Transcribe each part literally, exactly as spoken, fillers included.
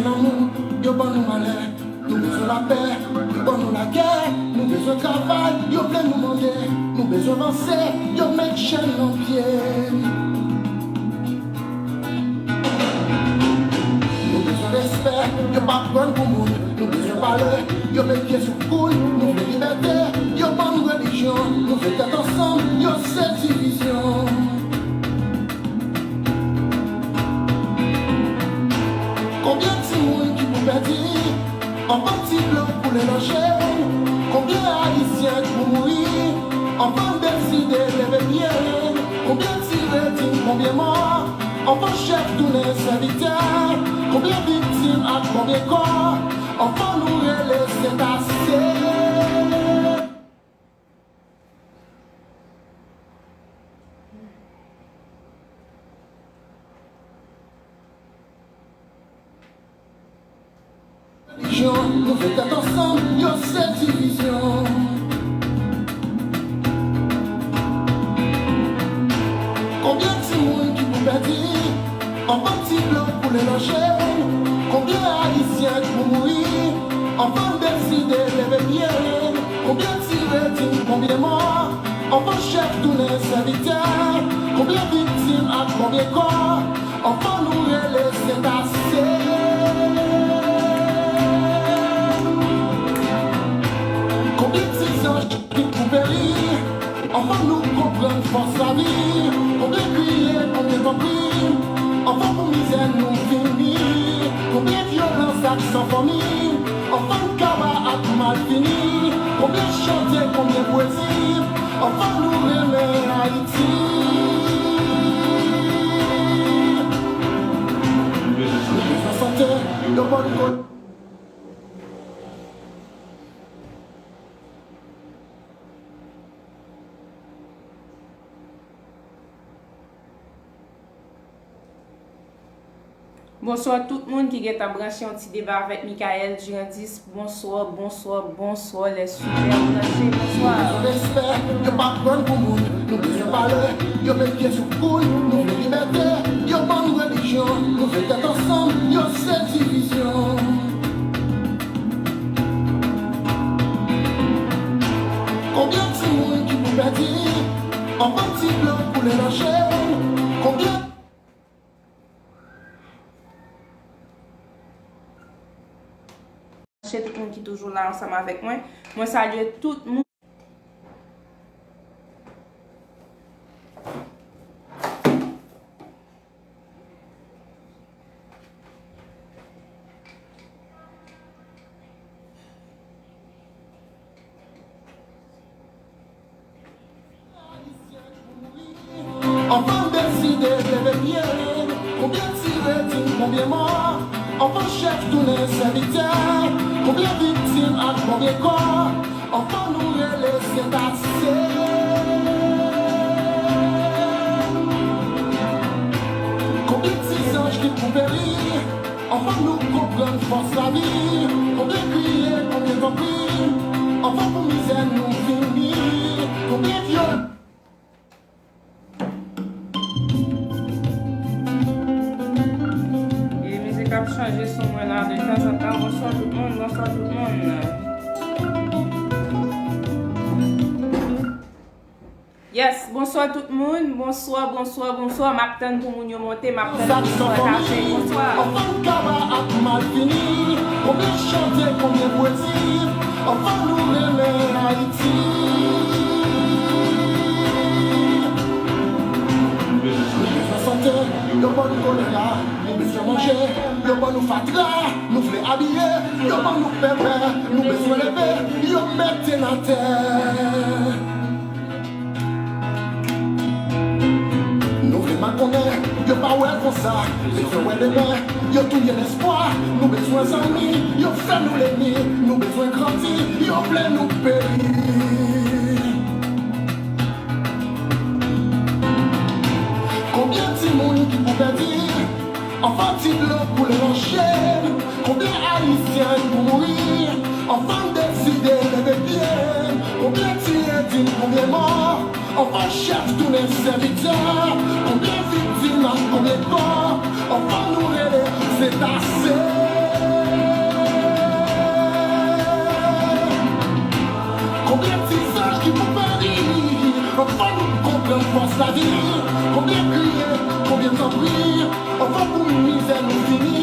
Lanmou, yo ban nou malè. Nou bezwen lapè, yo ban nou lagè. Nou bezwen travay, yo vle nou mande. Nou bezwen vanse, yo met chèn nan pye. Nou bezwen respè, yo pa pran n pou moun. Nou bezwen pale, yo met pye sou kou n. Nou vle libète, yo ban n relijyon. Nou vle tèt ansanm, yo se divizyon. Konbyen timoun ki pou pèdi anvan ti dlo koule nan je n? Konbyen Ayisyen k pou mouri anvan n deside leve pye n? Konbyen tire di n, konbyen mò anvan chèf tounen sèvitè? Konbyen viktim ak konbyen kò anvan nou rele se ase? Relijyon, nou vle tèt ansanm, yo se divizyon. Konbyen timoun ki pou pèdi anvan ti dlo koule nan je n? Konbyen Ayisyen k pou mouri anvan n deside leve pye n? Konbyen tire di n, konbyen mò anvan chèf tounen sèvitè? Konbyen viktim ak konbyen kò anvan nou rele se ase? Konbyen ti zanj ki pou peri anvan nou konprann fòs lavi? Konbyen kriye, konbyen tanpri anvan pou mizè nou fini? Konbyen vyolans ak san fanmi anvan n kaba ak malfini? Konbyen chante, konbyen pwezi anvan nou renmen Ayiti? Nou bezwen sante, yo ban n kote. Bonswa tout moun ki gentan branche yon ti deba avèk Michael Durandis. Bonswa, bonswa, bonswa, lè sipè branche, bonswa. Nou bezwen respè, yo pa pran n pou moun. Nou bezwen pale, yo met pye sou kou n. Nou vle libète, yo ban n relijyon. Nou vle tèt ansanm, yo se divizyon. Konbyen timoun ki pou pèdi anvan ti dlo koule nan je n? Konbyen? Tout moun ki toujou la ansanm avèk mwen. Mwen salye tout moun. Anvan n deside leve pye n, konbyen tire di n, konbyen mò? Anvan chèf tounen sèvitè, konbyen viktim ak konbyen kò? Anvan nou rele se ase. Konbyen ti zanj ki pou peri anvan nou konprann fòs lavi? Konbyen kriye, konbyen tanpri anvan pou mizè nou fini? Konbyen vyolans? E mizik ap chanje sou mwen la de tanzantan. Bonswa tout moun, bonswa tout moun. Yes, bonswa tout moun, bonswa, bonswa, bonswa. M ap tann pou moun yo monte, m ap tann pou nou pataje. Bonswa. Anvan n kaba ak malfini, konbyen chante, konbyen pwezi anvan nou renmen Ayiti? Nou bezwen sante, yo ban nou kolera. Nou bezwen manje, yo ban nou fatra. Nou vle abiye, yo ban nou pèpè. Nou bezwen leve, yo mete n atè. Nou vle makonnen, yo pa wè l konsa. Bezwen wè demen, yo touye lespwa. Nou bezwen zanmi, yo fè nou lènmi. Nou bezwen grandi, yo vle nou peri. Konbyen timoun ki pou pèdi anvan ti dlo koule nan je n? Konbyen Ayisyen pou mouri anvan n deside leve pye n? Konbyen tire di n, konbyen mò anvan chèf tounen sèvitè? Konbyen viktim ak konbyen kò anvan nou rele se ase? Fòs lavi, konbyen kriye, konbyen tanpri, anvan pou mizè nou fini,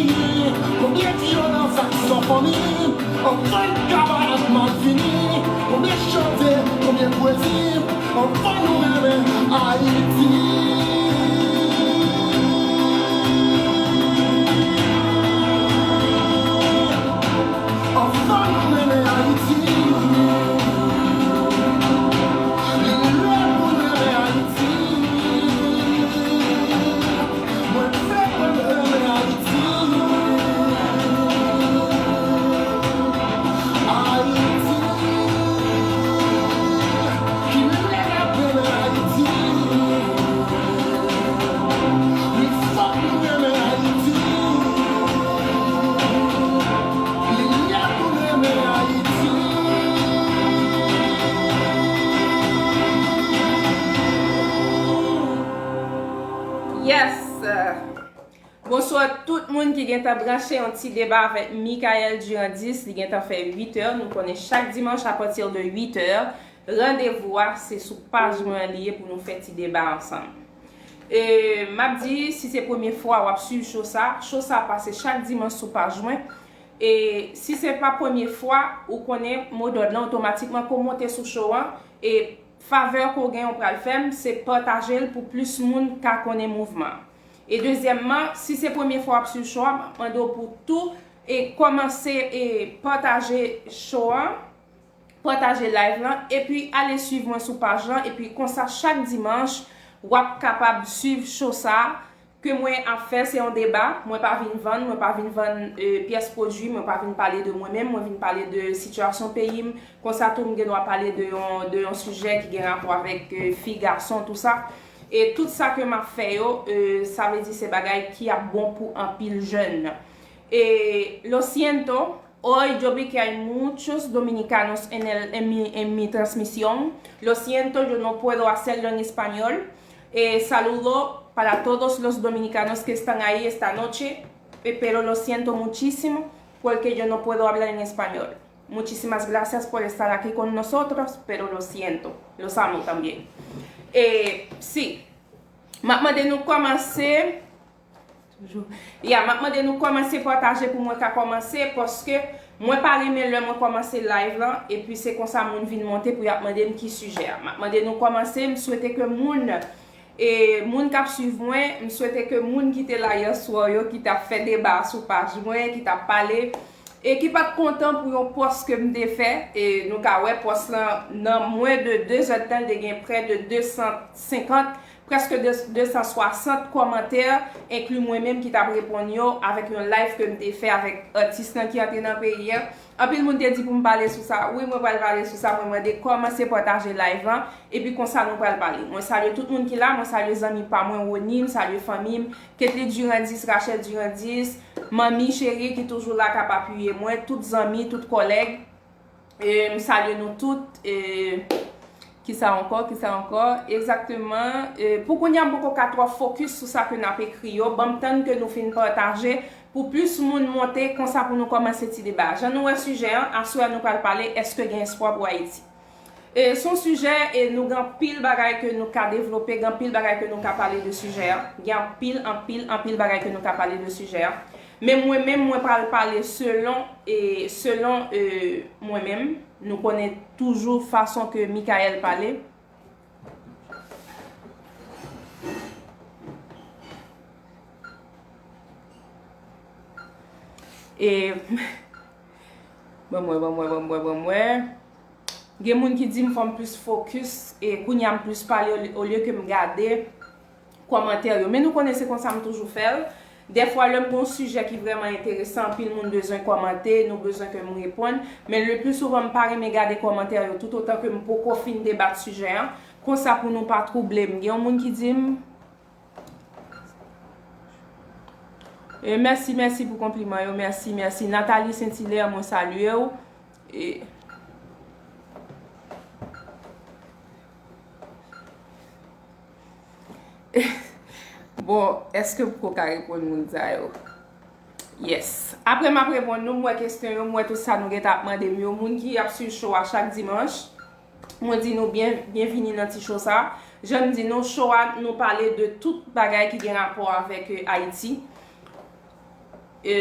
konbyen vyolans ak san fanmi, anvan kaba ak malfini, konbyen chante, konbyen pwezi, anvan nou renmen Ayiti. Anvan nou renmen Ayiti. Li lè pou n renmen Ayiti. Mwen vle pou n renmen Ayiti. Ayiti. Ki lè n ap renmen Ayiti. Wi, fòk nou renmen Ayiti. Li lè pou n renmen Ayiti. Yes! Bonswa tout moun ki gentan branche yon ti deba avèk Michael Durandis. Li gentan fè uit è. Nou konnen chak dimanch apati de uit è, randevou a se sou paj mwen an li ye pou nou fè ti deba ansanm. E, m ap di, si se premye fwa w ap swiv show sa, show sa pase chak dimanch sou paj mwen. E si se pa premye fwa, ou konnen modòd lan otomatikman, ke w monte sou show an, e favè ke w gen, ou pral fè m, se pataje l pou plis moun ka konnen mouvman an. E dezyèmman, si se premye fwa w ap swiv show a, m ap mande w pou tou e kòmanse e pataje show an, pataje live lan, epi ale swiv mwen sou paj lan, epi konsa chak dimanch, w ap kapab swiv show sa a ke mwen ap fè, se yon deba, mwen pa vin vann, mwen pa vin vann, e, pyès pwodui, mwen pa vin pale de mwen menm, mwen vin pale de sitiyasyon peyi m, konsa tou m gen dwa pale de yon, de yon sijè ki gen rapò avèk, e, fi, gason, tou sa. E tout sa ke m ap fè yo, e, sa vle di se bagay ki ap bon pou anpil jèn. E, lo siento, hoy yo vi que hay muchos dominicanos en el, en mi, en mi transmisión. Lo siento, yo no puedo hacerlo en español. Eh, saludo para todos los dominicanos que están ahí esta noche, eh, pero lo siento muchísimo porque yo no puedo hablar en español. Muchísimas gracias por estar aquí con nosotros, pero lo siento, los amo también. Eh, sí, m ap mande nou kòmanse. Toujou. Ya, m ap mande nou kòmanse pataje pou mwen ka kòmanse, paske mwen pa renmen lè mwen kòmanse live lan, epi se konsa moun vin monte pou y ap mande m ki sijè a. M ap mande nou kòmanse, m swete ke moun, e, moun k ap swiv mwen, m swete ke moun ki te la yè swa yo, ki t ap fè deba sou paj mwen, ki t ap pale, e ki pa t kontan pou yon pòs ke m te fè, e nou ka wè pòs lan, nan mwen de de zèdtan, l te gen prè de de san senkant, prèske de, de san swasant kòmantè, enkli mwen menm ki t ap reponn yo, avèk yon live ke m te fè avèk atis lan ki antre nan peyi a. Anpil moun te di pou m pale sou sa. Wi, mwen pral pale sou sa. Mwen mande kòmanse pataje live lan, epi konsa nou pral pale. Mwen salye tout moun ki la, mwen salye zanmi pa mwen, Rony, m salye fanmi m, Ketly Durandis, Rachel Durandis, manmi cheri ki toujou la k ap apiye mwen, tout zanmi, tout kòlèg. E, m salye nou tout. E, kisa ankò? Kisa ankò? Egzakteman. E, pou kounye a, m poko ka twò fokis sou sa ke n ap ekri yo. Ban m tann ke nou fin pataje pou plis moun monte, konsa pou nou kòmanse ti deba. Jan nou wè sijè an, aswè a nou pral pale, èske gen espwa pou Ayiti? E, se yon sijè, e nou gen anpil bagay ke nou ka devlope, gen anpil bagay ke nou ka pale de sijè a. Gen anpil, anpil, anpil bagay ke nou ka pale de sijè a. Men mwen menm, mwen pral pale selon, e, selon, e, mwen menm. Nou konnen toujou fason ke Michael pale. E, ban m wè, ban m wè, ban m wè, ban m wè. Gen moun ki di m fò m plis fokis, e kounye a m plis pale olye, olye ke m gade kòmantè yo. Men nou konnen se konsa m toujou fè l. Dèfwa, lè m gen yon sijè ki vrèman enteresan, anpil moun bezwen kòmante, nou bezwen ke m reponn. Men le pli souvan, m pa renmen gade kòmantè yo toutotan ke m poko fin debat sijè an. Konsa pou nou pa twouble m. Gen yon moun ki di m, e, mèsi, mèsi pou konpliman yo. Mèsi, mèsi. Nathalie Saint-Hilaire, mwen salye w. E, bon, èske m poko ka reponn moun sa yo? Yes. Apre m ap reponn nou, m wè kesyon yo, m wè tout sa nou gentan ap mande m yo. Moun ki ap swiv show a chak dimanch, mwen di nou byen, byenvini nan ti show sa. Jan m di nou, show a, nou pale de tout bagay ki gen rapò avèk, e, Ayiti. E,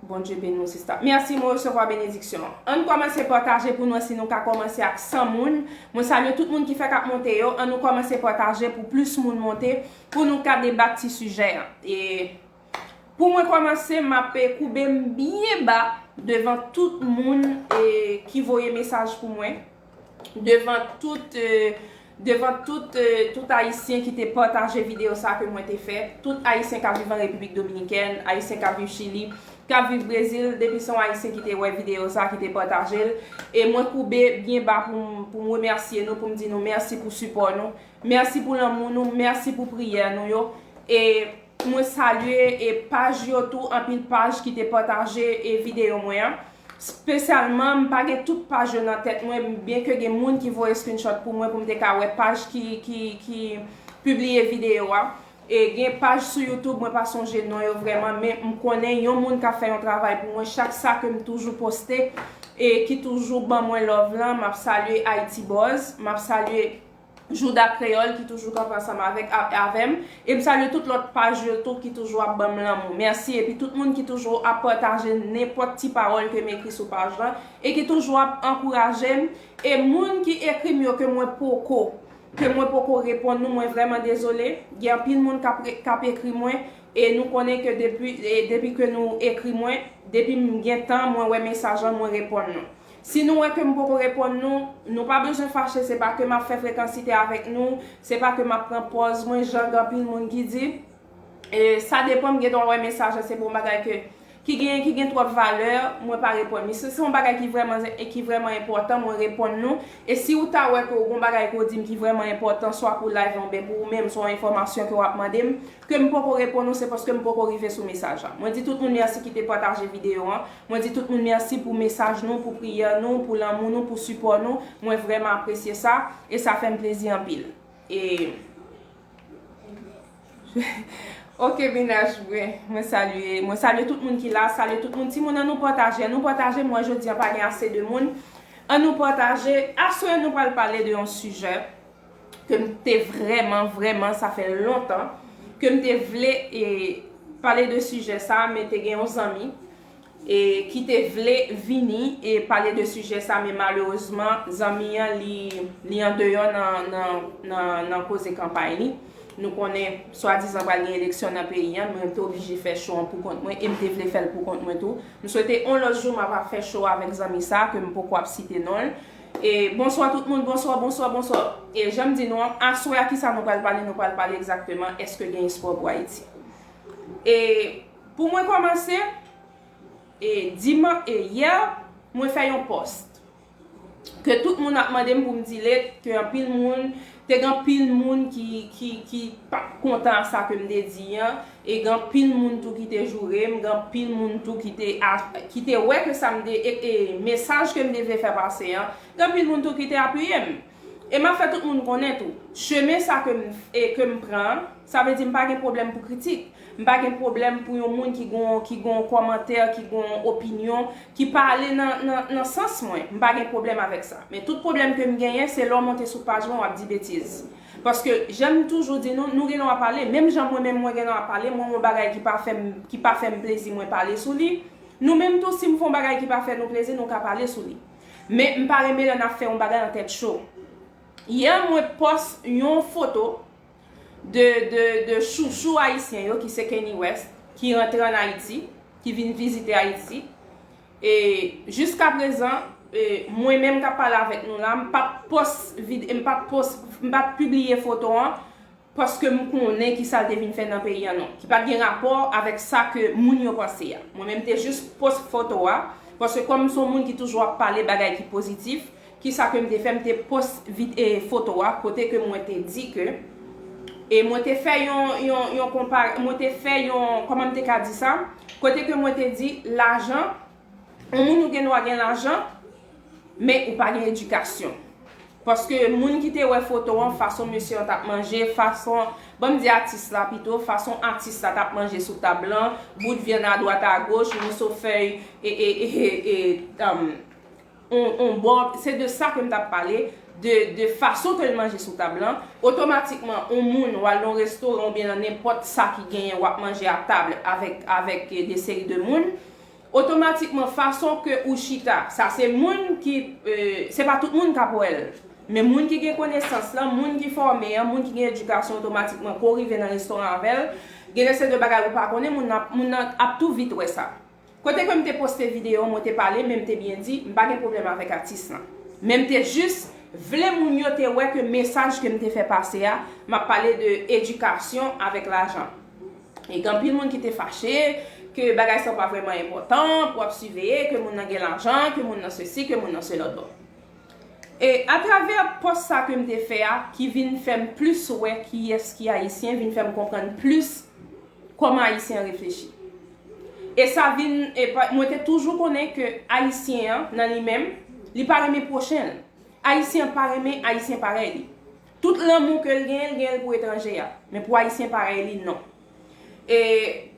Bondye beni w, sista. Mèsi, mwen resevwa benediksyon. Ann kòmanse pataje pou nou, si nou ka kòmanse ak san moun. Mwen salye tout moun ki fèk ap monte yo. Ann nou kòmanse pataje pou plis moun monte, pou nou ka debat ti sijè a. E pou mwen kòmanse, m ap, e, koube m byen ba devan tout moun, e, ki voye mesaj pou mwen. Devan tout, e, devan tout, e, tout Ayisyen ki te pataje videyo sa ke mwen te fè, tout Ayisyen k ap viv an Repiblik Dominikèn, Ayisyen k ap viv Chili, k ap viv Brezil, depi se yon Ayisyen ki te wè videyo sa, ki te pataje l, e mwen koube byen ba pou m, pou m remèsye nou, pou m di nou mèsi pou sipò nou, mèsi pou lanmou nou, mèsi pou priyè nou yo, e mwen salye, e, paj yo tou, anpil paj ki te pataje, e, videyo mwen an. Espesyalman, m pa gen tout paj yo nan tèt mwen, byenke gen moun ki voye screenshot pou mwen pou m te ka wè paj ki, ki, ki pibliye videyo a. E gen paj sou YouTube, mwen pa sonje non yo vrèman, men m konnen yon moun k ap fè yon travay pou mwen chak sa ke m toujou poste, e ki toujou ban mwen love lan. M ap salye Haiti Buzz, m ap salye Jouda Kreyòl ki toujou kanpe ansanm avèk, a-, avè m. E m salye tout lòt paj yo tou ki toujou ap ban m lanmou. Mèsi. Epi tout moun ki toujou ap pataje nenpòt ti pawòl ke m ekri sou paj lan e ki toujou ap ankouraje m. E moun ki ekri m yo ke mwen poko, ke mwen poko reponn nou, mwen vrèman dezole. Gen anpil moun k ap re-, k ap ekri mwen, e nou konnen ke depi, e depi ke nou ekri mwen, depi m gen tan, mwen wè mesaj lan, mwen reponn nou. Si nou wè ke m poko reponn nou, nou pa bezwen fache, se pa ke m ap fè frekansite avèk nou, se pa ke m ap pran pòz mwen, jan gen anpil moun ki di. E sa depann, m gen dwa wè mesaj lan, se pa yon bagay ke, ki gen, ki gen twòp valè, mwen pa reponn. Men si se yon bagay ki vrèman, e ki vrèman enpòtan, mwen reponn nou. E si ou ta wè ke w gen yon bagay ke w di m ki vrèman enpòtan, swa pou live lan oubyen pou ou menm, se yon enfòmasyon ke w ap mande m, ke m poko reponn ou, se paske m poko rive sou mesaj la. Mwen di tout moun mèsi ki te pataje videyo an. Mwen di tout moun mèsi pou mesaj nou, pou priyè nou, pou lanmou nou, pou sipò nou. Mwen vrèman apresye sa, e sa fè m plezi anpil. E, ok, mennaj mwen, mwen salye, mwen salye tout moun ki la, salye tout moun. Timoun, ann nou pataje, ann nou pataje, mwen jodi an pa gen ase de moun. Ann nou pataje, aswè nou pral pale de yon sijè ke m te vrèman, vrèman, sa fè lontan ke m te vle, e, pale de sijè sa, men te gen yon zanmi, e, ki te vle vini e pale de sijè sa, men malerezman, zanmi an, li, li andeyò nan, nan, nan, nan koze kanpay li. Nou konnen, swadizan pral gen eleksyon nan peyi an, mwen te oblije fè show an pou kont mwen, e m te vle fè l pou kont mwen tou. M swete yon lòt jou m ap, ap fè show avèk zanmi sa, ke m poko ap site non l. E bonswa tout moun, bonswa, bonswa, bonswa. E jan m di nou an, aswè a kisa nou pral pale, nou pral pale egzakteman èske gen espwa pou Ayiti. E pou mwen kòmanse, e diman-, e yè, mwen fè yon pòs ke tout moun ap mande m pou m delete, ke anpil moun, te gen anpil moun ki, ki, ki pa t kontan a sa ke m te di an, e gen anpil moun tou ki te joure m, gen anpil moun tou ki te a-, ki te wè ke sa m te, e, e mesaj ke m te vle fè pase an, gen anpil moun tou ki te apiye m. E m ap fè tout moun konnen tou, chemen sa ke m, e, ke m pran an, sa vle di m pa gen pwoblèm pou kritik. M pa gen pwoblèm pou yon moun ki gon, ki gon kòmantè, ki gon opinyon, ki pa ale nan, nan, nan sans mwen. M pa gen pwoblèm avèk sa. Men tout pwoblèm ke m genyen, se lè w monte sou paj mwen, w ap di betiz. Paske, jan m toujou di nou, nou gen dwa pale, menm jan mwen menm mwen gen dwa pale, mwen yon bagay ki pa fè m, ki pa fè m plezi, mwen pale sou li. Nou menm tou, si m fè yon bagay ki pa fè nou plezi, nou ka pale sou li. Men m pa renmen lè n ap fè yon bagay an tèt cho. Yè, mwen pòs yon foto de, de, de chouchou ayisyen yo, ki se Kanye West, ki rantre ann Ayiti, ki vin vizite Ayiti. E jiska prezan, e mwen menm k ap pale avèk nou la, m pa t pòs vid-, m pa t pòs, m pa t pibliye foto an, paske m konnen ki sa l te vin fè nan peyi an non, ki pa t gen rapò avèk sa ke moun yo panse a. Mwen menm te jis pòs foto a, paske kòm m se yon moun ki toujou ap pale bagay ki pozitif, kisa ke m te fè, m te pòs vid-, e, foto a, kote ke mwen te di ke, e mwen te fè yon, yon, yon konpa-, mwen te fè yon, kòman m te ka di sa? Kote ke mwen te di, lajan, yon moun ou gen dwa gen lajan, men ou pa gen edikasyon. Paske moun ki te wè foto an, fason mesye an t ap manje, fason, ban m di atis la pito, fason atis la t ap manje sou tab lan, bout vyann adwat agoch, moso fèy, e, e, e, e, e, um, on, on bò, se de sa ke m t ap pale. de, de fason ke l manje sou tab lan, otomatikman, yon moun w al nan yon restoran oubyen nan nenpòt sa ki genyen, w ap manje a tab avèk, avèk, eh, de seri de moun, otomatikman, fason ke ou chita, sa se moun ki, eh, se pa tout moun k ap wè l. Men moun ki gen konesans lan, moun ki fòme an, moun ki gen edikasyon, otomatikman, ke w rive nan restoran avè l, gen de seri de bagay ou pa konnen, moun nan, moun nan ap tou vit wè sa. Kote ke m te poste videyo, mwen te pale, men m te byen di, m pa gen pwoblèm avèk atis lan. Men m te jis vle moun yo te wè ke mesaj ke m te fè pase a, m ap pale de edikasyon avèk lajan. E gen anpil moun ki te fache, ke bagay sa yo pa vrèman enpòtan, pou w ap siveye, ke moun nan gen lajan, ke moun nan sesi, ke moun nan selòt. Bon. E atravè pòs sa ke m te fè a, ki vin fè m plis wè kiyès ki ayisyen, vin fè m konprann plis kòman ayisyen an reflechi. E sa vin, e pa, mwen te toujou konnen ke ayisyen an, nan li menm, li pa renmen pwochen l. Ayisyen an pa renmen ayisyen parèy li. Tout lanmou ke l genyen, l genyen l pou etranje a. Men pou ayisyen parèy li, non. E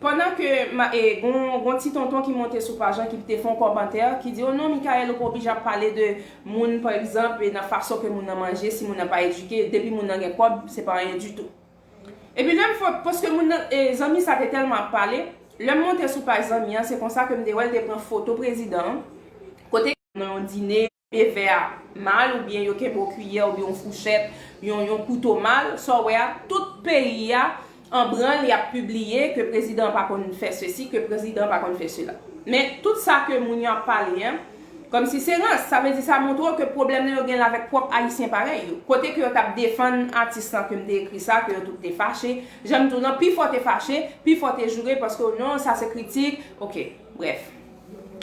pandan ke ma, e, gon, gon ti tonton ki monte sou paj lan, ki te fè yon kòmantè, ki di, "O non, Michaël, ou pa oblije ap pale de moun, pa egzanp, e nan fason ke moun nan manje, si moun nan pa edike, depi moun nan gen kòb, se pa anyen ditou." Epi lè m fò, paske moun nan, e, zanmi sa te tèlman ap pale, lè m monte sou paj zanmi an, se konsa ke m te wè l te pran foto prezidan an, kote nan yon dine, vè a mal, oubyen yo kenbe yon kiyè, oubyen yon fouchèt, yon, yon kouto mal, sa w wè a, tout peyi a an branl, y ap pibliye ke prezidan an pa konn fè sesi, ke prezidan an pa konn fè sela. Men tout sa ke moun yo ap pale an, kòmsi se rans, sa vle di sa montre w ke pwoblèm nan yo gen l avèk pwòp ayisyen parèy yo. Kote ke yo t ap defann atis lan ke m te ekri sa, ke yo tout te fache, jan m di w lan, pifò te fache, pifò te joure, paske non, sa se kritik, oke, brèf.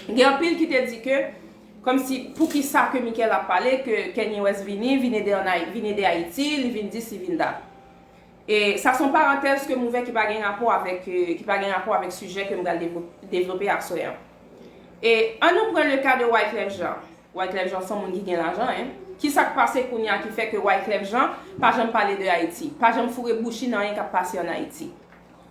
Gen anpil ki te di ke, kòmsi, poukisa ke Michaël ap pale, ke Kanye West vini, vin ede an Ay-, vin ede Ayiti, li vin dis, li vin dat. E sa se yon parantèz ke m ouvè ki pa gen rapò avèk, e, ki pa gen rapò avèk sijè ke m pral devlo-, devlope aswè an. E ann nou pran le ka de Wyclef Jean. Wyclef Jean se yon moun ki gen lajan, en. Kisa k pase kounye a ki fè ke Wyclef Jean pa janm pale de Ayiti, pa janm foure bouch li nan anyen k ap pase ann Ayiti?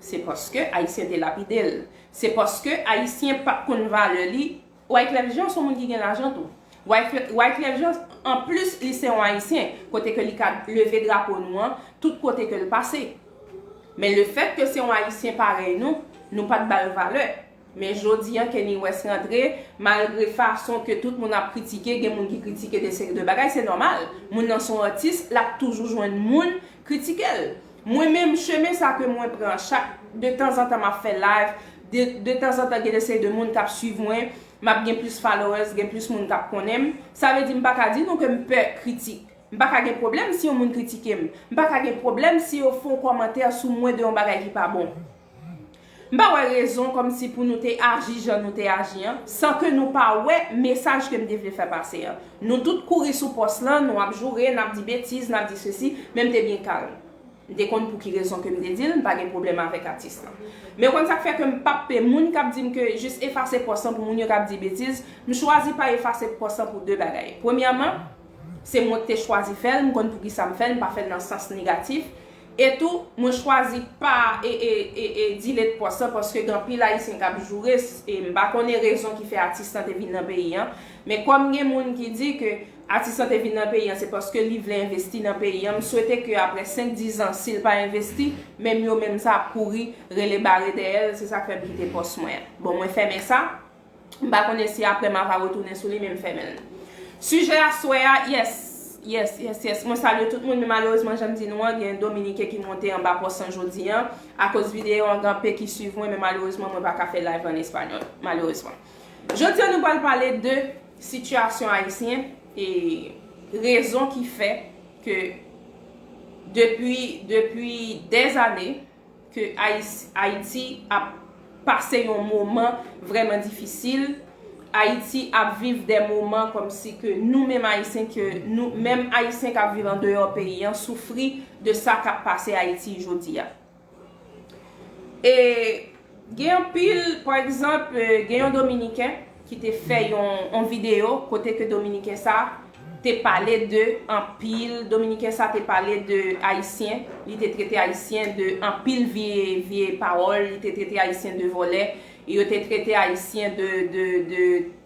Se paske Ayisyen te lapide l. Se paske Ayisyen pa t konn valè li. Wyclef Jean se yon moun ki gen lajan tou. Wyclef, Wyclef Jean, anplis, li se yon Ayisyen, kote ke li ka leve drapo nou an, tout kote ke l pase. Men lefètke se yon Ayisyen parèy nou, nou pa t ba l valè. Men jodi an, Kanye West rantre, malgre fason ke tout moun ap kritike, gen moun ki kritike de seri de bagay, se nòmal. Moun nan se yon atis, l ap toujou jwenn moun kritike l. Mwen menm, chemen sa ke mwen pran, chak de tanzantan m ap fè live, de, de tanzantan gen de seri de moun k ap swiv mwen, m ap gen plis followers, gen plis moun k ap konnen m. Sa vle di m pa ka di nou ke m pè kritik. M pa ka gen pwoblèm si yon moun kritike m. M pa ka gen pwoblèm si yo fè yon kòmantè sou mwen de yon bagay ki pa bon. M pa wè rezon kòmsi pou nou te aji jan nou te aji an, san ke nou pa wè mesaj ke m te vle fè pase an. Nou tout kouri sou pòs lan, nou ap joure, n ap di betiz, n ap di sesi, men m te byen kalm. M te konn pou ki rezon ke m te di l, m pa gen pwoblèm avèk atis lan. Men w konn sa k fè ke m p ap pe moun k ap di m ke jis efase pòs lan pou moun yo k ap di betiz, m chwazi pa efase pòs lan pou de bagay. Premyèman, se mwen ki te chwazi fè l, m konn poukisa m fè l, m pa fè l nan sans negatif. E tou, mwen chwazi pa e, e, e, e delete pòs lan paske gen anpil Ayisyen k ap joure, e m pa konnen rezon ki fè atis lan te vin nan peyi an. Men kòm gen moun ki di ke atis lan te vin nan peyi an, se paske li vle envesti nan peyi an, m swete ke apre senk, diz an, si l pa envesti, menm yo menm sa ap kouri, rele bare dèyè l, se sa k fè m kite pòs mwen an. Bon, mwen fèmen sa. M pa konnen si apre m ava retounen sou li, men m fèmen l. Sijè aswè a, yes, yes, yes, yes. Mwen salye tout moun, men malerezman, jan m di nou an, gen Dominiken ki monte anba pòs lan jodi an. Akoz videyo an gen anpil ki swiv mwen, men malerezman, mwen pa ka fè live an espanyòl. Malerezman. Jodi an, nou pral pale de sitiyasyon ayisyen e rezon ki fè ke depi, depi dèzane, ke Ayis-, Ayiti ap pase yon moman vrèman difisil. Ayiti ap viv de moman kòmsi ke nou menm Ayisyen, ke nou menm Ayisyen k ap viv andeyò peyi an soufri de sa k ap pase Ayiti jodi a. E gen anpil, pa egzanp, e, gen yon Dominiken ki te fè yon, yon videyo kote ke Dominiken sa te pale de anpil, Dominiken sa te pale de Ayisyen, li te trete Ayisyen de anpil vye, vye pawòl, li te trete Ayisyen de vòlè, yo te trete Ayisyen de, de, de,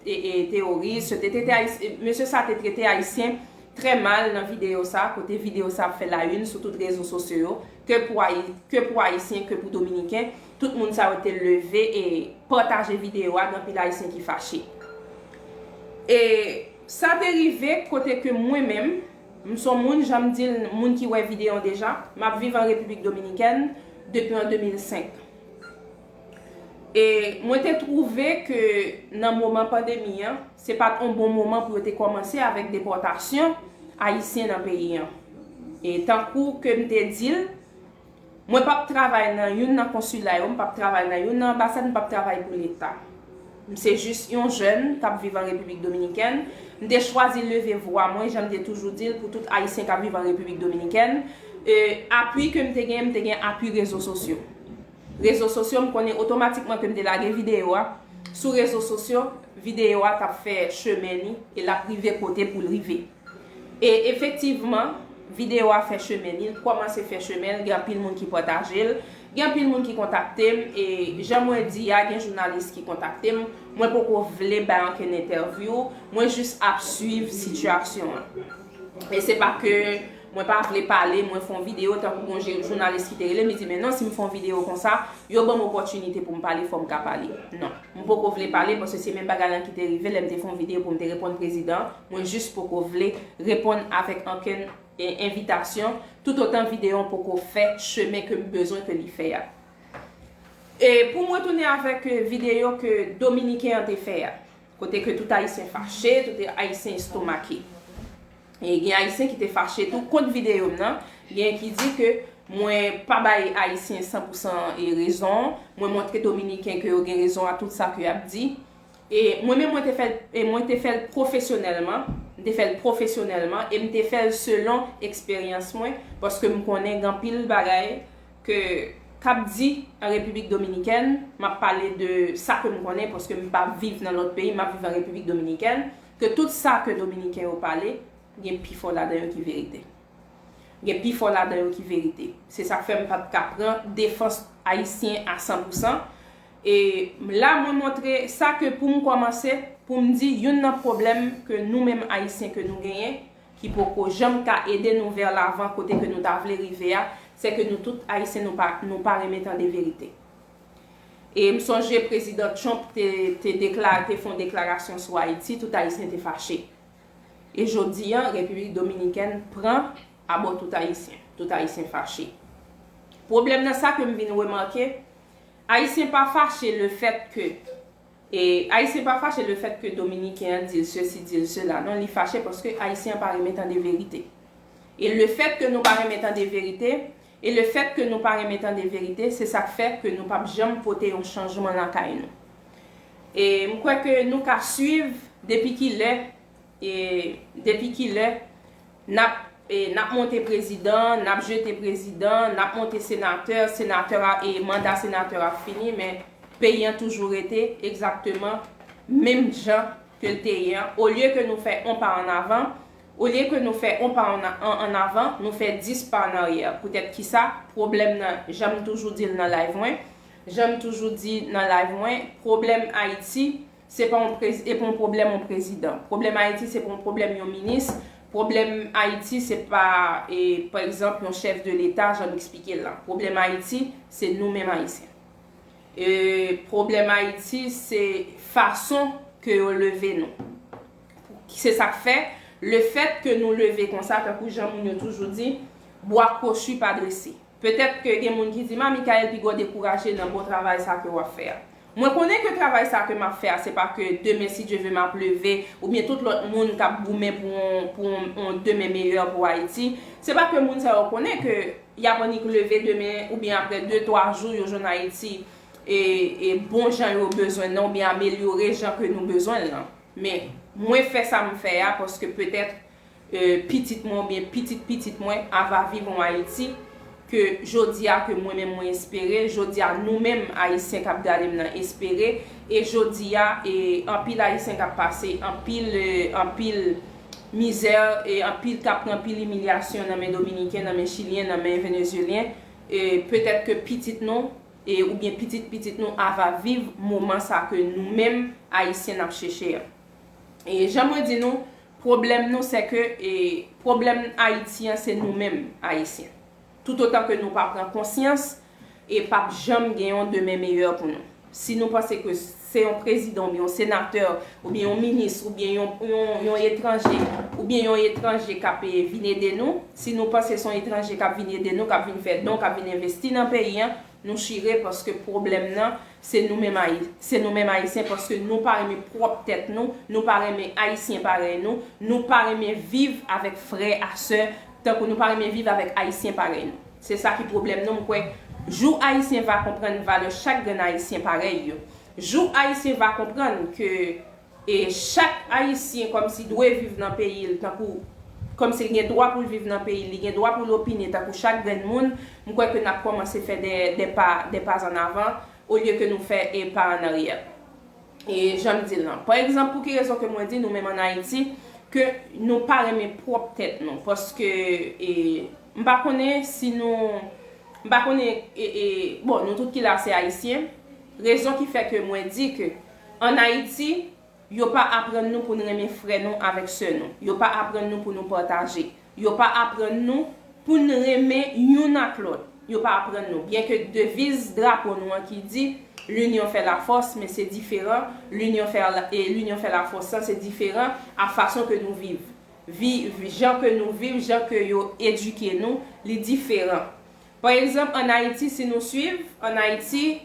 e, e, teworis, yo te trete Ayis-, mesye sa te trete Ayisyen trè mal nan videyo sa, kote videyo sa ap fè la une sou tout rezo sosyo yo, ke pou Ayi-, ke pou Ayisyen, ke pou Dominiken. Tout moun sa yo te leve e pataje videyo a, gen anpil Ayisyen ki fache. E sa te rive kote ke mwen menm, m son moun, jan m di l, moun ki wè videyo an deja, m ap viv an Repiblik Dominikèn depi an de mil senk. E mwen te twouve ke nan moman pandemi an, se pa t yon bon moman pou yo te kòmanse avèk depòtasyon Ayisyen nan peyi an. E tankou ke m te di l, mwen p ap travay nan youn nan konsila yo, m p ap travay nan youn nan anbasad, m p ap travay pou Leta. M se jis yon jèn k ap viv an Repiblik Dominikèn. M te chwazi leve vwa mwen, jan m te toujou di l, pou tout Ayisyen k ap viv an Repiblik Dominikèn. E apui ke m te gen, m te gen apui rezo sosyo. Rezo sosyo, m konnen otomatikman ke m te lage videyo a sou rezo sosyo, videyo a t ap fè chemen li e l ap rive kote pou l rive. E efektivman, videyo a fè chemen li, l kòmanse fè chemen l, gen anpil moun ki pataje l, gen anpil moun ki kontakte m, e jan mwen di a, gen jounalis ki kontakte m, mwen poko vle bay ankenn entèvyou, mwen jis ap swiv sitiyasyon an. E se pa ke mwen pa vle pale, mwen fè yon videyo, tankou gon je-, jounalis ki te rele m, li di, "Men non, si m fè yon videyo konsa, yo ban m opòtinite pou m pale, fò m ka pale." Non, m poko vle pale, paske se menm bagay lan ki te rive lè m te fè yon videyo pou m te reponn prezidan an. Mwen jis poko vle reponn avèk ankenn, e, envitasyon, toutotan videyo an poko fè chemen ke m bezwen ke li fè a. E pou m retounen avèk, e, videyo ke Dominiken an te fè a, kote ke tout Ayisyen fache, tout Ayisyen estomake. E gen Ayisyen ki te fache tou kont videyo m nan. Gen ki di ke mwen pa bay Ayisyen san pou san e rezon. Mwen montre Dominiken ke yo gen rezon a tout sa ke y ap di. E mwen menm, mwen te fè l, e mwen te fè l pwofesyonèlman. M te fè l pwofesyonèlman e m te fè l selon eksperyans mwen, paske m konnen gen anpil bagay ke, k ap di an Repiblik Dominikèn, m ap pale de sa ke m konnen, paske m pa viv nan lòt peyi, m ap viv an Repiblik Dominikèn, ke tout sa ke Dominiken yo pale, gen pifò ladan yo ki verite. Gen pifò ladan yo ki verite. Se sa k fè m pa t ka pran defans Ayisyen a san pou san. E la, mwen montre sa ke pou m kòmanse, pou m di youn nan pwoblèm ke nou menm Ayisyen ke nou genyen, ki poko janm ka ede nou vè lavan kote ke nou ta vle rive a, se ke nou tout Ayisyen nou pa, nou pa renmen tande verite. E m sonje Prezidan Trump te, te dekla-, te fè yon deklarasyon sou Ayiti, tout Ayisyen te fache. E jodi a, Repiblik Dominikèn pran abò tout Ayisyen. Tout Ayisyen fache. Pwoblèm nan, sa ke m vin remake, Ayisyen pa fache lefèt ke, e Ayisyen pa fache lefèt ke Dominiken an di l sesi, di l sela. Non, li fache paske Ayisyen an pa renmen tande verite. E lefèt ke nou pa renmen tande verite, e lefèt ke nou pa renmen tande verite, se sa k fè ke nou p ap janm pote yon chanjman lakay nou. E m kwè ke nou ka swiv depi ki lè, e depi ki lè n ap, e n ap monte prezidan, n ap jete prezidan, n ap monte senatè, senatè a, e manda senatè a fini, men peyi an toujou rete egzakteman menm jan ke l te ye an. Olye ke nou fè yon pa annavan, olye ke nou fè yon pa ann-, an, annavan, nou fè dis pa an aryè. Poutèt kisa? Pwoblèm nan, jan m toujou di l nan live mwen, jan m toujou di nan live mwen, pwoblèm Ayiti, se pa yon prez-, e pa yon pwoblèm yon prezidan. Pwoblèm Ayiti, se pa yon pwoblèm yon minis. Pwoblèm Ayiti, se pa, e, pa egzanp, yon chèf de leta, jan m eksplike l la. Pwoblèm Ayiti, se nou menm Ayisyen. E, pwoblèm Ayiti, se fason ke yo leve nou. Se sa k fè, lefèt ke nou leve konsa, tankou jan moun yo toujou di, bwa kwochi pa drese. Petèt ke gen moun ki di, "Ma Michael, piga w dekouraje nan bon travay sa ke w ap fè a." Mwen konnen ke travay sa ke m ap fè a, se pa ke demen, si Dye ve, m ap leve, oubyen tout lòt moun k ap goumen pou yon, pou yon, yon demen meyè pou Ayiti. Se pa ke moun sa yo konnen ke y ap annik leve demen, oubyen apre de, twa jou, yo jwenn Ayiti, e, e bon jan yo bezwen l nan, oubyen amelyore jan ke nou bezwen l nan. Men, mwen fè sa m fè a, paske petèt e, pitit mwen oubyen pitit pitit mwen ava viv yon Ayiti ke jodi a ke mwen menm mwen espere, jodi a nou menm Ayisyen k ap gade m nan espere, e jodi a, e, anpil Ayisyen k ap pase anpil, e, anpil mizè, e, anpil, k ap pran anpil imilyasyon nan men Dominiken, nan men Chilyen, nan men Venezyelyen, e, petèt ke pitit nou, e, oubyen pitit pitit nou ava viv moman sa ke nou menm Ayisyen n ap chèche a. E jan mwen di nou, Pwoblèm nou, se ke, e, pwoblèm Ayiti an, se nou menm, Ayisyen. Toutotan ke nou pa pran konsyans, e p ap janm gen yon demen meyè pou nou. Si nou panse ke se yon prezidan oubyen yon senatè, oubyen yon minis, oubyen yon, yon, yon etranje, oubyen yon etranje k ap, e, vin ede nou, si nou panse se yon etranje k ap vin ede nou, k ap vin fè don, k ap vin envesti nan peyi an, nou chire, paske pwoblèm nan, se nou menm Ayi-, se nou menm Ayisyen, paske nou pa renmen pwòp tèt nou, nou pa renmen Ayisyen parèy nou, nou pa renmen viv avèk frè a sè, tankou nou pa renmen viv avèk Ayisyen parèy nou. Se sa ki pwoblèm nou, m kwè. Jou Ayisyen va konprann valè chak grenn Ayisyen parèy yo. Jou Ayisyen va konprann ke, e, chak Ayisyen kòmsi dwe viv nan peyi l, tankou, kòmsi l gen dwa pou l viv nan peyi l, li gen dwa pou l opine tankou chak grenn moun, m kwè ke n ap kòmanse fè de, de pa, de pa an avan, olye ke nou fè e pa an aryè. E jan m di l lan. Pa egzanp, pou ki rezon ke mwen di nou menm an Ayiti, ke nou pa renmen pwòp tèt nou? Paske, e, m pa konnen si nou, m pa konnen, e, e, bon, nou tout ki la se Ayisyen. Rezon ki fè ke mwen di ke an Ayiti, yo pa aprann nou pou n renmen frè nou avèk sè nou. Yo pa aprann nou pou nou pataje. Yo pa aprann nou pou n renmen youn ak lòt. Yo pa aprann nou. Byenke deviz drapo nou an ki di, "L'union fait la force," men se diferan. L'union fait la, e l'union fait la force lan, se diferan a fason ke nou viv. Vi, jan ke nou viv, jan ke yo edike nou, li diferan. Pa egzanp, an Ayiti, si nou swiv, an Ayiti,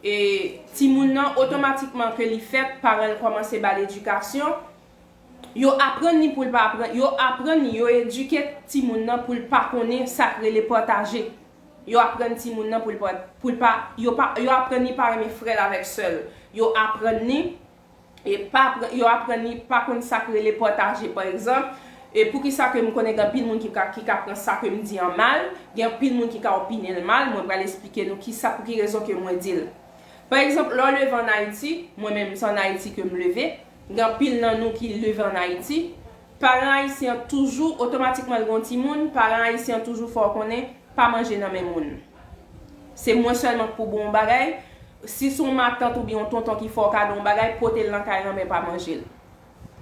e, timoun nan, otomatikman ke li fèt, paran l kòmanse ba l edikasyon, yo aprann li pou l pa aprann, yo aprann li, yo edike timoun nan pou l pa konnen sa k rele pataje. Yo aprann timoun nan pou l pa, pou l pa, yo pa, yo aprann li pa renmen frè l avèk sè l. Yo aprann li, e pa aprann, yo aprann li pa konn sa k rele pataje. Pa egzanp, e poukisa ke m konnen gen anpil moun ki ka, ki ka pran sa ke m di an mal, gen anpil moun ki ka opine l mal, mwen pral esplike nou kisa, pou ki rezon ke mwen di l. Pa egzanp, lè w leve an Ayiti, mwen menm, se an Ayiti ke m leve, gen anpil nan nou ki leve an Ayiti, paran ayisyen an toujou, otomatikman l gen yon timoun, paran ayisyen an toujou fè w konnen, pa manje nan men moun. Se mwen sèlman k pou ba w yon bagay. Si se yon matant oubyen yon tonton ki fè w kado yon bagay, pote l nan kay lan, men pa manje l.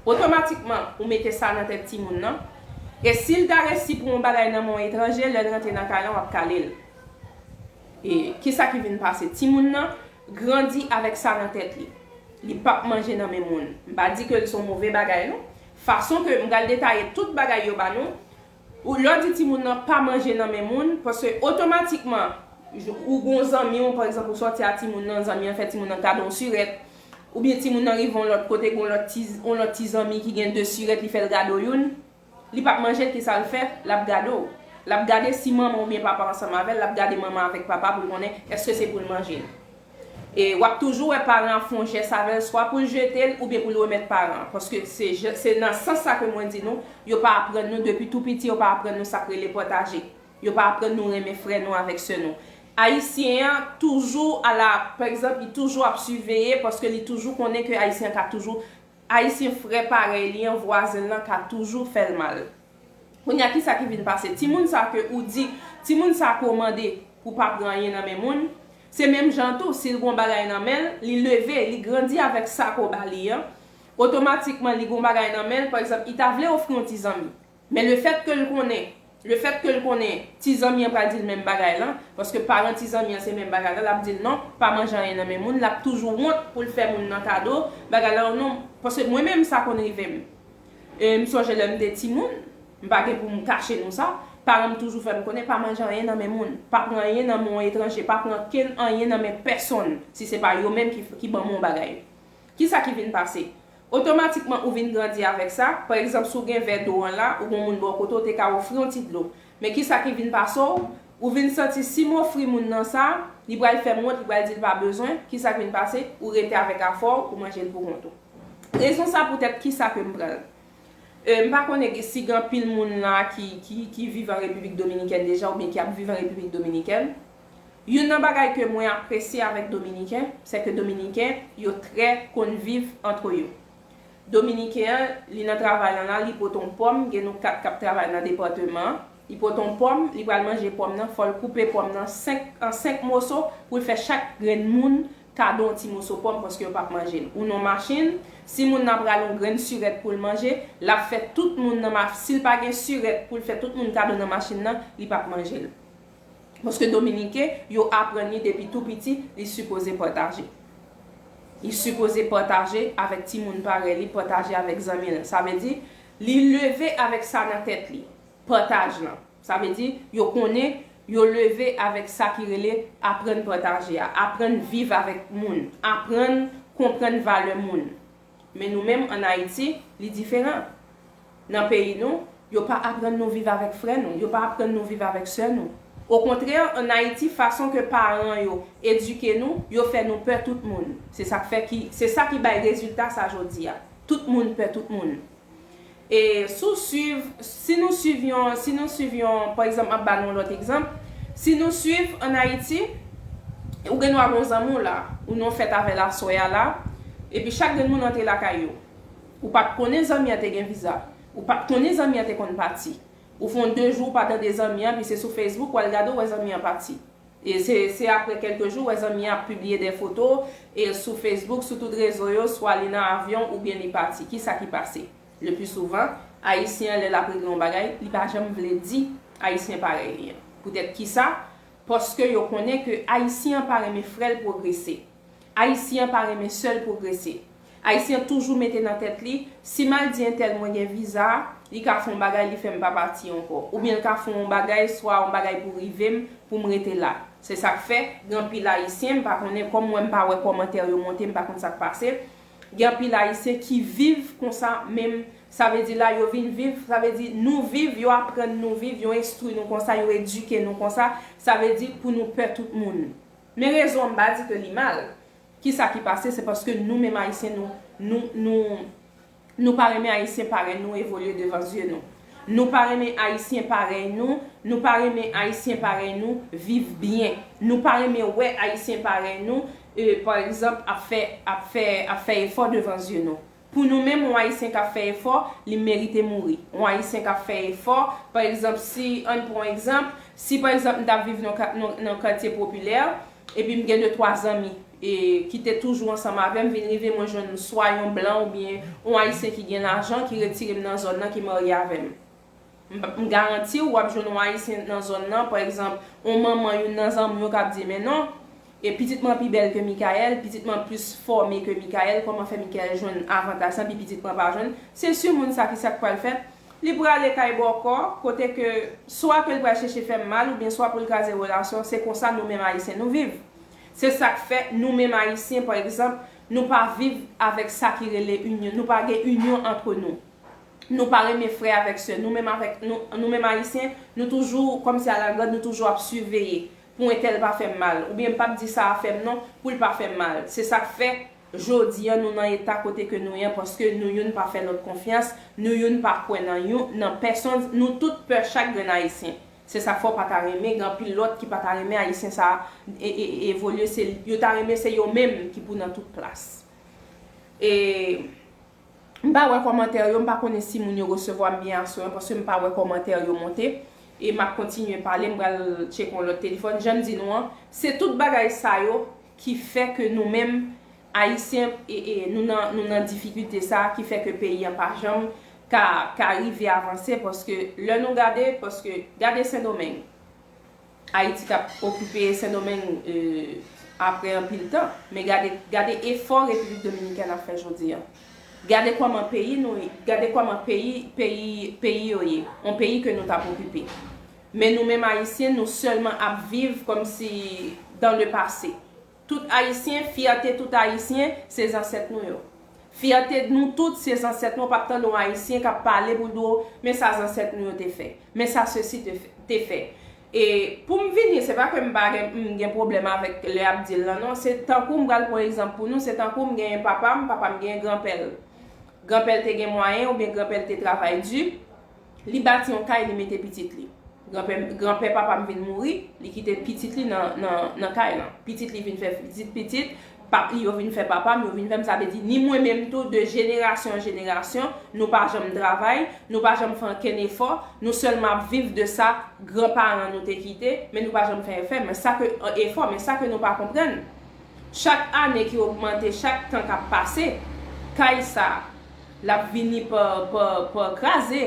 Otomatikman, ou mete sa nan tèt timoun nan. E si l ta resi pran yon bagay nan men yon etranje, lè l rantre nan kay lan, w ap kale l. E kisa ki vin pase? Timoun nan grandi avèk sa nan tèt li. Li p ap manje nan men moun. M pa di ke l se yon move bagay, non. Fason ke m pral detaye tout bagay yo ba nou, ou, lè w di timoun nan pa manje nan men moun, paske otomatikman, ou gen yon zanmi w, pa egzanp, ou sòti a timoun nan, zanmi an fè timoun nan kado yon sirèt, oubyen timoun nan rive yon lòt kote, gen yon lòt ti, yon lòt ti zanmi ki gen de sirèt, li fè l gade w youn, li p ap manje l, kisa l fè? L ap gade w. L ap gade si manman oubyen papa ansanm avè l, l ap gade manman avèk papa pou l konnen èske se pou l manje l. E w ap toujou wè paran an fè yon jès avè l, swa pou l jete l oubyen pou l remèt paran an. Paske se je-, se nan sans sa ke mwen di nou, yo pa aprann nou depi tou piti, yo pa aprann nou sa k rele pataje. Yo pa aprann nou renmen frè nou avèk sè nou. Ayisyen an toujou a la, pa egzanp, li toujou ap siveye paske li toujou konnen ke Ayisyen an ka toujou, Ayisyen frè parèy li an, vwazen l lan ka toujou fè l mal. Kounye a, kisa ki vin pase? Timoun sa ke ou di, timoun sa ke w mande pou pa pran anyen nan men moun, se menm jan tou, si l gen yon bagay nan men l, li leve, li grandi avèk sa ke w ba li an, otomatikman li gen yon bagay nan men l, pa egzanp, li ta vle ofri yon ti zanmi. Men lefètke l konnen, lefètke l konnen ti zanmi an pral di l menm bagay lan, paske paran ti zanmi an se menm bagay lan, l ap di l non, pa manje anyen nan men moun, l ap toujou wont pou l fè moun nan kado bagay lan, non, paske mwen menm sa konn rive m. E m sonje lè m te timoun, m pa gen pou m kache nou sa, paran m toujou fè m konnen pa manje anyen nan men moun, pa pran anyen nan men yon etranje, pa pran kenn anyen nan men pèsonn, si se pa yo menm ki, ki ban m yon bagay. Kisa ki vin pase? Otomatikman, ou vin grandi avèk sa. Pa egzanp, si w gen vè dlo an la, ou gen yon moun bò kote w, te ka ofri yon ti dlo. Men kisa ki vin pase w? Ou vin santi si m ofri moun nan sa, li pral fè m wont, li pral di l pa bezwen. Kisa k vin pase? Ou rete avèk afè w, ou manje l pou kont ou. Rezon sa poutèt kisa ke m pran l. E, m pa konnen si gen anpil moun la ki, ki, ki viv an Repiblik Dominikèn deja oubyen ki ap viv an Repiblik Dominikèn. Youn nan bagay ke mwen apresye avèk Dominiken, se ke Dominiken, yo trè konn viv antre yo. Dominiken an, li nan travay lan la, li pote yon pòm, gen nou kat k ap travay nan depatman an, li pote yon pòm, li pral manje pòm nan, fò l koupe pòm nan senk, an senk moso pou l fè chak grenn moun kado yon ti moso pòm paske yo p ap manje l. Ou nan machin, si moun nan pral yon grenn sirèt pou l manje, l ap fè tout moun nan machin, si l pa gen sirèt pou l fè tout moun kado nan machin nan, li p ap manje l. Paske Dominiken, yo aprann li depi tou piti, li sipoze pataje. Li sipoze pataje avèk timoun parèy li, pataje avèk zanmi l. Sa vle di, li leve avèk sa nan tèt li, pataj lan. Sa vle di, yo konnen, yo leve avèk sa ki rele aprann pataje a, aprann viv avèk moun, aprann konprann valè moun. Men nou menm ann Ayiti, li diferan. Nan peyi nou, yo pa aprann nou viv avèk frè nou, yo pa aprann nou viv avèk sè nou. Okontrè, ann Ayiti, fason ke paran yo edike nou, yo fè nou pè tout moun. Se sa k fè ki, se sa ki bay rezilta sa jodi a. Tout moun pè tout moun. E si w swiv, si nou swiv yon, si nou swiv yon, pa egzanp, m ap ba nou yon lòt egzanp. Si nou swiv ann Ayiti, ou gen dwa gen yon zanmi w la, ou nan yon fèt avè l aswè a la, epi chak grenn moun antre lakay yo. Ou pa t konnen zanmi an te gen viza. Ou pa t konnen zanmi an te konn pati. Ou fè yon de jou ou pa tande zanmi an, epi se sou Facebook w al gade w wè zanmi an pati. E se, se apre kèlke jou w wè zanmi an ap pibliye de foto e sou Facebook, sou tout rezo yo, swa li nan avyon oubyen li pati. Kisa ki pase? Le pli souvan, Ayisyen an, lè l ap regle yon bagay, li pa janm vle di Ayisyen parèy li an. Poutèt kisa? Paske yo konnen ke Ayisyen an pa renmen frè l pwogrese. Ayisyen an pa renmen sè l pwogrese. Ayisyen an toujou mete nan tèt li, si m al di entèl mwen gen viza, li ka fè yon bagay, li fè m pa pati ankò. Oubyen l ka fè yon bagay, swa yon bagay pou rive m, pou m rete la. Se sa k fè, gen anpil Ayisyen, m pa konnen, kòm mwen m pa wè kòmantè yo monte, m pa konn sa k pase. Gen anpil Ayisyen ki viv konsa menm, sa vle di la yo vin viv, sa vle di nou viv, yo aprann nou viv, yo enstwi nou konsa, yo edike nou konsa, sa vle di pou nou pè tout moun. Men rezon an m pa di ke li mal. Kisa ki pase? Se paske nou menm Ayisyen, nou, nou, nou, nou pa renmen Ayisyen parèy nou evolye devan zye nou. Nou pa renmen Ayisyen parèy nou, nou pa renmen Ayisyen parèy nou viv byen. Nou pa renmen wè Ayisyen parèy nou, e, pa egzanp, ap fè, ap fè, ap fè efò devan zye nou. Pou nou menm, yon Ayisyen k ap fè efò, li merite mouri. Yon Ayisyen k ap fè efò, pa egzanp, si, ann pran yon egzanp, si pa egzanp m t ap viv nan ka-, nan, nan katye popilè, epi m gen de twa zanmi, e, ki te toujou ansanm avè m, vin rive mwen jwenn swa yon blan oubyen yon Ayisyen ki gen lajan, ki retire m nan zòn nan, ki marye avè m. M, m garanti w, w ap jwenn yon Ayisyen nan zòn nan, pa egzanp, yon manman youn nan zanmi w k ap di, men non, e pitit mwen pi bèl ke Michael, pitit mwen plis fòme ke Michael, kòman fè Michael jwenn avantaj sa, epi pitit mwen pa jwenn? Se si moun sa, kisa k pral fèt? Li prale kay bòkò, kote ke swa ke l pral chèche fè m mal, oubyen swa pou l kraze relasyon, se konsa nou menm Ayisyen nou viv. Se sa k fè nou menm Ayisyen, pa egzanp, nou pa viv avèk sa ki rele inyon, nou pa gen inyon antre nou. Nou pa renmen frè avèk sè. Nou menm avèk, nou, nou menm Ayisyen, nou toujou kòmsi alagad, nou toujou ap siveye pou entèl pa fè m mal. Oubyen m p ap di sa a fè m non, pou l pa fè m mal. Se sa k fè, jodi a, nou nan eta kote ke nou ye an, paske nou youn pa fè lòt konfyans, nou youn pa kwè nan youn, nan pèsonn, nou tout pè chak grenn Ayisyen. Se sa k fè w pa ta renmen, gen anpil lòt ki pa ta renmen Ayisyen sa a e, e, e, evolye, se, yo ta renmen se yo menm ki pou nan tout plas. E, M pa wè kòmantè yo, m pa konnen si moun yo resevwa m byen aswè an, paske m pa wè kòmantè yo monte. E m ap kontinye pale, m pral tcheke yon lòt telefòn. Jan m di nou an, se tout bagay sa yo ki fè ke nou menm, Ayisyen, e, e, nou nan, nou nan difikilte sa a, ki fè ke peyi an pa janm ka, ka rive avanse, paske lè nou gade, paske gade Sendomeng. Ayiti t ap okipe Sendomeng, e, apre anpil tan. Men gade, gade efò Repiblik Dominikèn ap fè jodi a. Gade kòman peyi nou, gade kòman peyi, peyi, peyi yo ye. Yon peyi ke nou t ap okipe. Men nou menm Ayisyen, nou sèlman ap viv kòmsi dans le passé. Tout Ayisyen, fyète tout Ayisyen, se zansèt nou yo. Fyète nou tout, se zansèt nou. W p ap tande yon Ayisyen k ap pale pou l di w, men sa zansèt nou yo te fè. Men sa sesi te, te fè. E pou m vini, se pa ke m pa gen, m gen pwoblèm avèk lè y ap di l lan, non. Se tankou m pral pran egzanp pou nou, se tankou m genyen papa m, papa m genyen granpè l. Granpè l te gen mwayen oubyen granpè l te travay di, li bati yon kay, li mete pitit li. Granpè, granpè papa m vin mouri, li kite pitit li nan, nan, nan kay lan. Pitit li vin fè pitit pitit, pap li yo vin fè papa m, yo vin fè m, sa vle di ni mwen menm tou, de jenerasyon an jenerasyon, nou pa janm travay, nou pa janm fè ankenn efò, nou sèlman ap viv de sa granparan nou te kite, men nou pa janm fè efè, men sa ke, efò, men sa ke nou pa konprann. Chak ane ki ogmante, chak tan k ap pase, kay sa, l ap vini pa, pa, pa kraze.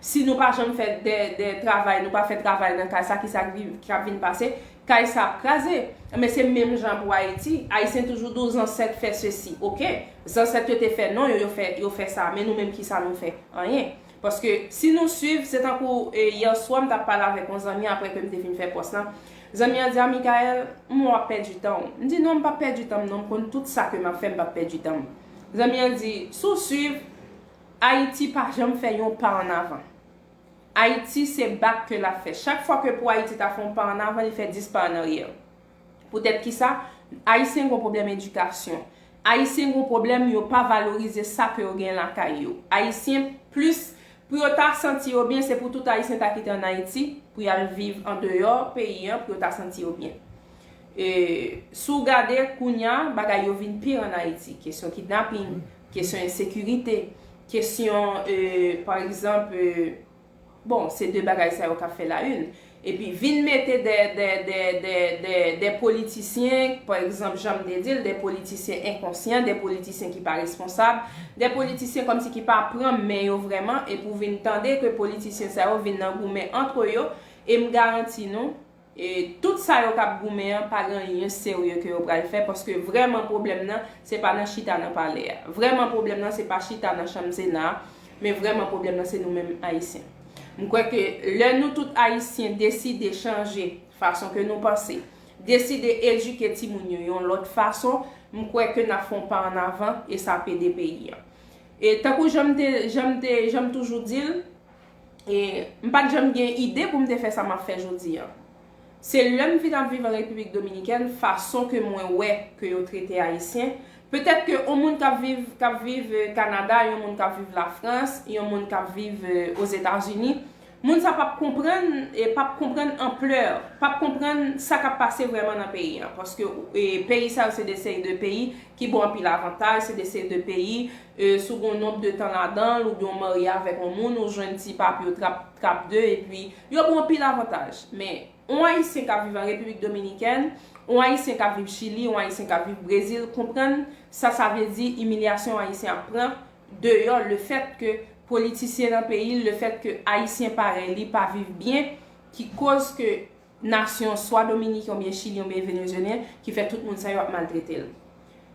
Si nou pa janm fè de, de travay, nou pa fè travay nan kay sa, ki sa k vin, k ap vin pase? Kay sa ap kraze. Men se menm jan pou Ayiti. Ayisyen toujou di w zansèt fè sesi. Oke, zansèt yo te fè non, yo, yo fè, yo fè sa. Men nou menm, ki sa nou fè? Anyen. Paske si nou swiv, se tankou, e, yè swa, m t ap pale avèk yon zanmi apre ke m te fin fè pòs lan. Zanmi an di, "A, Michael, m wè w ap pèdi tan w." M di, "Non, m p ap pèdi tan m, non, m konn tout sa ke m ap fè, m p ap pèdi tan m." Zanmi an di, "Si w swiv, Ayiti pa janm fè yon pa ann avan. Ayiti se bak ke l ap fè. Chak fwa ke pou Ayiti ta fè yon pa ann avan, li fè dis pa ann aryè." Poutèt ki sa? Ayisyen gen yon pwoblèm edikasyon. Ayisyen gen yon pwoblèm, yo pa valorize sa ke yo gen lakay yo. Ayisyen plis, pou yo ta santi yo byen, se pou tout Ayisyen ta kite ann Ayiti, pou y al viv andeyò peyi an, pou yo ta santi yo byen. E, si w gade, kounye a, bagay yo vin pi ann Ayiti. Kesyon kidnaping, kesyon ensekirite, kesyon, e, pa egzanp, e, bon, se de bagay sa yo k ap fè la une. Epi vin mete de, de, de, de, de, de politisyen, pa egzanp, jan m te di l, de politisyen enkonsyan, de politisyen ki pa responsab, de politisyen kòmsi ki pa pran men yo vrèman, epi w vin tande ke politisyen sa yo vin nan goumen antre yo, e m garanti nou, e tout sa yo k ap goumen an, pa gen anyen serye ke yo pral fè, paske vrèman pwoblèm nan, se pa nan chita nan palè a. Vrèman pwoblèm nan, se pa chita nan chanm Sena a, men vrèman pwoblèm nan, se nou menm Ayisyen. M kwè ke lè nou tout Ayisyen deside chanje fason ke nou panse, deside edike timoun yo yon lòt fason, m kwè ke n ap fè yon pa ann avan e sa ap ede peyi an. E tankou jan m te, jan m te, jan m toujou di l, e m pa t janm gen ide pou m te fè sa m ap fè jodi an. Se lè m vin ap viv an Repiblik Dominikèn, fason ke mwen wè ke yo trete Ayisyen, petèt ke yon moun k ap viv, k ap viv, e, Kanada, yon moun k ap viv Lafrans, yon moun k ap viv, e, Ozetazini, moun sa p ap konprann, e p ap konprann anplè, p ap konprann sa k ap pase vrèman nan peyi an. Paske, e, peyi sa yo se de seri de peyi ki ba w anpil avantaj, se de seri de peyi, e, si w gen yon nonb de tan ladan l, oubyen w marye avèk yon moun, ou jwenn ti papye w trap, trap de, epi yo ba w anpil avantaj. Men, yon Ayisyen k ap viv an Repiblik Dominikèn, yon Ayisyen k ap viv Chili, yon Ayisyen k ap viv Brezil, konprann sa sa vle di imilyasyon Ayisyen ap pran deyò, lefèt ke politisyen nan peyi l, lefèt ke Ayisyen parèy li pa viv byen, ki koz ke nasyon swa dominiken oubyen chilyen oubyen venezuelyen ki fè tout moun sa yo ap maltrete l.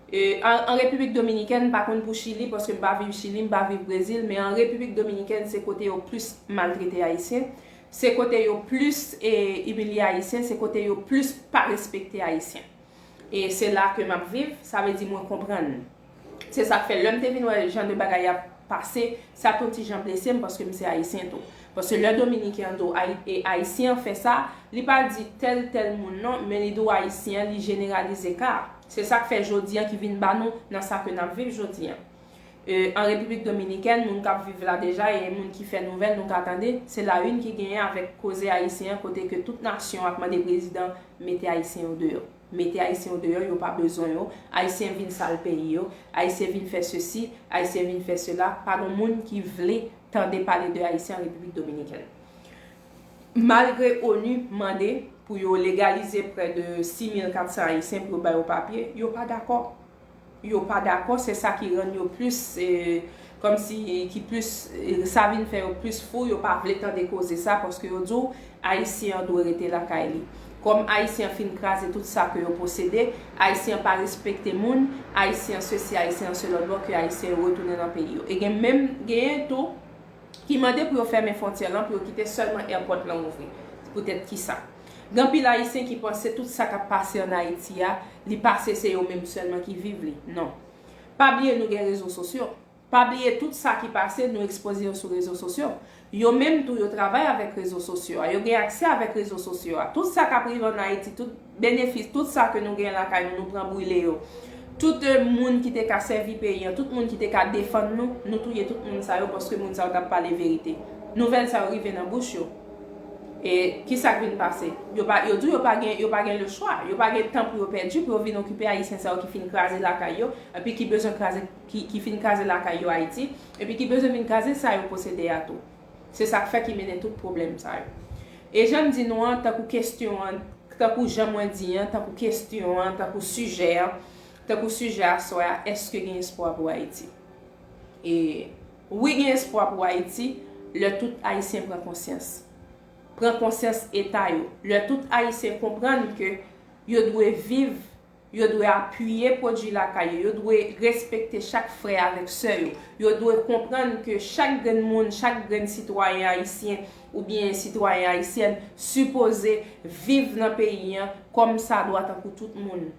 E, an, an Repiblik Dominikèn, m pa konn pou Chili, paske m pa viv Chili, m pa viv Brezil, men an Repiblik Dominikèn, se kote yo plis maltrete Ayisyen, se kote yo plis, e, imilye Ayisyen, se kote yo plis pa respekte Ayisyen. E se la ke m ap viv, sa vle di mwen konprann. Se sa k fè lè m te vin wè jan de bagay ap pase, sa te yon ti jan blese m paske m se Ayisyen tou. Paske lè Dominiken an di w Ayi-, e Ayisyen an fè sa, li pa di tèl, tèl moun non, men li di w Ayisyen an, li jeneralize ka a. Se sa k fè jodi an ki vin ba nou nan sa ke n ap viv jodi an. E, an Repiblik Dominikèn, moun k ap viv la deja, e moun ki fè nouvèl, nou ka tande, se la une ki genyen avèk koze Ayisyen an, kote ke tout nasyon ap mande prezidan mete Ayisyen yo deyò. Mete Ayisyen yo deyò, yo pa bezwen yo. Ayisyen vin sal peyi yo. Ayisyen vin fè sesi, Ayisyen vin fè sela. Pa gen moun ki vle tande pale de Ayisyen an Repiblik Dominikèn. Malgre onu mande pou yo legalize prè de sis mil kat san Ayisyen pou yo ba yo papye, yo pa dakò. Yo pa dakò, se sa ki rann yo plis, e, kòmsi, ki plis, e, sa vin fè yo plis fou, yo pa vle tande koze sa, paske yo di w, Ayisyen an dwe rete lakay li. Kòm Ayisyen an fin kraze tout sa ke yo posede, Ayisyen an pa respekte moun, Ayisyen an sesi, Ayisyen an selòt bò, ke Ayisyen yo retounen nan peyi yo. E gen menm, genyen tou ki mande pou yo fèmen fwontyè lan, pou yo kite sèlman èpòt lan ouvri. Poutèt ki sa? Gen anpil Ayisyen ki panse tout sa k ap pase ann Ayiti a, li pase se yo menm sèlman ki viv li. Non. Pa bliye nou gen rezo sosyo. Pa bliye tout sa ki pase, nou ekspoze yo sou rezo sosyo. Yo menm tou, yo travay avèk rezo sosyo a. Yo gen aksè avèk rezo sosyo a. Tout sa k ap rive ann Ayiti, tout benefis, tout sa ke nou gen lakay nou, nou pran brile yo. Tout, e, moun ki te ka sèvi peyi an, tout moun ki te ka defann nou, nou touye tout moun sa yo paske moun sa yo t ap pale verite. Nouvèl sa yo rive nan bouch yo. E ki sa k vin pase? Yo pa, yo di w yo pa gen, yo pa gen lechwa. Yo pa gen tan pou yo pèdi, pou yo vin okipe Ayisyen sa yo ki fin kraze lakay yo, epi ki bezwen kraze, ki, ki fin kraze lakay yo Ayiti, epi ki bezwen vin kraze sa yo posede a tou. Se sa k fè ki mennen tout pwoblèm sa yo. E jan m di nou an, tankou kesyon an, tankou jan mwen di an, tankou kesyon an, tankou sijè an, Tankou sijè aswè a, èske gen espwa pou Ayiti? E wi, gen espwa pou Ayiti lè tout Ayisyen pran konsyans. Pran konsyans eta yo. Lè tout Ayisyen konprann ke yo dwe viv, yo dwe apiye pwodui lakay yo, yo dwe respekte chak frè avèk sè yo, yo dwe konprann ke chak grenn moun, chak grenn sitwayen ayisyen oubyen sitwayen ayisyèn sipoze viv nan peyi an kòm sa dwa tankou tout moun.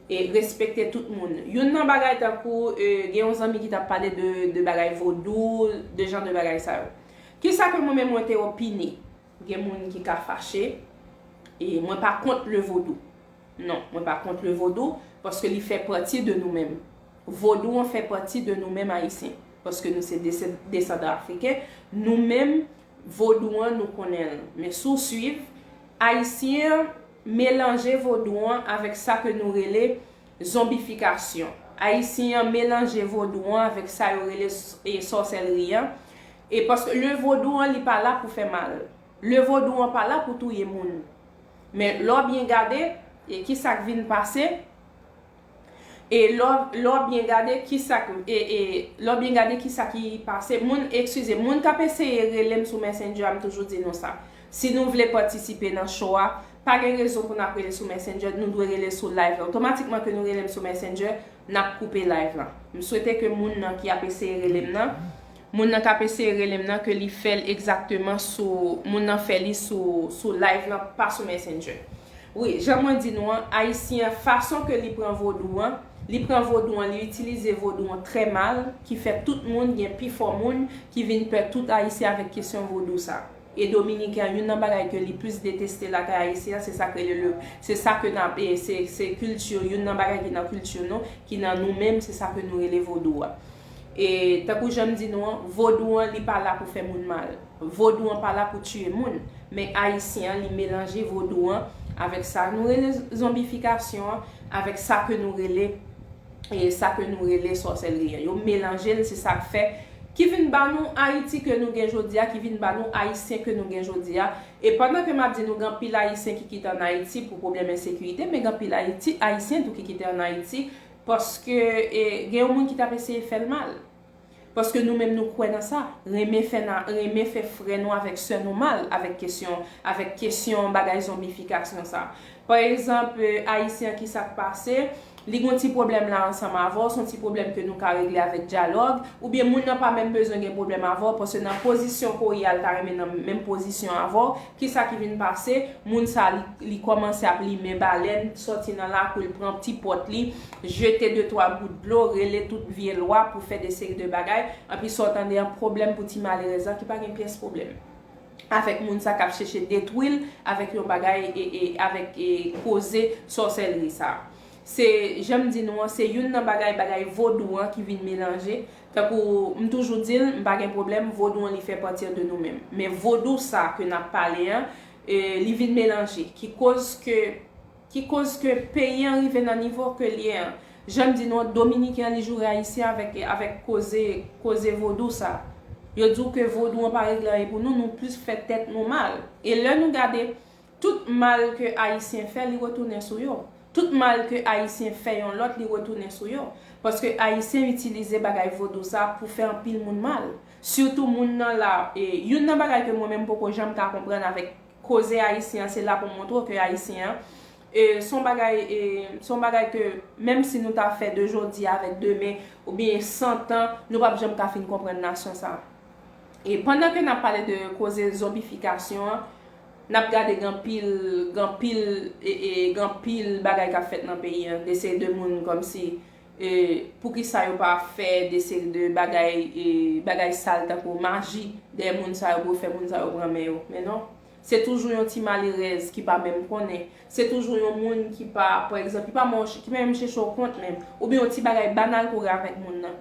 E respekte tout moun. Youn nan bagay tankou, e, gen yon zanmi ki t ap pale de, de bagay vodou, de jan de bagay sa yo. Kisa ke mwen menm mwen te opine? Gen moun ki ka fache, e mwen pa kont le vodou. Non, mwen pa kont le vodou, paske li fè pati de nou menm. Vodou an fè pati de nou menm ayisyen, paske nou se dese-, desandan afriken, nou menm, vodou an, nou konnen l. Men si w swiv, ayisyen an melanje vodou an avèk sa ke nou rele zonbifikasyon. Ayisyen an melanje vodou an avèk sa yo rele s-, e, sòsèlri an. E paske le vodou an, li pa la pou fè mal. Le vodou an pa la pou touye moun. Men lè w byen gade, e kisa k vin pase, e lè w, lè w byen gade kisa k, e, e, lè w byen gade kisa ki pase, moun, eskize, moun k ap eseye rele m sou Messenger a, m toujou di nou sa. Si nou vle patisipe nan show a, pa gen rezon pou n ap rele sou Messenger, nou dwe rele sou live la. Otomatikman ke nou rele m sou Messenger, n ap koupe live la. M swete ke moun nan ki ap eseye rele m nan, moun nan k ap eseye rele m nan, ke li fè l egzakteman sou, moun nan fè li sou, sou live lan, pa sou Messenger. Wi, jan mwen di nou an, Ayisyen an, fason ke li pran vodou an, li pran vodou an, li itilize vodou an trè mal, ki fè tout moun, gen pifò moun ki vin pè tout Ayisyen avèk kesyon vodou sa. E Dominiken an, youn nan bagay ke li plis deteste lakay Ayisyen an, se sa k rele le, se sa ke n ap, e se, se kilti, youn nan bagay ki nan kilti nou, ki nan nou menm, se sa ke nou rele vodou a. E tankou jan m di nou an, vodou an, li pa la pou fè moun mal. Vodou an pa la pou tiye moun. Men Ayisyen an, li melanje vodou an avèk sa nou rele zonbifikasyon an, avèk sa ke nou rele, e sa ke nou rele sòsèlri an. Yo melanje l, se sa k fè, ki vin ba nou Ayiti ke nou gen jodi a, ki vin ba nou Ayisyen ke nou gen jodi a. E pandan ke m ap di nou gen anpil Ayisyen ki kite ann Ayiti pou pwoblèm ensekirite, men gen anpil Ayiti, Ayisyen tou ki kite ann Ayiti, paske, e, gen yon moun ki t ap eseye fè l mal. Paske nou menm nou kwè nan sa. Renmen fè na, renmen fè frè nou avèk sè nou mal avèk kesyon, avèk kesyon bagay zonbifikasyon sa. Pa egzanp, e, Ayisyen an, ki sa k pase, li gon ti pwoblèm la ansanm avè w, se yon ti pwoblèm ke nou ka regle avèk dyalòg, oubyen moun nan pa menm bezwen gen pwoblèm avè w, paske nan pozisyon ke w ye a, l ta renmen nan menm pozisyon avè w. Kisa ki vin pase? Moun sa, li, li kòmanse ap limen balèn, sòti nan lakou, l pran ti pòt li, jete de twa gout dlo, rele tout vye lwa pou fè de seri de bagay, anpi sa w tande an pwoblèm pou ti malerèz la ki pa gen pyès pwoblèm avèk moun sa k ap chèche detwi l avèk yon bagay e, e avèk e koze sòsèlri sa. Se, jan m di nou an, se youn nan bagay, bagay vodou an ki vin melanje. Tankou m toujou di l, m pa gen pwoblèm, vodou an li fè pati de nou menm. Men vodou sa ke n ap pale an, e, li vin melanje, ki koz ke, ki koz ke peyi an rive nan nivo ke l ye an. Jan m di nou an, Dominiken an, li joure Ayisyen avèk, avèk koze, koze vodou sa. Yo di w ke vodou an pa regle anyen pou nou, nou plis fè tèt nou mal. E lè nou gade, tout mal ke Ayisyen fè, li retounen sou yo. Tout mal ke Ayisyen fè yon lòt, li retounen sou yo. Paske Ayisyen itilize bagay vodou sa pou fè anpil moun mal. Sitou moun nan la, e, youn nan bagay ke mwen menm m poko janm ka konprann avèk koze ayisyen an, se la pou m montre w ke ayisyen an, e, se yon bagay, e, se yon bagay ke menm si nou ta fè de jodi avèk demen, oubyen san tan, nou p ap janm ka fin konprann nasyon sa. E pandan ke n ap pale de koze zonbifikasyon an, n ap gade gen anpil, gen anpil, e, e, gen anpil bagay k ap fèt nan peyi an, de seri de moun kòmsi, e, poukisa yo pa fè de seri de bagay, e, bagay sal tankou maji dèyè moun sa yo pou yo fè moun sa yo pran men yo. Men non, se toujou yon ti malerèz ki pa menm konnen. Se toujou yon moun ki pa, pa egzanp, ki pa menm, ki pa menm chèche w kont menm. Oubyen yon ti bagay banal ke w gen avèk moun nan.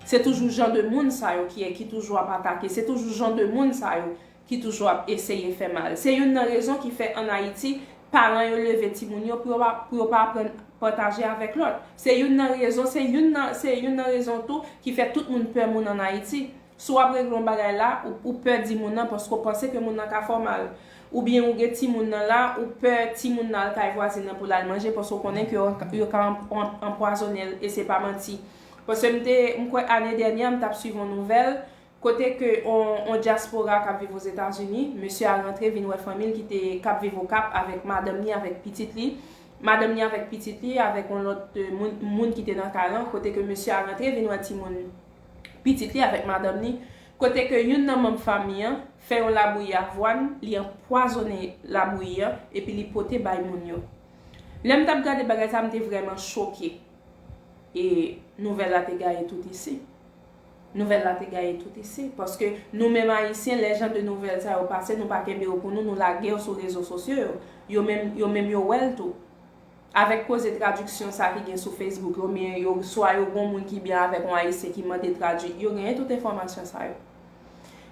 Se toujou jan de moun sa yo ki, ki toujou ap atake. Se toujou jan de moun sa yo ki toujou ap eseye fè mal. Se youn nan rezon ki fè ann Ayiti, paran yo leve timoun yo pou yo pa, pou yo pa aprann pataje avèk lòt. Se youn nan rezon, se youn nan, se youn nan rezon tou ki fè tout moun pè moun ann Ayiti. Si w ap regle yon bagay la, ou, ou pè di moun nan paske w panse ke moun nan ka fè w mal. oubyen ou gen timoun nan la, ou pè timoun nan al kay vwazin nan pou l al manje, paske w konnen ke yo, yo ka anp-, anp-, anpwazonnen l, e se pa manti. Paske m te, m kwè ane dènyè, m t ap swiv yon nouvèl, kote ke on, on dyaspora k ap viv Ozetazini, mesye a rantre vin wè fanmi l ki te, k ap viv Okap avèk madanm li, avèk pitit li. Madanm li avèk pitit li, avèk on lòt, e, moun, moun ki te nan kay lan, kote ke mesye a rantre vin wè timoun pitit li avèk madanm li, kote ke youn nan manm fanmi an fè yon labouyi avwàn, li anpwazonnen labouyi an, epi li pote bay moun yo. Lè m t ap gade bagay sa, m te vrèman choke. E nouvèl la te gaye tout isi. Nouvèl la te gaye tout isi. Paske nou menm Ayisyen, lè jan de nouvèl sa yo pase, nou pa kenbe yo pou nou, nou lage yo sou rezo sosyo yo. Yo menm, yo menm yo wè l tou. Avèk koze tradiksyon sa ki gen sou Facebook yo, men yo, swa yo gon moun ki byen avèk yon Ayisyen ki mande tradui, yo genyen tout enfòmasyon sa yo.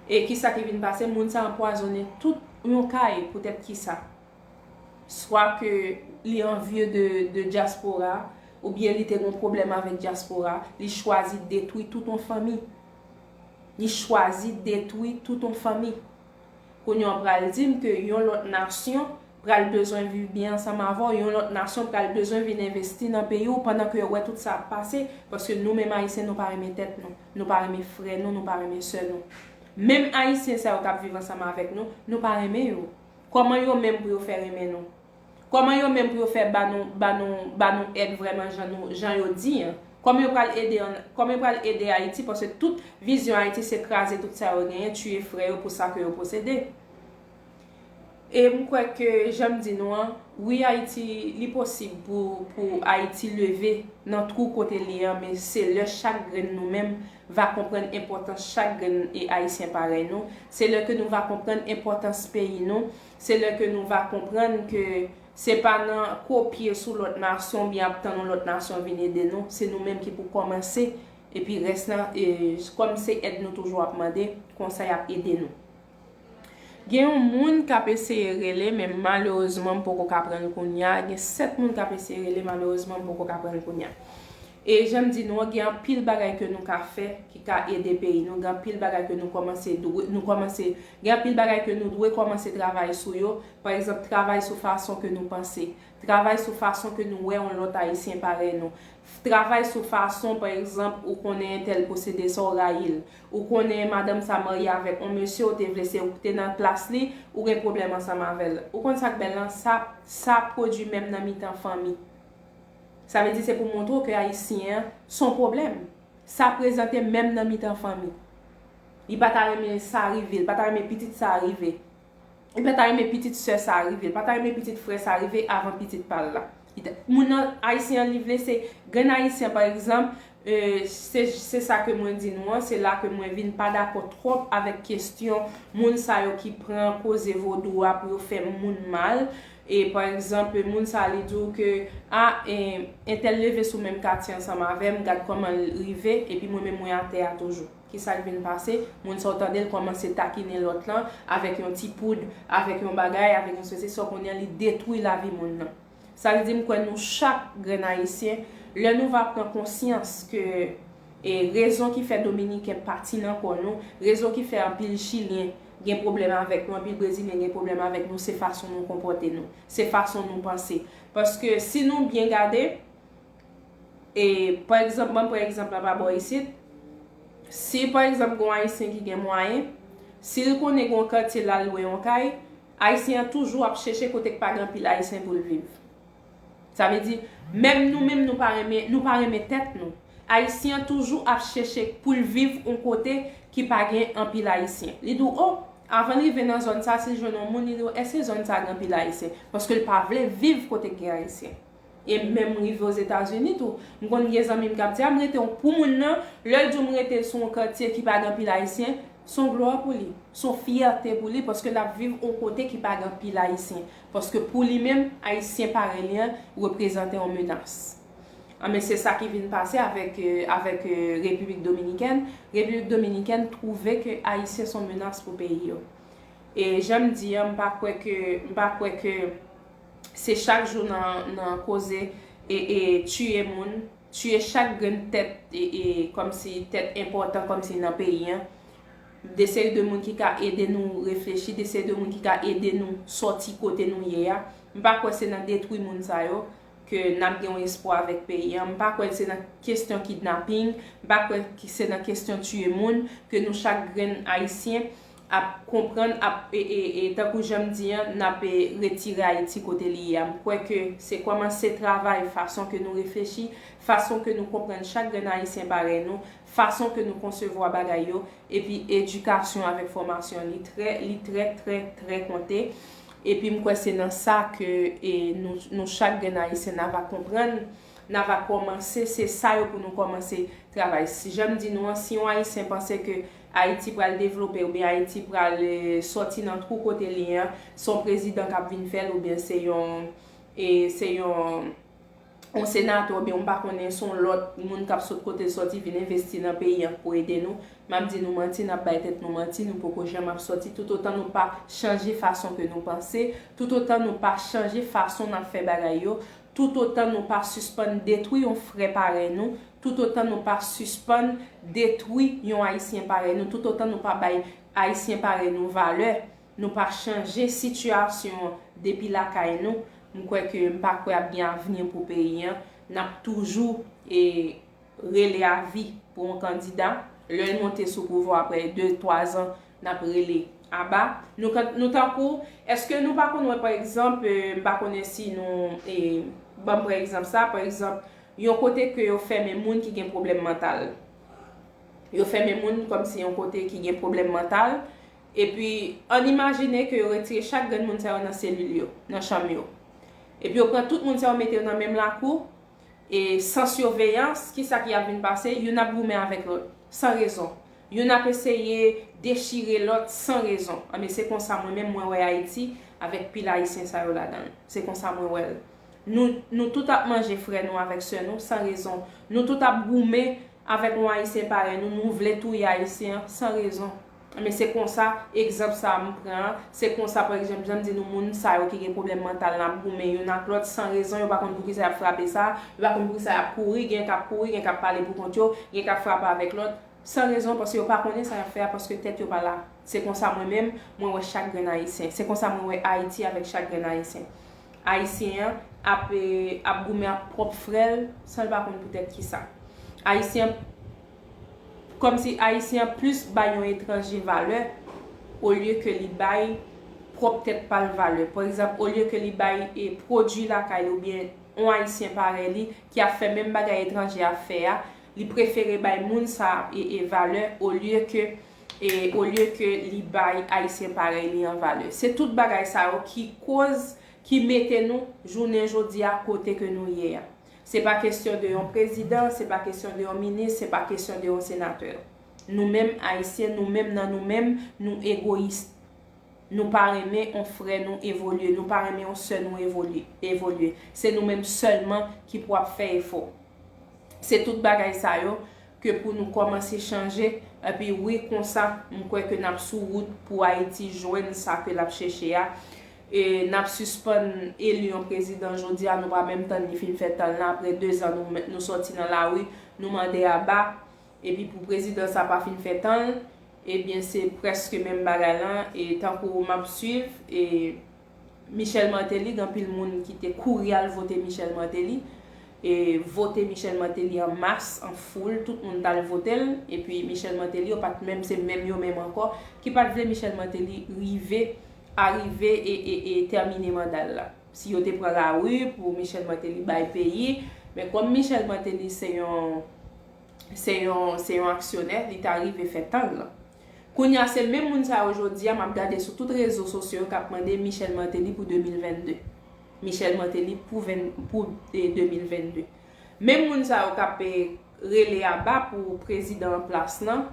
E kisa ki vin pase? Moun sa anpwazonnen tout yon kay, poutèt kisa? Swa ke li anvye de, de dyaspora, oubyen li te gon pwoblèm avèk dyaspora, li chwazi detwi tout yon fanmi. Li chwazi detwi tout yon fanmi. Kounye a w pral di m ke yon lòt nasyon pral bezwen viv byen ansanm avè w, yon lòt nasyon pral bezwen vin envesti nan peyi w pandan ke yo wè tout sa ap pase, paske nou menm Ayisyen, nou pa renmen tèt nou, nou pa renmen frè nou, nou pa renmen sè nou. Menm Ayisyen sa yo k ap viv ansanm avèk nou, nou pa renmen yo. Kòman yo menm pou yo fè renmen nou? Kòman yo menm pou yo fè ba nou, ba nou, ba nou èd vrèman jan nou, jan yo di an? Kòman yo pral ede an, kòman yo pral ede Ayiti? Paske tout vizyon Ayiti se kraze tout sa yo genyen, tiye frè yo pou sa ke yo posede. E m kwè ke, jan m di nou an, wi, Ayiti, li posib pou, pou Ayiti leve nan twou kote li an, men se lè chak grenn nou menm va konprann enpòtans chak grenn e Ayisyen parèy nou. Se lè ke nou va konprann enpòtans peyi nou. Se lè ke nou va konprann ke se pa nan kopye sou lòt nasyon oubyen ap tann yon lòt nasyon vin ede nou. Se nou menm ki pou kòmanse. Epi rès lan, e, kòm se èd nou toujou ap mande, konsa y ap ede nou. Gen yon moun k ap eseye rele, men malerezman m poko ka pran l kounye a. Gen sèt moun k ap eseye rele, malerezman m poko ka pran l kounye a. E jan m di nou an, gen anpil bagay ke nou ka fè ki ka ede peyi nou. Gen anpil bagay ke nou kòmanse dwe, nou kòmanse, gen anpil bagay ke nou dwe kòmanse travay sou yo. Pa egzanp, travay sou fason ke nou panse. Travay sou fason ke nou wè yon lòt Ayisyen parèy nou. Travay sou fason, pa egzanp, ou konnen entèl posede sa, w rayi l. Ou konnen madanm sa marye avèk yon mesye, ou te vle se ou ki te nan plas li, ou gen pwoblèm ansanm avè l. Ou konn sa k bèl lan? Sa, sa pwodui menm nan mitan fanmi. Sa vle di se pou montre w ke Ayisyen an se yon pwoblèm. Sa prezante menm nan mitan fanmi. Li pa ta renmen sa rive, li pa ta renmen pitit sa rive. Li pa ta renmen pitit sè sa rive, li pa ta renmen pitit frè sa rive avan pitit pa l la. Li ta, moun nan, Ayisyen an, li vle se grenn Ayisyen, pa egzanp, e, se, se sa ke mwen di nou an, se la ke mwen vin pa dakò twòp avèk kesyon moun sa yo ki pran koze vodou a pou yo fè moun mal. E, pa egzanp, moun sa li di w ke, a, e, entèl leve sou menm katye ansanm avè m, gad kòman l rive, epi mwen menm mwen atè a toujou. Kisa k vin pase? Moun sa w tande l kòmanse takinen lòt lan avèk yon ti poud, avèk yon bagay, avèk yon sesi, sa w konnen an, li detwi lavi moun nan. Sa vle di m kwè nou chak grenn Ayisyen, lè nou va pran konsyans ke, e, rezon ki fè Dominiken pa ti nan kò nou, rezon ki fè anpil Chilyen gen pwoblèm avèk nou, anpil Brezilyen gen pwoblèm avèk nou, se fason nou konpòte nou, se fason nou panse. Paske si nou byen gade, e, pa egzanp, ban m pran egzanp la pa bò isit. Si, pa egzanp, gen yon Ayisyen ki gen mwayen, si l konnen gen yon katye l al lwe yon kay, Ayisyen an toujou ap chèche kote k pa gen anpil Ayisyen pou l viv. Sa vle di, menm nou menm, nou pa renmen, nou pa renmen tèt nou. Ayisyen an toujou ap chèche pou l viv yon kote ki pa gen anpil Ayisyen. Li di w, o, avan l rive nan zòn sa, si l jwenn yon moun, li di w, èske zòn sa gen anpil Ayisyen? Paske l pa vle viv kote k gen Ayisyen. E menm rive Ozetazini tou. M konn gen zanmi m k ap di, a, m rete pou moun nan, lè l di w m rete sou yon katye ki pa gen anpil Ayisyen, s on glwa pou li, s on fyète pou li, paske l ap viv yon kote ki pa gen anpil Ayisyen. Paske pou li menm, Ayisyen parèy li an reprezante yon menas. Anben, se sa ki vin pase avèk, e, avèk, e, Repiblik Dominikèn. Repiblik Dominikèn twouve ke Ayisyen s on menas pou peyi yo. E jan m di an, m pa kwè ke, m pa kwè ke se chak jou nan, nan koze e, e tiye moun, tiye chak grenn tèt, e, e kòmsi tèt enpòtan, kòmsi nan peyi an. de seri de moun ki ka ede nou reflechi, de seri de moun ki ka ede nou sòti kote nou ye a. M pa kwè se nan detwi moun sa yo ke n ap gen yon espwa avèk peyi a. M pa kwè se nan kesyon kidnaping, m pa kwè ki se nan kesyon tiye moun ke nou chak grenn Ayisyen ap konprann, ap, e, e, e, tankou jan m di an, n ap, e, retire Ayiti kote li ye a. M kwè ke se kòmanse travay fason ke nou reflechi, fason ke nou konprann chak grenn Ayisyen parèy nou, fason ke nou konsevwa bagay yo, epi edikasyon avèk fòmasyon, li trè, li trè, trè, trè konte. Epi m kwè se nan sa ke, e, nou, nou chak grenn Ayisyen n ava konprann, n ava kòmanse, se sa yo pou nou kòmanse travay. Si, jan m di nou an, si yon Ayisyen panse ke Ayiti pral devlope oubyen Ayiti pral, e, sòti nan twou kote li ye an, se yon prezidan k ap vin fè l oubyen se yon, e, se yon, yon senatè oubyen m pa konnen se yon lòt moun k ap sot kote l sòti vin envesti nan peyi an pou ede nou, m ap di nou manti, n ap bay tèt nou manti, nou poko janm ap sòti toutotan nou pa chanje fason ke nou panse, toutotan nou pa chanje fason n ap fè bagay yo, toutotan nou pa sispann detwi yon frè parèy nou, toutotan nou pa sispann detwi yon Ayisyen parèy nou, toutotan nou pa bay Ayisyen parèy nou valè, nou pa chanje sitiyasyon an depi lakay nou, m kwè ke m pa kwè ap gen avni pou peyi an. N ap toujou, e, rele avi pou yon kandida. Lè l monte sou pouvwa apre de, twa zan, n ap rele aba. Nou, kan, nou tankou, èske nou pa konn wè, pa egzanp, e, m pa konnen si nou, e, ban m pran egzanp sa, pa egzanp, yon kote ke yo fèmen moun ki gen pwoblèm mantal. Yo fèmen moun kòmsi yon kote ki gen pwoblèm mantal. Epi, ann imajine ke yo retire chak grenn moun sa yo nan selil yo, nan chanm yo. Epi yo pran tout moun sa yo mete yo nan menm lakou, e san siveyans, kisa ki ap vin pase? Youn ap goumen avèk lòt, san rezon. Youn ap eseye dechire lòt san rezon. Anben, se konsa mwen menm mwen wè Ayiti avèk pil Ayisyen sa yo ladan l. Se konsa mwen wè l. Nou, nou tout ap manje frè nou avèk sè nou san rezon. Nou tout ap goumen avèk yon Ayisyen parèy nou, nou vle touye Ayisyen an san rezon. Men se konsa, egzanp sa a m pran an, se konsa, pa egzanp, jan m di nou, moun sa yo ki gen pwoblèm mantal nan ap goumen youn ak lòt san rezon, yo pa konn poukisa y ap frape sa, yo pa konn poukisa y ap kouri, gen k ap kouri, gen k ap pale pou kont yo, gen k ap frape avèk lòt, san rezon, paske yo pa konnen sa y ap fè a, paske tèt yo pa la. Se konsa mwen menm, mwen wè chak grenn Ayisyen. Se konsa mwen wè Ayiti avèk chak grenn Ayisyen. Ayisyen an ap, e, ap goumen ak pwòp frè l, san l pa konn poutèt kisa. Ayisyen an, kòmsi Ayisyen an plis bay yon etranje valè, olye ke li bay pwòp tèt pa l valè. Pa egzanp, olye ke li bay, e, pwodui lakay li oubyen yon Ayisyen parèy li ki ap fè menm bagay etranje ap fè a, li prefere bay moun sa a, e, e, valè, olye ke, e, olye ke li bay Ayisyen parèy li an valè. Se tout bagay sa yo ki koz, ki mete nou jounen jodi a kote ke nou ye a. Se pa kesyon de yon prezidan, se pa kesyon de yon minis, se pa kesyon de yon senatè. Nou menm Ayisyen, nou menm nan nou menm, nou egoyis. Nou pa renmen yon frè nou evolye, nou pa renmen yon sè nou evolye, evolye. Se nou menm sèlman ki pou ap fè efò. Se tout bagay sa yo ke pou nou kòmanse chanje. Epi wi, konsa, m kwè ke n ap sou wout pou Ayiti jwenn sa ke l ap chèche a. E n ap sispann eli yon prezidan jodi a, nou pa menm tann li fin fè tan l lan, apre de zan nou, nou sòti nan lari, nou mande aba. Epi pou prezidan sa pa fin fè tan l, ebyen se prèske menm bagay lan, e tankou m ap swiv, e Michel Martelly, gen anpil moun ki te kouri al vote Michel Martelly, e vote Michel Martelly an mas, an foul, tout moun t al vote l, epi Michel Martelly, yo pa t menm, se menm yo menm ankò, ki pa t vle Michel Martelly rive, arive e, e, e tèmine manda l la. Si yo te pran lari pou Michel Martelly bay peyi, men kòm Michel Martelly se yon, se yon, se yon aksyonè, li ta rive fè tan l lan. Kounye a, se menm moun sa yo jodi a, m ap gade sou tout rezo sosyo yo k ap mande Michel Martelly pou de mil vennde. Michel Martelly pou ven, pou, e, de mil vennde. Menm moun sa yo k ap, e, rele aba pou prezidan an plas lan,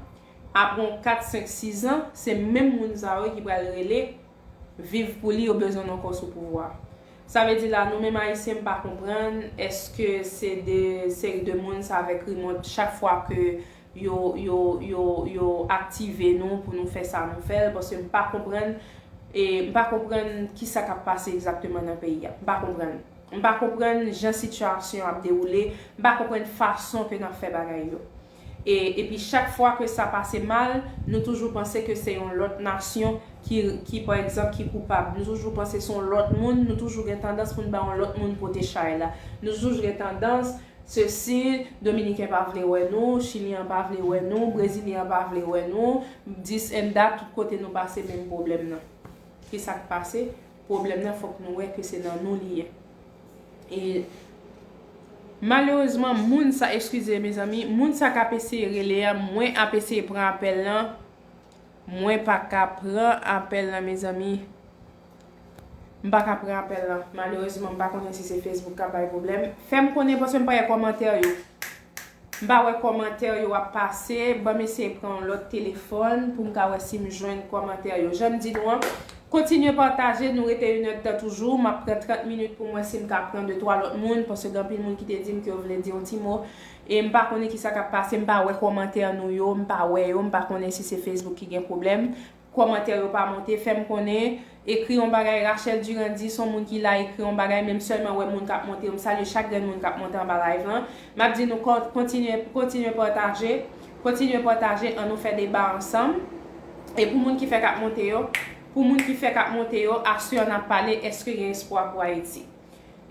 apre yon kat, senk, sis an, se menm moun sa yo ki pral rele viv pou li, yo bezwen n ankò sou pouvwa. Sa vle di la, nou menm Ayisyen, m pa konprann, èske se de seri de moun sa avèk rimòt chak fwa ke yo, yo, yo, yo aktive nou pou nou fè sa nou fè l, paske m pa konprann, e m pa konprann kisa k ap pase egzakteman nan peyi a. M pa konprann. M pa konprann jan sitiyasyon ap dewoule, m pa konprann fason ke n ap fè bagay yo. E, epi chak fwa ke sa pase mal, nou toujou panse ke se yon lòt nasyon ki, ki, pa egzanp, ki koupab. Nou toujou panse se yon lòt moun, nou toujou gen tandans pou n ba yon lòt moun pote chay la. Nou toujou gen tandans, sesi, Dominiken pa vle wè nou, Chilyen pa vle wè nou, Brezilyen pa vle wè nou, this and that, tout kote nou pase menm pwoblèm nan. Kisa k pase? Pwoblèm nan, fòk nou wè ke se nan nou li ye. E malerezman, moun sa, eskize, mezanmi, moun sa k ap eseye rele a, mwen ap eseye pran apèl lan. Mwen pa ka pran apèl lan, mezanmi. M pa ka pran apèl lan. Malerezman, m pa konnen si se Facebook k ap bay pwoblèm. Fè m konnen, paske m pa wè kòmantè yo. M pa wè kòmantè yo ap pase. Ban m eseye pran yon lòt telefòn pou m ka wè si m jwenn kòmantè yo. Jan m di nou an, kontinye pataje, nou rete inèdtan toujou. M ap pran trant minit pou m wè si m ka pran de twa lòt moun, paske gen anpil moun ki te di m ke yo vle di yon ti mo. E m pa konnen kisa k ap pase, m pa wè kòmantè nou yo, m pa wè yo, m pa konnen si se Facebook ki gen pwoblèm. Kòmantè yo pa monte, fè m konnen. Ekri yon bagay, Rachel Durand di, se yon moun ki la, ekri yon bagay, men m sèlman wè moun k ap monte yo. M salye chak grenn moun k ap monte anba live lan. M ap di nou kon-, kontinye, kontinye pataje, kontinye pataje, ann nou fè deba ansanm. E pou moun ki fèk ap monte yo, pou moun ki fèk ap monte yo, aswè a n ap pale, èske gen espwa pou Ayiti?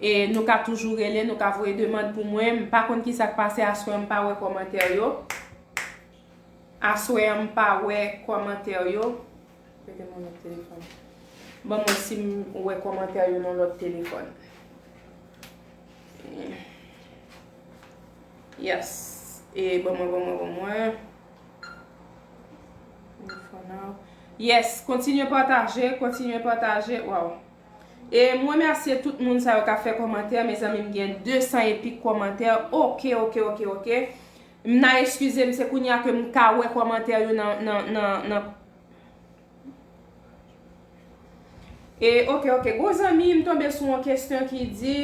E nou ka toujou rele, nou ka voye demann pou mwen. M pa konn kisa k pase aswè, m pa wè kòmantè yo. Aswè a, m pa wè kòmantè yo. Mete m yon lòt telefòn. Ban m wè si m wè kòmantè yo nan lòt telefòn. Yes. E ban mwen, ban mwen, ban mwen. For now. Yes, kontinye pataje, kontinye pataje. Waw. E m remèsye tout moun sa yo k ap fè kòmantè. Mezanmi, m gen de san epik kòmantè. Oke, oke, oke, oke. M na eskize m, se kounye a ke m ka wè kòmantè yo nan, nan, nan, nan. E, oke, oke. Gon zanmi m tonbe sou yon kesyon ki di,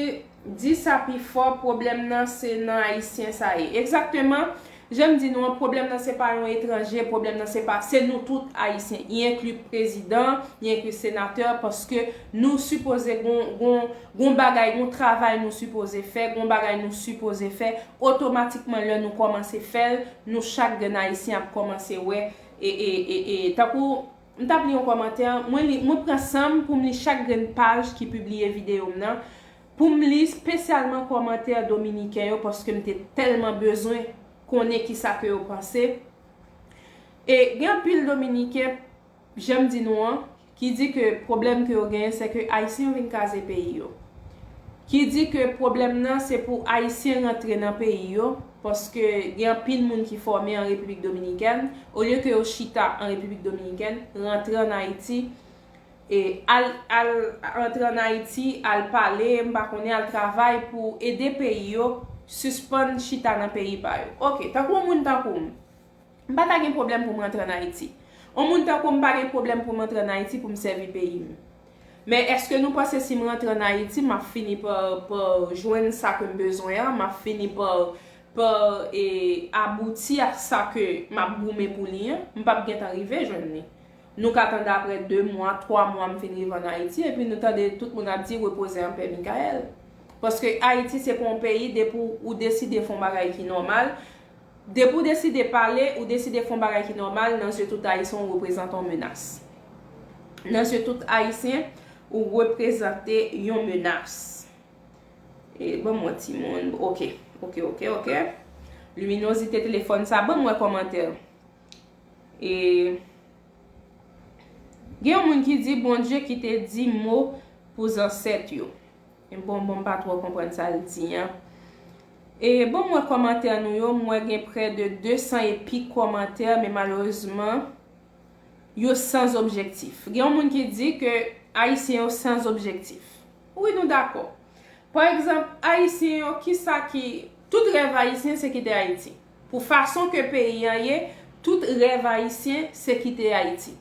di sa pi fò, pwoblèm nan se nan Ayisyen sa ye. Egzakteman, jan m di nou an, pwoblèm nan se pa yon etranje, pwoblèm nan se pa, se nou tout Ayisyen. I enkli prezidan, i enkli senatè, paske nou sipoze gon, gon, gon bagay, gon travay nou sipoze fè, gon bagay nou sipoze fè. Otomatikman, lè nou kòmanse fè l, nou chak grenn Ayisyen ap kòmanse wè, e, e, e, e, tankou m t ap li yon kòmantè, mwen li, mwen pran san m pou m li chak grenn paj ki pibliye videyo m nan, pou m li espesyalman kòmantè dominiken yo, paske m te tèlman bezwen konnen kisa ke yo panse. E gen anpil dominiken, jan m di nou an, ki di ke pwoblèm ke yo genyen, se ke Ayisyen yo vin kraze peyi yo. Ki di ke pwoblèm nan se pou Ayisyen rantre nan peyi yo, paske gen anpil moun ki fòme an Repiblik Dominikèn, olye ke yo chita an Repiblik Dominikèn, rantre ann Ayiti, e al, al rantre ann Ayiti, al pale, m pa konnen, al travay pou ede peyi yo, sispann chita nan peyi pa yo. Oke, tankou yon moun tankou m, m pa ta gen pwoblèm pou m rantre ann Ayiti. Yon moun tankou m pa gen pwoblèm pou m rantre ann Ayiti pou m sèvi peyi m. Men èske nou panse si m rantre ann Ayiti, m ap fini pa, pa jwenn sa ke m bezwen an, m ap fini pa, pa, e, abouti a sa ke m ap goumen pou li an? M p ap gentan rive jwenn li. Nou ka tande apre de mwa, twa mwa m fin rive ann Ayiti, epi nou tande tout moun ap di repoze an pè Mikaèl. Paske Ayiti se pa yon peyi, depi w, ou deside fè yon bagay ki nòmal, depi w deside pale, ou deside fè yon bagay ki nòmal, nan zye tout Ayisyen, ou reprezante yon menas. Nan zye tout Ayisyen, ou reprezante yon menas. E, ban m wè timoun. Oke, oke, oke, oke. Liminozite telefòn sa, ban m wè kòmantè. E, gen yon moun ki di, Bondye ki te di mo pou zansèt yo. E bon, bon, m pa twò konprann sa l di an. E, bon, m wè kòmantè nou yo, m wè gen prè de de san epi kòmantè, men malerezman, yo sans objectif. Gen yon moun ki di ke Ayisyen yo sans objectif. Wi, nou dakò. Pa egzanp, Ayisyen yo, kisa ki, tout rèv Ayisyen se kite Ayiti. Pou fason ke peyi an ye, tout rèv Ayisyen se kite Ayiti.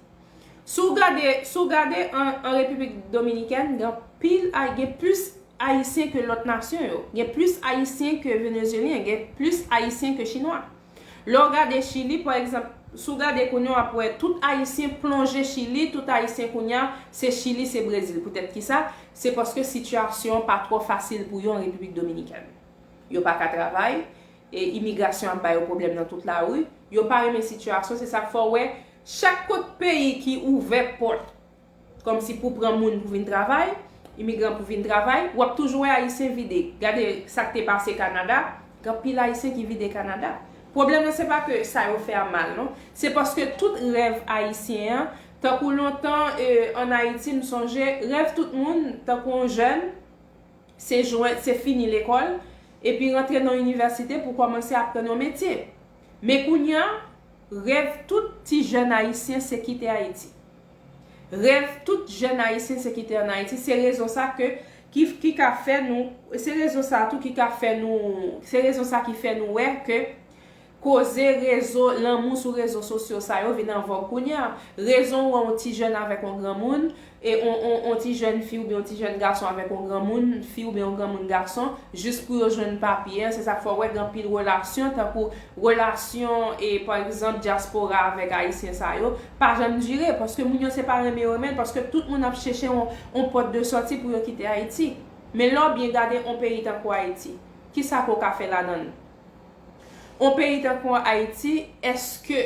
Si w gade, si w gade an, an Repiblik Dominikèn, gen anpil Ay-, gen plis Ayisyen ke lòt nasyon yo. Gen plis Ayisyen ke Venezyelyen, gen plis Ayisyen ke Chinwa. Lè w gade Chili, pa egzanp, si w gade kounye a, w ap wè tout Ayisyen plonje Chili, tout Ayisyen kounye a, se Chili, se Brezil. Poutèt kisa? Se paske sitiyasyon an pa twò fasil pou yo an Repiblik Dominikèn. Yo pa ka travay, e imigrasyon ap ba yo pwoblèm nan tout lari. Yo pa renmen sitiyasyon, se sa k fè w wè chak kot peyi ki ouvè pòt kòmsi pou pran moun pou vin travay, imigran pou vin travay, w ap toujou wè Ayisyen vide. Gade sa k te pase Kanada, gen anpil Ayisyen ki vide Kanada. Pwoblèm nan se pa ke sa yo fè a mal, non. Se paske tout rèv Ayisyen an, tankou lontan, e, ann Ayiti, m sonje, rèv tout moun, tankou yon jèn, se jwenn, se fini lekòl, epi rantre nan inivèsite pou kòmanse aprann yon metye. Men kounye a, rèv tout ti jèn Ayisyen se kite Ayiti. Rèv tout jèn Ayisyen se kite ann Ayiti. Se rezon sa ke, ki, ki ka fè nou, se rezon sa tou ki ka fè nou, se rezon sa ki fè nou wè ke koze rezo, lanmou sou rezo sosyo sa yo vin an vòg kounye a. Rezon ou wè yon ti jèn avèk yon granmoun, e yon, yon, yon ti jèn fi oubyen yon ti jèn gason avèk yon granmoun fi oubyen yon granmoun gason, jis pou yo jwenn papye a, se sa k fè w wè gen anpil relasyon, tankou relasyon, e, pa egzanp, dyaspora avèk Ayisyen sa yo, pa janm dire, paske moun yo se pa renmen yo renmen l, paske tout moun ap chèche yon, yon pòt de sòti pou yo kite Ayiti. Men lè w byen gade yon peyi tankou Ayiti, kisa ke w ka fè ladan l? Yon peyi tankou Ayiti, èske,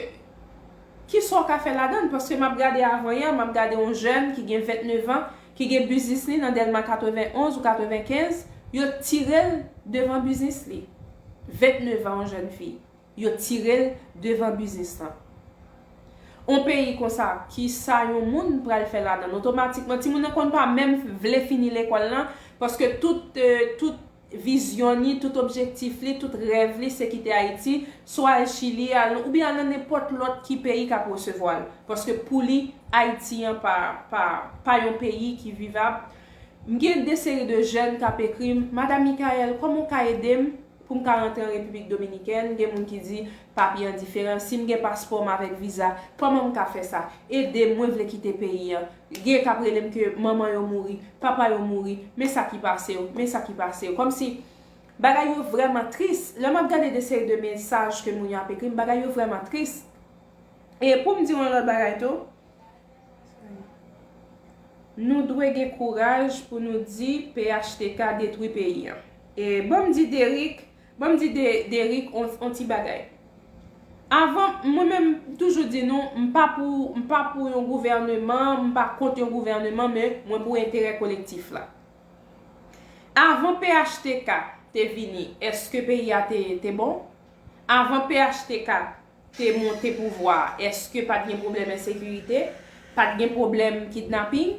kisa w ka fè ladan l? Paske m ap gade avan yè, m ap gade yon jèn ki gen vennèf an, ki gen biznis li nan Dèlma katrevenn onz ou katrevenkenz, yo tire l devan biznis li. Vennèf an, yon jèn fi. Yo tire l devan biznis lan. Yon peyi konsa, kisa yon moun pral fè ladan l? Otomatikman, timoun nan konn pa menm vle fini lekòl lan, paske tout, e, tout vizyon li, tout objektif li, tout rèv li, se kite Ayiti, swa al Chili, al, oubyen al nan nenpòt lòt ki peyi k ap resevwa l. Paske pou li, Ayiti an pa, pa, pa yon peyi ki vivab. M gen de seri de jèn k ap ekri m, "Madam Michaëlle, kòman w ka ede m pou m ka rantre an Repiblik Dominikèn?" Gen moun ki di, "Papye an diferan. Si m gen paspò m avèk viza, kòman m ka fè sa? Ede m, mwen vle kite peyi an." Gen k ap rele m ke manman yo mouri, papa yo mouri, men sa ki pase yo, men sa ki pase yo. Kòmsi bagay yo vrèman tris. Lè m ap gade de seri de mesaj ke moun yo ap ekri m, bagay yo vrèman tris. E pou m di w yon lòt bagay tou, nou dwe gen kouraj pou nou di P H T K detwi peyi an. E ban m di Derrick, ban m di De-, Derrick on, on ti bagay. Avan, mwen menm, m toujou di nou, m pa pou, m pa pou yon gouvèneman, m pa kont yon gouvèneman, men mwen pou enterè kolektif la. Avan P H T K te vini, èske peyi a te, te bon? Avan P H T K te monte pouvwa a, èske pa t gen pwoblèm ensekirite? Pa t gen pwoblèm kidnaping?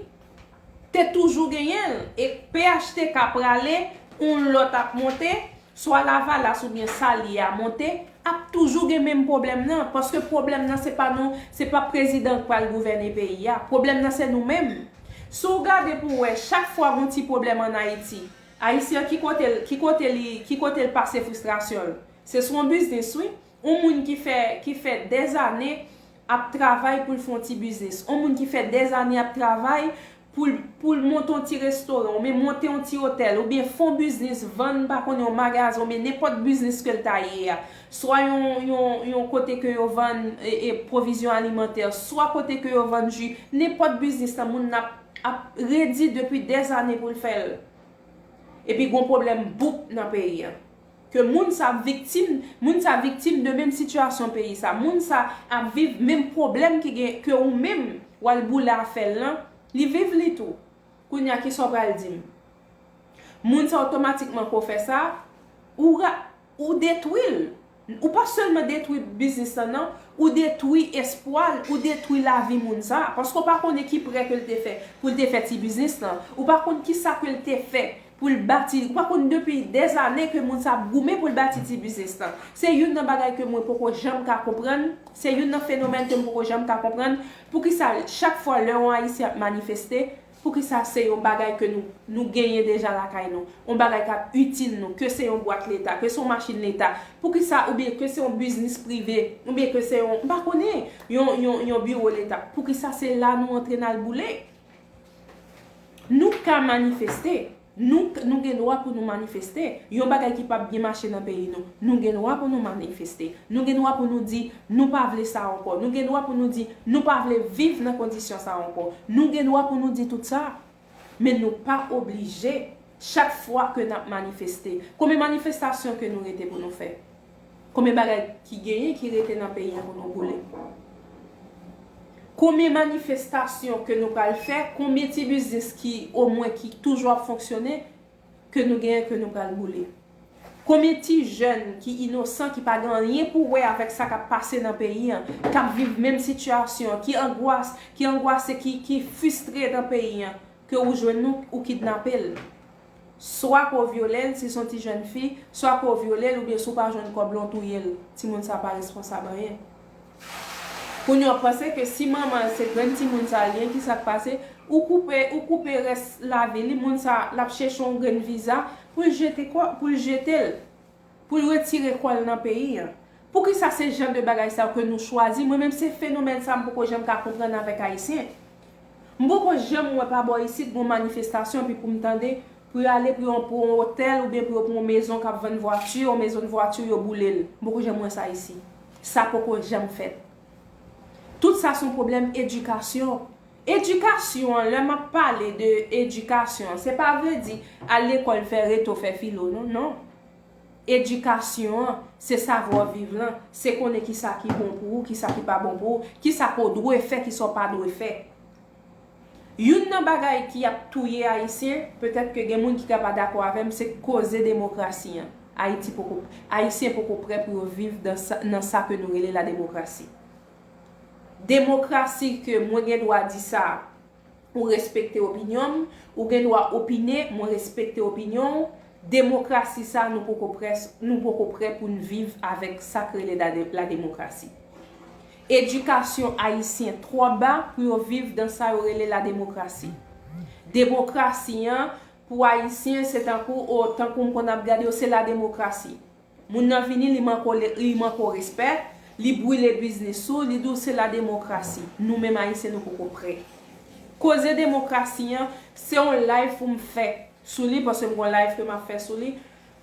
Te toujou genyen l. E P H T K prale, yon lòt ap monte, swa Lavalas oubyen Salye a monte, ap toujou gen menm pwoblèm nan. Paske pwoblèm nan se pa nou, se pa prezidan k pral gouvène peyi a. Pwoblèm nan se nou menm. Si w gade pou w wè, chak fwa gon ti pwoblèm ann Ayiti, Ayisyen an ki kote l, ki kote li, ki kote l pase fristrasyon l? Se sou yon biznis, wi. Yon moun ki fè, ki fè dèzane ap travay pou l fè yon ti biznis. Yon moun ki fè dèzane ap travay pou l, pou l monte yon ti restoran, oubyen monte yon ti otèl, oubyen fè yon biznis, vann, m pa konnen, yon magazen, oubyen nenpòt biznis ke l ta ye a. Swa yon, yon, yon kote ke yo vann, e, e, pwovizyon alimantè, swa kote ke yo vann ji, nenpòt biznis nan moun nan ap, ap redi depi dèzane pou l fè l. Epi gon pwoblèm bouk nan peyi an. Ke moun sa viktim, moun sa viktim de menm sitiyasyon peyi sa. Moun sa ap viv menm pwoblèm ki gen, ke ou menm w al boule afè l lan, li viv li tou. Kounye a, kisa w pral di m? Moun sa otomatikman ke w fè sa, ou ra-, ou detwi l. Ou pa sèlman detwi biznis lan, non, ou detwi espwa l, ou detwi lavi moun sa, paske w pa konnen ki prè ke l te fè pou l te fè ti biznis lan, ou pa konn kisa ke l te fè pou l bati, ou pa konn depi dèzane ke moun sa ap goumen pou l bati ti biznis lan. Se youn nan bagay ke mwen poko janm ka konprann, se youn nan fenomèn ke m poko janm ka konprann, poukisa chak fwa lè yon Ayisyen ap manifeste, poukisa se yon bagay ke nou, nou genyen deja lakay nou, yon bagay k ap itil nou, ke se yon bwat leta, ke se yon machin leta, poukisa, oubyen ke se yon biznis prive, oubyen ke se yon, m pa konnen, yon, yon, yon biwo leta, poukisa se la nou antre n al boule? Nou ka manifeste. Nou, nou gen dwa pou nou manifeste. Yon bagay ki p ap byen mache nan peyi nou, nou gen dwa pou nou manifeste. Nou gen dwa pou nou di nou pa vle sa ankò. Nou gen dwa pou nou di nou pa vle viv nan kondisyon sa ankò. Nou gen dwa pou nou di tout sa. Men nou pa oblije, chak fwa ke n ap manifeste. Konbyen manifestasyon ke nou rete pou nou fè? Konbyen bagay ki genyen ki rete nan peyi an pou nou boule? Konbyen manifestasyon ke nou pral fè? Konbyen ti biznis ki omwen ki toujou ap fonksyone ke nou genyen ke nou pral boule? Konbyen ti jèn ki inosan, ki pa gen anyen pou wè avèk sa k ap pase nan peyi an, k ap viv menm sitiyasyon, ki angwas, ki angwase, ki, ki fristre nan peyi an, ke ou jwenn nou, ou kidnape l. Swa ke w vyole l si se yon ti jèn fi, swa ke w vyole l oubyen si w pa jwenn kòb lan w touye l. Timoun sa pa responsab anyen. Kounye a w panse ke si manman l se grenn timoun sa l ye, kisa k pase? Ou koupe, ou koupe rès lavi li, moun sa l ap chèche yon grenn viza pou l jete kò, pou l jete l, pou l retire kò l nan peyi an. Poukisa se jan de bagay sa yo ke nou chwazi? Mwen menm se fenomèn sa m poko janm ka konprann avèk ayisyen. M poko janm wè pa bò isit gon manifestasyon epi pou m tande pou yo ale pou yon, pou yon otèl oubyen pou yo pou yon mezon k ap vann vwati, yon mezon vwati yo boule l. M poko janm wè sa isi. Sa poko janm fèt. Tout sa se yon pwoblèm edikasyon. Edikasyon an, lè m ap pale de edikasyon, se pa vle di al lekòl fè reto fè filo, non, non. Edikasyon an, se savwa viv lan, se konnen kisa ki bon pou ou, kisa ki pa bon pou ou, kisa ke w dwe fè, kisa w pa dwe fè. Youn nan bagay ki ap touye ayisyen, petèt ke gen moun ki ka pa dakò avè m, se koze demokrasi an. Ayiti poko, ayisyen poko prè pou yo viv dan sa, nan sa ke nou rele la demokrasi. Demokrasi ke mwen gen dwa di sa, ou respekte opinyon m, ou gen dwa opine, mwen respekte opinyon w. Demokrasi sa, nou poko prè, nou poko prè pou n viv avèk sa k rele la, la demokrasi. Edikasyon ayisyen twò ba pou yo viv dan sa yo rele la demokrasi. Demokrasi an, pou ayisyen, se tankou, o, tankou m konn ap gade yo, se la demokrasi. Moun nan vini, li manke w le-, li manke w respè, li brile biznis ou, li di w se la demokrasi. Nou menm ayisyen, nou poko prè. Koze demokrasi an, se yon live pou m fè sou li, paske m gon live ke m ap fè sou li,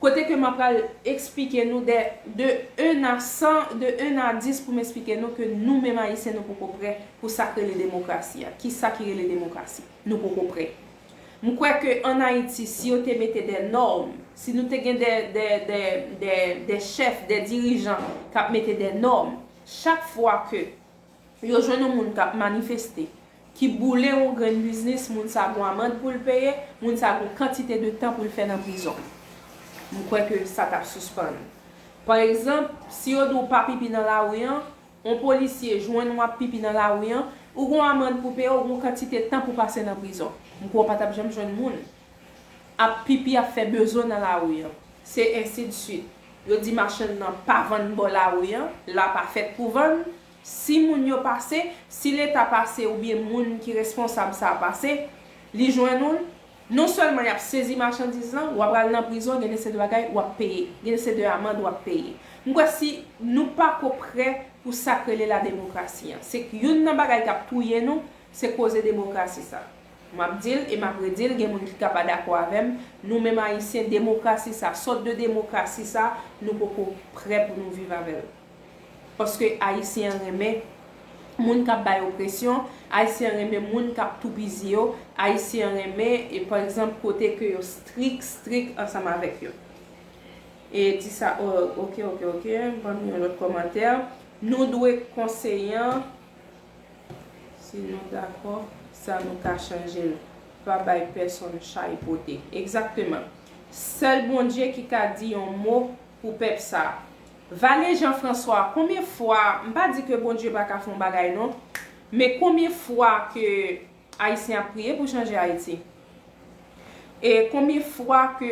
kote ke m ap pral eksplike nou de, de un a san, de un a dis pou m eksplike nou ke nou menm ayisyen, nou poko prè pou sa k rele demokrasi a. Kisa ki rele demokrasi? Nou poko prè. M kwè ke ann Ayiti, si yo te mete de nòm, si nou te gen de, de, de, de, de chèf, de dirijan k ap mete de nòm, chak fwa ke yo jwenn yon moun k ap manifeste, ki boule yon grenn biznis, moun sa gon amann pou l peye, moun sa gon kantite de tan pou l fè nan prizon. M kwè ke sa t ap sispann. Pa egzanp, si yo di w pa pipi nan lari an, yon polisye jwenn w ap pipi nan lari an, ou gon amann pou peye, ou gon kantite tan pou pase nan prizon. M kwè w pa t ap janm jwenn moun ap pipi, ap fè bezwen nan lari an. Se ensi de swit. Yo di machann nan pa vann bò lari an, la pa fèt pou vann. Si moun yo pase, si Leta pase oubyen moun ki responsab sa a pase, li jwenn ou, non sèlman y ap sezi machandiz lan, w ap al nan prizon, gen de seri de bagay w ap peye, gen de seri de amann w ap peye. M kwè si nou pako prè pou sa k rele la demokrasi an, se youn nan bagay k ap touye nou, se koze demokrasi sa. M ap di l e m ap redi l, gen moun ki ka pa dakò avè m, nou menm ayisyen, demokrasi sa, sòt de demokrasi sa, nou poko prè pou nou viv avè l. Paske ayisyen an renmen moun k ap bay opresyon, ayisyen an renmen moun k ap toupizi yo, ayisyen an renmen, e, pa egzanp, kote ke yo strik, strik ansanm avèk yo. E di sa, o, oke, oke, oke, ban m yon lòt kòmantè. Nou dwe konseyan, si nou dakò, sa nou ka chanje l. Pa bay pèsonn chay pote. Egzakteman. Sèl Bondye ki ka di yon mo pou pèp sa. Vale Jean François, konbyen fwa, m pa di ke Bondye pa ka fè yon bagay non, men konbyen fwa ke Ayisyen ap priye pou chanje Ayiti? E konbyen fwa ke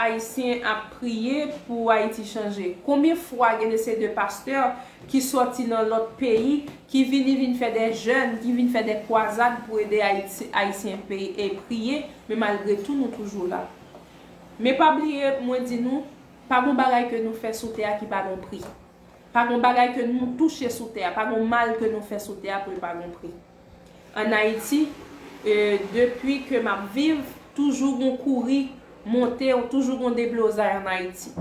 Ayisyen ap priye pou Ayiti chanje? Konbyen fwa gen de seri de pastè ki sòti nan lòt peyi, ki vini vin fè de jèn, ki vin fè de kwazad pou ede Ayiti, Ayisyen peyi, e priye, men malgre tou nou toujou la. Men pa bliye, mwen di nou, pa gon bagay ke nou fè sou tè a ki pa gon pri. Pa gon bagay ke nou touche sou tè a, pa gon mal ke nou fè sou tè a pou l pa gon pri. Ann Ayiti, e, depi ke m ap viv, toujou gon kouri monte, toujou gon deblozay ann Ayiti.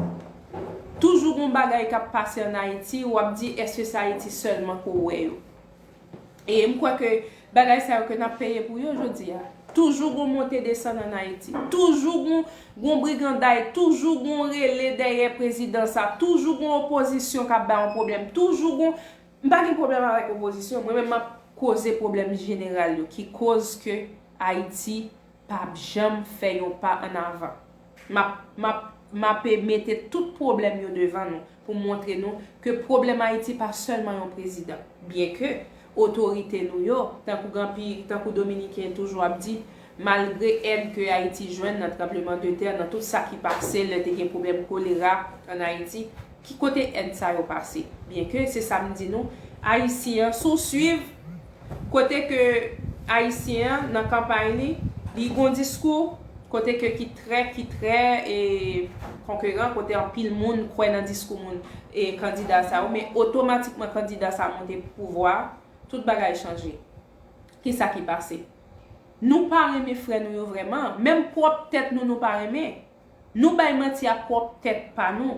Toujou gon bagay k ap pase ann Ayiti, w ap di, èske se Ayiti sèlman ke w wè yo? E m kwè ke bagay sa yo ke n ap peye pou yo jodi a. Toujou gon monte desann ann Ayiti. Toujou gon, gon briganday, toujou gon rele dèyè prezidan sa, toujou gon opozisyon k ap bay yon pwoblèm, toujou gon, m pa gen pwoblèm avèk opozisyon, mwen menm m ap koze pwoblèm jeneral yo ki koz ke Ayiti p ap janm fè yon pa ann avan. M ap, m ap, m ape mete tout pwoblèm yo devan nou pou montre nou ke pwoblèm Ayiti pa sèlman yon prezidan. Byenke otorite nou yo, tankou Ganpi, tankou Dominiken toujou ap di, malgre èd ke Ayiti jwenn nan tranblemanntè, nan tout sa ki pase, lè te gen pwoblèm kolera ann Ayiti, ki kote èd sa yo pase? Byenke se sa m di nou, Ayisyen an, si w swiv kote ke Ayisyen an nan kanpay li, li gon diskou kote ke ki trè, ki trè e konkeran, kote anpil moun kwè nan diskou moun e kandida sa yo, men otomatikman kandida sa monte pouvwa, tout bagay chanje. Kisa ki pase? Nou pa renmen frè nou yo vrèman, menm pwòp tèt nou nou pa renmen. Nou bay manti ak pwòp tèt pa nou.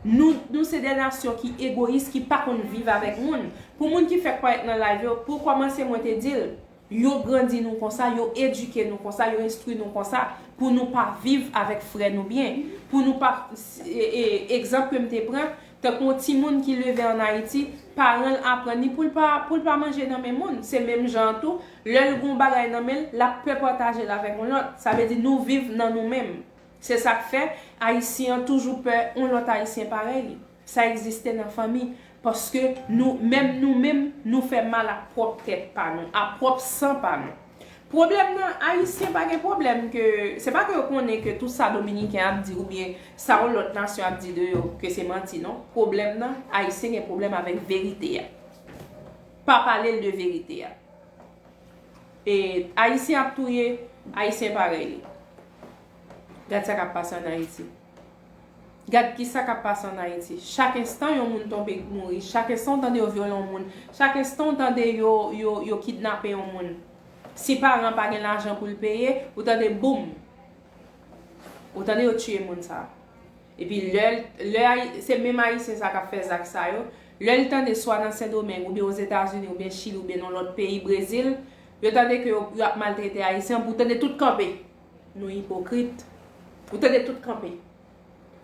Nou, nou se de nasyon ki egoyis, ki pa konn viv avèk moun. Pou moun ki fèk parèt nan live yo, pou kòmanse mwen te di l, yo grandi nou konsa, yo edike nou konsa, yo enstwi nou konsa, pou nou pa viv avèk frè nou byen, pou nou pa, e, e, egzanp ke m te pran, tankou yon timoun ki leve ann Ayiti, paran l aprann li pou l pa, pou l pa manje nan men moun. Se menm jan an tou, lè l gon bagay nan men l, l ap pè pataje l avèk yon lòt. Sa vle di nou viv nan nou menm. Se sa k fè Ayisyen an toujou pè yon lòt Ayisyen parèy li. Sa egziste nan fanmi. Paske nou, menm nou menm, nou fè mal ak pwòp tèt pa nou, ak pwòp san pa nou. Pwoblèm nan, Ayisyen pa gen pwoblèm ke, se pa ke yo konnen ke tout sa Dominiken ap di oubyen sa yon lòt nasyon ap di de yo, ke se manti, non. Pwoblèm nan, Ayisyen gen pwoblèm avèk verite a. Pa pale l de verite a. E Ayisyen ap touye Ayisyen parèy li. Gad sa k ap pase ann Ayiti. Gad kisa k ap pase ann Ayiti. Chak enstan yon moun tonbe mouri. Chak enstan w tande yo vyole yon moun. Chak enstan w tande yo, yo, yo kidnape yon moun. Si paran pa gen lajan pou l peye, ou tande boum. Ou tande yo tiye moun sa. Epi lè, lè Ayi-, se menm Ayisyen sa k ap fè zak sa yo. Lè l tande swa nan Sendomeng, oubyen Ozetazini, oubyen Chili, oubyen nan lòt peyi, Brezil, yo tande ke yo, yo ap maltrete Ayisyen, pou tande tout kanpe. Nou ipokrit. Ou tande tout kanpe.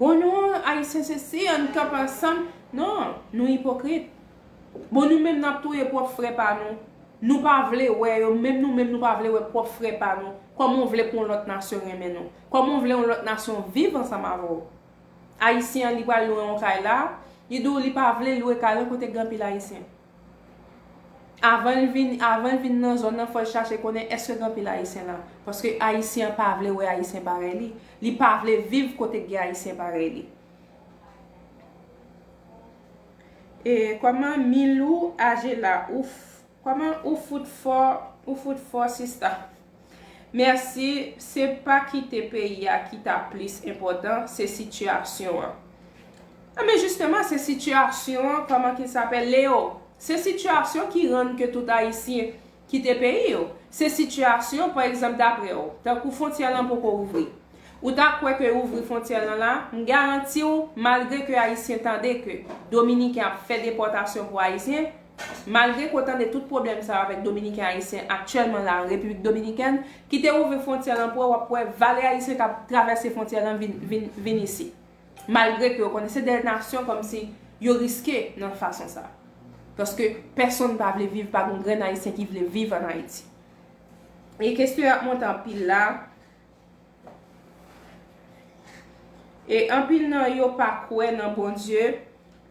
Oh non, Ayisyen sesi, ann kanpe ansanm. Non, nou ipokrit. Bon, nou menm n ap touye pwòp frè pa nou. Nou pa vle wè yo, menm nou menm nou pa vle wè pwòp frè pa nou. Kòman w vle pou yon lòt nasyon renmen nou? Kòman w vle yon lòt nasyon viv ansanm avè w? Ayisyen an, li pral lwe yon kay la, li di w li pa vle lwe kay lan kote gen anpil Ayisyen. Avan l vin, avan l vin nan zòn nan, fò l chache konnen èske gen anpil Ayisyen la. Paske Ayisyen an pa vle wè Ayisyen parèy li. Li pa vle viv kote gen Ayisyen parèy li. E kòman Milou aje la? Ouf. Kòman ou fout fò, ou fout fò, sista. Mèsi, se pa kite peyi a ki ta plis enpòtan, se sitiyasyon an. Enben, jisteman, se sitiyasyon an, kòman ki sapèl, Leo? Se sitiyasyon ki rann ke tout Ayisyen kite peyi yo. Se sitiyasyon, pa egzanp, daprè w, tankou fwontyè lan poko ouvri. Ou ta kwè ke ouvri fwontyè lan la, m garanti w, malgre ke Ayisyen tande ke Dominiken ap fè depòtasyon pou Ayisyen, malgre ke w tande tout pwoblèm sa yo avèk Dominiken Ayisyen aktyèlman la, Repiblik Dominikèn, kite ouvri fwontyè lan pou w, w ap wè valè Ayisyen k ap travèse fwontyè lan vin, vin, vin isi. Malgre ke yo konnen se de nasyon kòmsi yo riske nan fason sa. Paske pèsonn pa vle viv, pa gen grenn Ayisyen ki vle viv ann Ayiti. E kesyon y ap monte anpil la, e anpil nan yo pa kwè nan Bondye,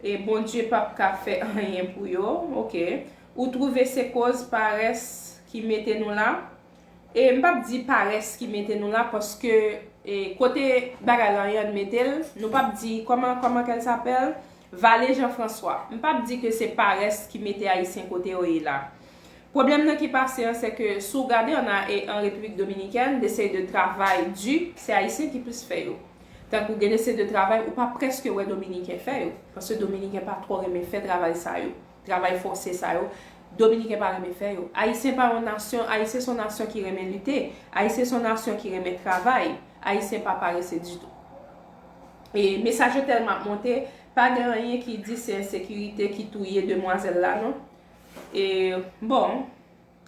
e Bondye p ap ka fè anyen pou yo, oke. Ou twouve se koz parès ki mete nou la? E m p ap di parès ki mete nou la, paske, e, kote bagay lan ye, ann mete l, nou p ap di, kòman, kòman kèl sapèl? Vale Jean François. M p ap di ke se parès ki mete Ayisyen kote yo ye la. Pwoblèm nan ki pase an, se ke si w gade ann a, e, an Repiblik Dominikèn, de seri de travay di, se Ayisyen ki plis fè yo. Tankou gen de seri de travay ou pa prèske wè Dominiken fè yo, paske Dominiken pa twò renmen fè travay sa yo. Travay fòse sa yo, Dominiken pa renmen fè yo. Ayisyen pa yon nasyon, Ayisyen se yon nasyon ki renmen lite, Ayisyen se yon nasyon ki renmen travay, Ayisyen pa parese ditou. E mesaj yo tèlman ap monte, pa gen anyen ki di se ensekirite ki touye demwazèl la, non. E, bon,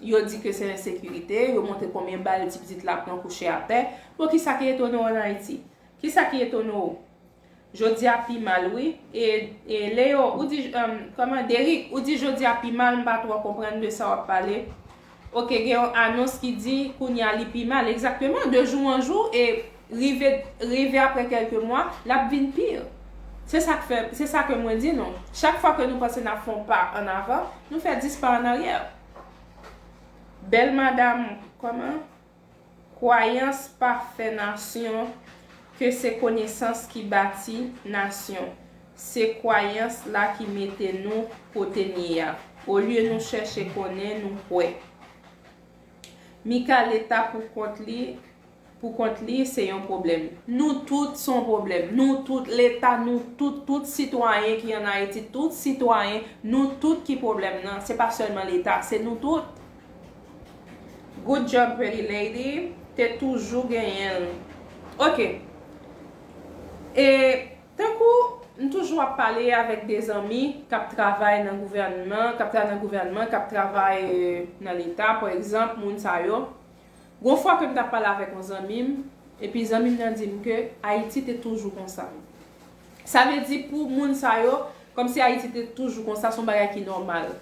Yo di ke se ensekirite, yo montre konbyen bal ti pitit la pran kouche atè. Bon, kisa ki etone w ann Ayiti? Kisa ki etone w? Jodi a pi mal, wi. E, e Leo, ou di, um, kòman, Derrick, ou di jodi a pi mal, m pa twò konprann de sa w ap pale. Oke, gen yon anons ki di kounye a li pi mal. Egzakteman, de jou an jou, e rive, rive apre kèlke mwa, l ap vin pi. Se sa k fè, se sa ke mwen di nou. Chak fwa ke nou panse n ap fè yon pa ann avan, nou fè dis pa ann aryè. Bèl madanm, kòman? Kwayans pa fè nasyon, ke se konesans ki bati nasyon. Se kwayans la ki mete nou kote n ye a. Olye nou chèche konnen, nou kwè. Mika, Leta pou kont li, pou kont li, se yon pwoblèm. Nou tout se yon pwoblèm. Nou tout, Leta, nou tout, tout sitwayen ki ann Ayiti, tout sitwayen, nou tout ki pwoblèm nan. Se pa sèlman Leta, se nou tout. Good job, pretty lady. Te toujou genyen l. Oke. E tankou m toujou ap pale avèk de zanmi k ap travay nan gouvènman, k ap travay nan gouvènman, k ap travay, e, nan Leta, pa egzanp, moun sa yo. Gon fwa ke m t ap pale avèk yon zanmi m, epi zanmi m nan di m ke Ayiti te toujou konsa. Sa vle di pou moun sa yo, kòmsi Ayiti te toujou konsa, se yon bagay ki nòmal.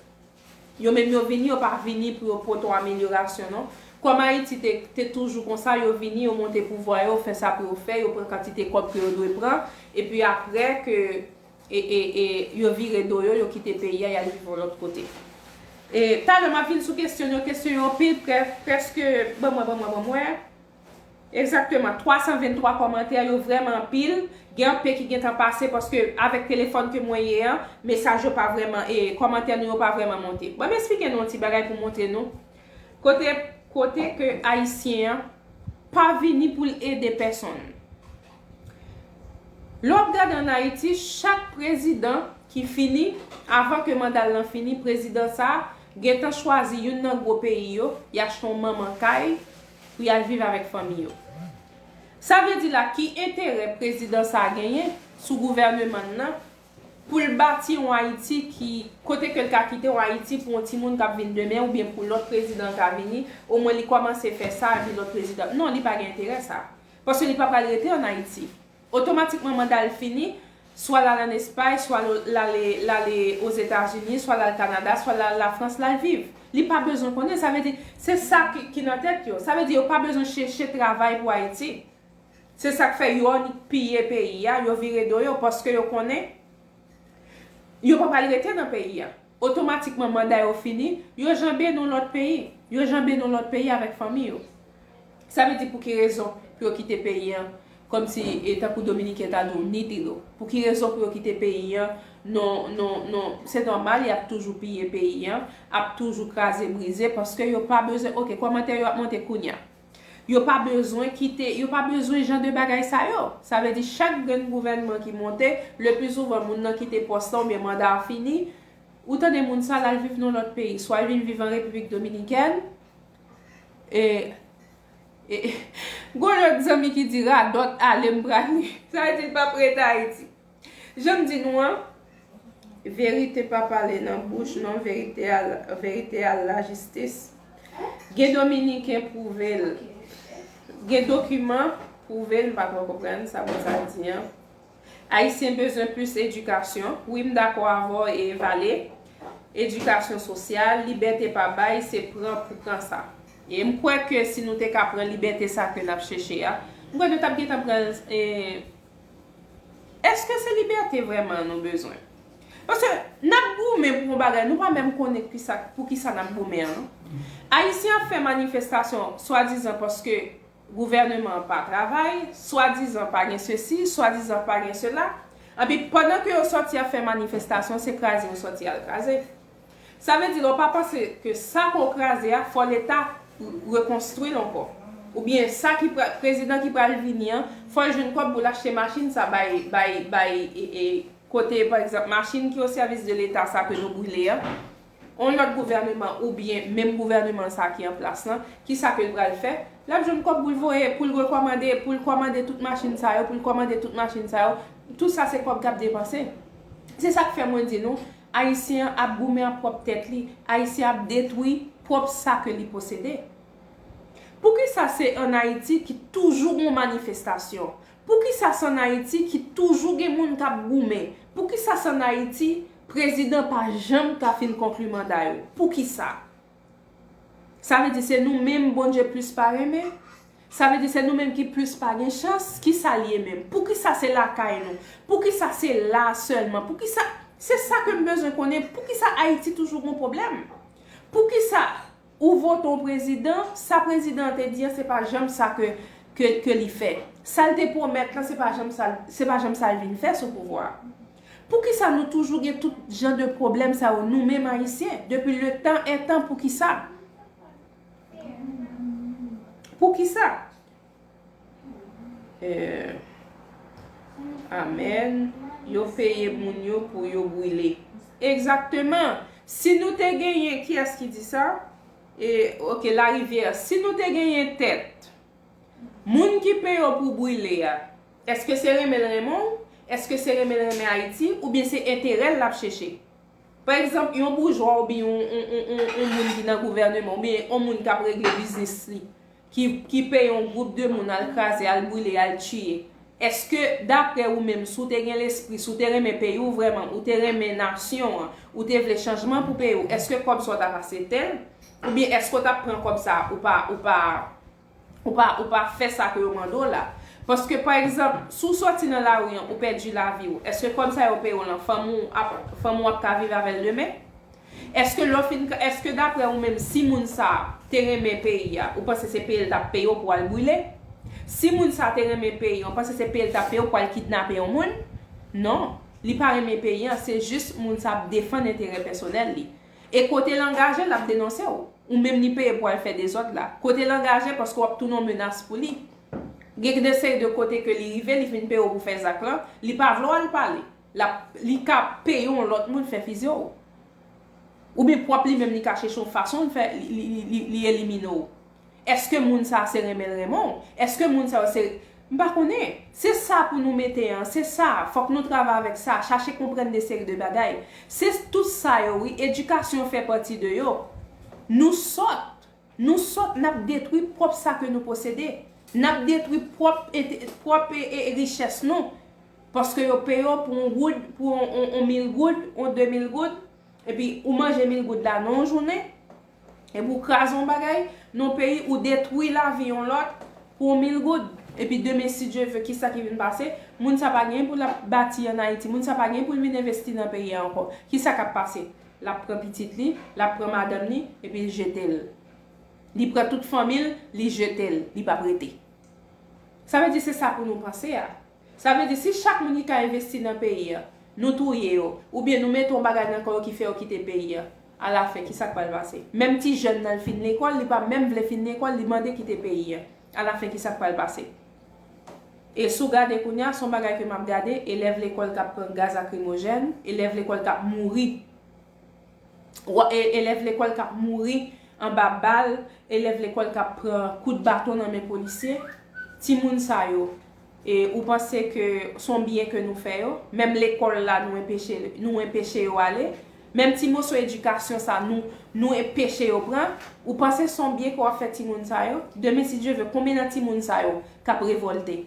Yo menm yo vini, yo pa vini pou yo pote yon amelyorasyon, non. Kòm Ayiti te, te toujou konsa, yo vini, yo monte pouvwa yo, fè sa pou yo fè, yo pran kantite kòb ke yo dwe pran, epi apre ke, e, e, e, yo vire do yo, yo kite peyi a, y al viv yon lòt kote. E talè m ap vin sou kesyon yo, kesyon yo anpil, prè-, prèske, ban mwen, ban mwen, ban mwen. Egzakteman, twa san venntwa kòmantè yo vrèman anpil. Gen anpe ki gentan pase paske avèk telefòn ke mwen ye an, mesaj yo pa vrèman, e kòmantè nou yo pa vrèman monte. Ban m esplike nou yon ti bagay pou montre nou kote, kote ke Ayisyen an pa vini pou l ede pèsonn. Lè w ap gade ann Ayiti, chak prezidan ki fini, avan ke manda l lan fini, prezidan sa a gentan chwazi youn nan gwo peyi yo, y achte yon manman kay pou y al viv avèk fanmi yo. Sa vle di la, ki enterè prezidan sa a genyen sou gouvèneman l nan pou l bati yon Ayiti ki, kote ke l ka kite yon Ayiti pou yon timoun k ap vin demen oubyen pou lòt prezidan ka vini, omwen li kòmanse fè sa epi lòt prezidan. Non, li pa gen enterè sa. Paske li pa pral rete ann Ayiti. Otomatikman manda l fini, swa l al ann Espay, swa l ale, l ale Ozetazini, swa l al Kanada, swa l al Lafrans, l al viv. Li pa bezwen konnen, sa vle di, se sa ki, ki nan tèt yo. Sa vle di yo pa bezwen chèche travay pou Ayiti. Se sa k fè yo annik piye peyi a, yo vire do yo, paske yo konnen yo pa pral rete nan peyi a. Otomatikman manda yo fini, yo janbe nan lòt peyi. Yo janbe nan lòt peyi avèk fanmi yo. Sa vle di pou ki rezon pou yo kite peyi an, kòmsi, e, tankou Dominiken ta di w, ni tiro. Pou ki rezon pou yo kite peyi an, non, non, non, se nòmal, y ap toujou piye peyi an, ap toujou kraze brize, paske yo pa bezwen, oke, kòmantè yo ap monte kounye a. Yo pa bezwen kite, yo pa bezwen jan de bagay sa yo. Sa vle di chak grenn gouvènman ki monte, le pli souvan moun nan kite pòs lan oubyen manda a fini, ou tande moun sa l al viv nan lòt peyi, swa l vin viv an Repiblik Dominikèn, e, e, gon lòt zanmi ki di radòt ale m prale. Sa vle di l p ap rete Ayiti. Jan m di nou an, verite pa pale nan bouch, non, verite a, verite a lajistis. Gen Dominiken pwouve l. Gen dokiman pwouve l, m pa twò konprann sa moun sa a di an. Ayisyen bezwen plis edikasyon. Wi, m dakò avè w, e Vale. Edikasyon sosyal, libète pa bay, se pran pou pran sa. E m kwè ke si nou te ka pran libète sa ke n ap chèche a, m kwè nou t ap gentan pran l, e, Èske se libète vrèman nou bezwen? Paske n ap goumen pou yon bagay, nou pa menm konnen kisa, pou kisa n ap goumen an, non. Ayisyen ap fè manifestasyon, swadizan paske gouvèneman an pa travay, swadizan pa gen sesi, swadizan pa gen sela. Epi pandan ke yo sòti ap fè manifestasyon, se kraze yo sòti al kraze. Sa vle di lè w pa panse ke sa ke w kraze a, fò Leta rekonstwi l ankò. Oubyen sa ki pra-, prezidan ki pral vini an, fò l jwenn kòb pou l achte machin sa bay, bay, bay, e, e, kote, pa egzanp, machin ki o sèvis de Leta sa ke nou brile an, yon lòt gouvèneman oubyen menm gouvèneman sa ki an plas lan, kisa ke l pral fè? L ap jwenn kòb pou l voye, pou l rekòmande, pou l kòmande tout machin sa yo, pou l kòmande tout machin sa yo. Tout sa se kòb k ap depanse. Se sa k fè mwen di nou, Ayisyen an ap goumen ak pwòp tèt li. Ayisyen ap detwi pwòp sa ke li posede. Poukisa se ann Ayiti ki toujou gon manifestasyon? Poukisa se ann Ayiti ki toujou gen moun k ap goumen? Poukisa se ann Ayiti prezidan pa janm ka fin konkli manda yo? Poukisa? Sa vle di se nou menm Bondye plis pa renmen? Sa vle di se nou menm ki plis pa gen chans? Kisa l ye menm? Poukisa se lakay nou? Poukisa se la sèlman? Poukisa, se sa ke m bezwen konnen, poukisa Ayiti toujou gon pwoblèm? Poukisa ou vote yon prezidan, sa prezidan an te di an, se pa janm sa ke, ke, ke li fè. Sa l te pwomèt lan, se pa janm sa, se pa janm sa l vin fè sou pouvwa a. Poukisa nou toujou gen tout jan de pwoblèm sa yo, nou menm Ayisyen, depi le tan e tan, poukisa? Poukisa? Eh, amèn. Yo peye moun yo pou yo brile. Egzakteman. Si nou te genyen, kiyès ki di sa? E, ok, Larivière. Si nou te genyen tèt, moun ki peye w pou brile a, èske se renmen l renmen w? Èske se renmen l renmen Ayiti? Oubyen se enterè l l ap chèche? Pa egzanp, yon boujwa oubyen yon, yon, yon, yon, yon moun ki nan gouvèneman, oubyen yon moun k ap regle biznis li, ki, ki peye yon gwoup de moun al kraze, al brile, al tiye, èske, daprè ou menm, si w te gen lespri, si w te renmen peyi w vrèman, ou te renmen nasyon an, ou te vle chanjman pou peyi w, èske kòb sa w t ap aksepte l? Oubyen èske w t ap pran kòb sa a, ou pa, ou pa, ou pa, ou pa fè sa ke yo mande w la? Paske, pa egzanp, si w sòti nan lari an, ou pèdi lavi w, èske kòb sa yo peye w lan, fanmi w ap, fanmi w ap ka viv avè l demen? Èske lè w fin, èske daprè ou menm, si moun sa a te renmen peyi a, ou panse se peye l t ap peye w pou w al brile? Si moun sa a te renmen peyi a, ou panse se peye l t ap peye w pou w al kidnape yon moun? Non, li pa renmen peyi an, se jis moun sa a ap defann enterè pèsonèl li. E kote l angaje, l ap denonse w. Ou menm li peye pou al fè dezòd la. Kote l angaje, paske w ap tounen yon menas pou li. Gen de seri de kote ke li rive, li fin peye w pou fè zak lan, li pa vle w al pale. L ap, li ka peye yon lòt moun fè fizye w. Oubyen pwòp li menm li ka chèche yon fason li fè, li, li, li, li, li elimine w. Èske moun sa a se renmen l renmen w? Èske moun sa yo se, m pa konnen. Se sa pou nou mete an, se sa. Fòk nou travay avèk sa, chache konprann de seri de bagay. Se tout sa yo, wi, edikasyon fè pati de yo. Nou sòt. Nou sòt, n ap detwi pwòp sa ke nou posede. N ap detwi pwòp ente-, pwòp e, e, richès nou. Paske yo peye w pou yon goud, pou yon, yon, yon mil goud, yon de mil goud, epi ou manje mil goud la nan yon jounen, epi ou kraze yon bagay, nan yon peyi, ou detwi lavi yon lòt pou yon mil goud, epi demen, si Dye ve, kisa ki vin pase? Moun sa pa gen pou l ap bati ann Ayiti, moun sa pa gen pou l vin envesti nan peyi a ankò. Kisa k ap pase? L ap pran pitit li, l ap pran madanm li, epi l jete l. Li pran tout fanmi l, li jete l, li p ap rete. Sa vle di se sa pou nou panse a. Sa vle di si chak moun ki ka envesti nan peyi a, nou touye yo, oubyen nou mete yon bagay nan kò yo ki fè yo kite peyi a, alafen, kisa k pral pase? Menm ti jèn nan l fin lekòl, li pa menm vle fin lekòl, li mande kite peyi a. Alafen, kisa k pral pase? E si w gade kounye a, se yon bagay ke m ap gade, elèv lekòl k ap pran gaz lakrimojèn, elèv lekòl k ap mouri. Wa-, e-, elèv lekòl k ap mouri anba bal, elèv lekòl k ap pran kout baton nan men polisye, timoun sa yo, e ou panse ke se yon byen ke nou fè yo? Menm lekòl la, nou enpeche, nou enpeche yo ale. Menm ti moso edikasyon sa, nou, nou enpeche yo pran. Ou panse se yon byen ke w ap fè timoun sa yo? Demen, si Dye ve, konbyen nan timoun sa yo k ap revòlte?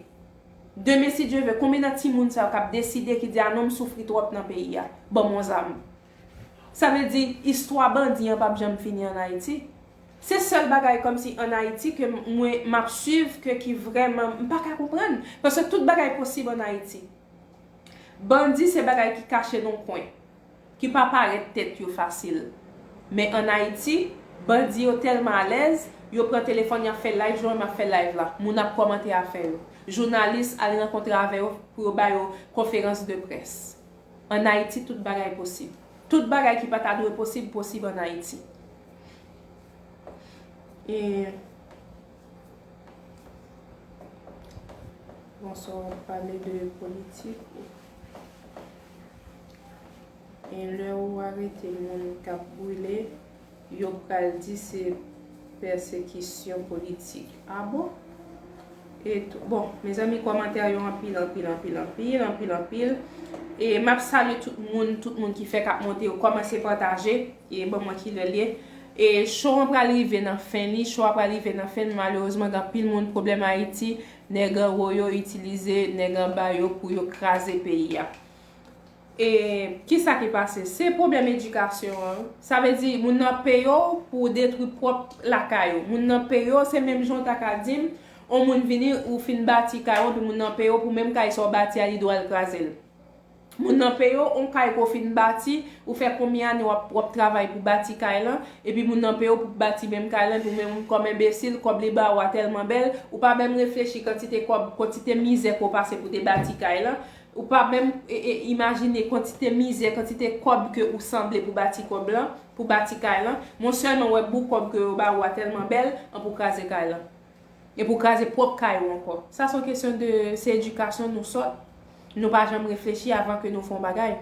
Demen, si Dye ve, konbyen nan timoun sa yo k ap deside, ki di, "A non, m soufri twòp nan peyi a, ban m yon zam"? Sa vle di, istwa bandi an p ap janm fini ann Ayiti. Se sèl bagay kòmsi ann Ayiti ke m-, mwen, m ap swiv, ke ki vrèman, m pa ka konprann. Paske tout bagay posib ann Ayiti. Bandi se bagay ki kache nan yon kwen, ki pa parèt tèt yo fasil. Men ann Ayiti, bandi yo tèlman alèz, yo pran telefòn, y ap fè live, jan m ap fè live la. Moun ap kòmante afè yo. Jounalis al rankontre avè yo pou yo ba yo konferans de près. Ann Ayiti, tout bagay posib. Tout bagay ki pa ta dwe posib, posib ann Ayiti. E, bonswa, w ap pale de politik. E lè ou arete moun k ap brile, yo pral di se pèsekisyon politik. A bon? E tou, bon, mezanmi, kòmantè yo anpil, anpil, anpil, anpil, anpil, anpil. E m ap salye tout moun, tout moun ki fèk ap monte, yo kòmanse pataje. E ban mwen kilè l ye. E show an pral rive nan fen li, show a pral rive nan fen li, malerezman, gen anpil moun, pwoblèm Ayiti, nèg anwo yo itilize nèg anba yo pou yo kraze peyi a. E kisa ki pase? Se pwoblèm edikasyon an. Sa vle di, moun nan peye w pou w detwi pwòp lakay ou. Moun nan peye w, se menm jan w ta ka di m, on moun vini, ou fin bati kay ou, epi moun nan peye w pou menm kay sa w bati a, li dwe al kraze l. Moun nan peye w, on kay ke w fin bati, ou fè konbyen ane w ap, w ap travay pou bati kay lan, epi moun nan peye w pou bati menm kay lan, epi ou menm kòm enbesil, kòb li ba ou a tèlman bèl, ou pa menm reflechi kantite kòb, kantite mizè ke w pase pou te bati kay lan, ou pa menm, e, e, imajine kantite mizè, kantite kòb ke ou sanble pou bati kòb lan, pou bati kay lan. Mwen sèlman wè bout kòb ke yo ba ou a tèlman bèl, an pou kraze kay lan. E pou kraze pwòp kay ou ankò. Sa se yon kesyon de, se edikasyon nou sòt. Nou pa janm reflechi avan ke nou fè yon bagay.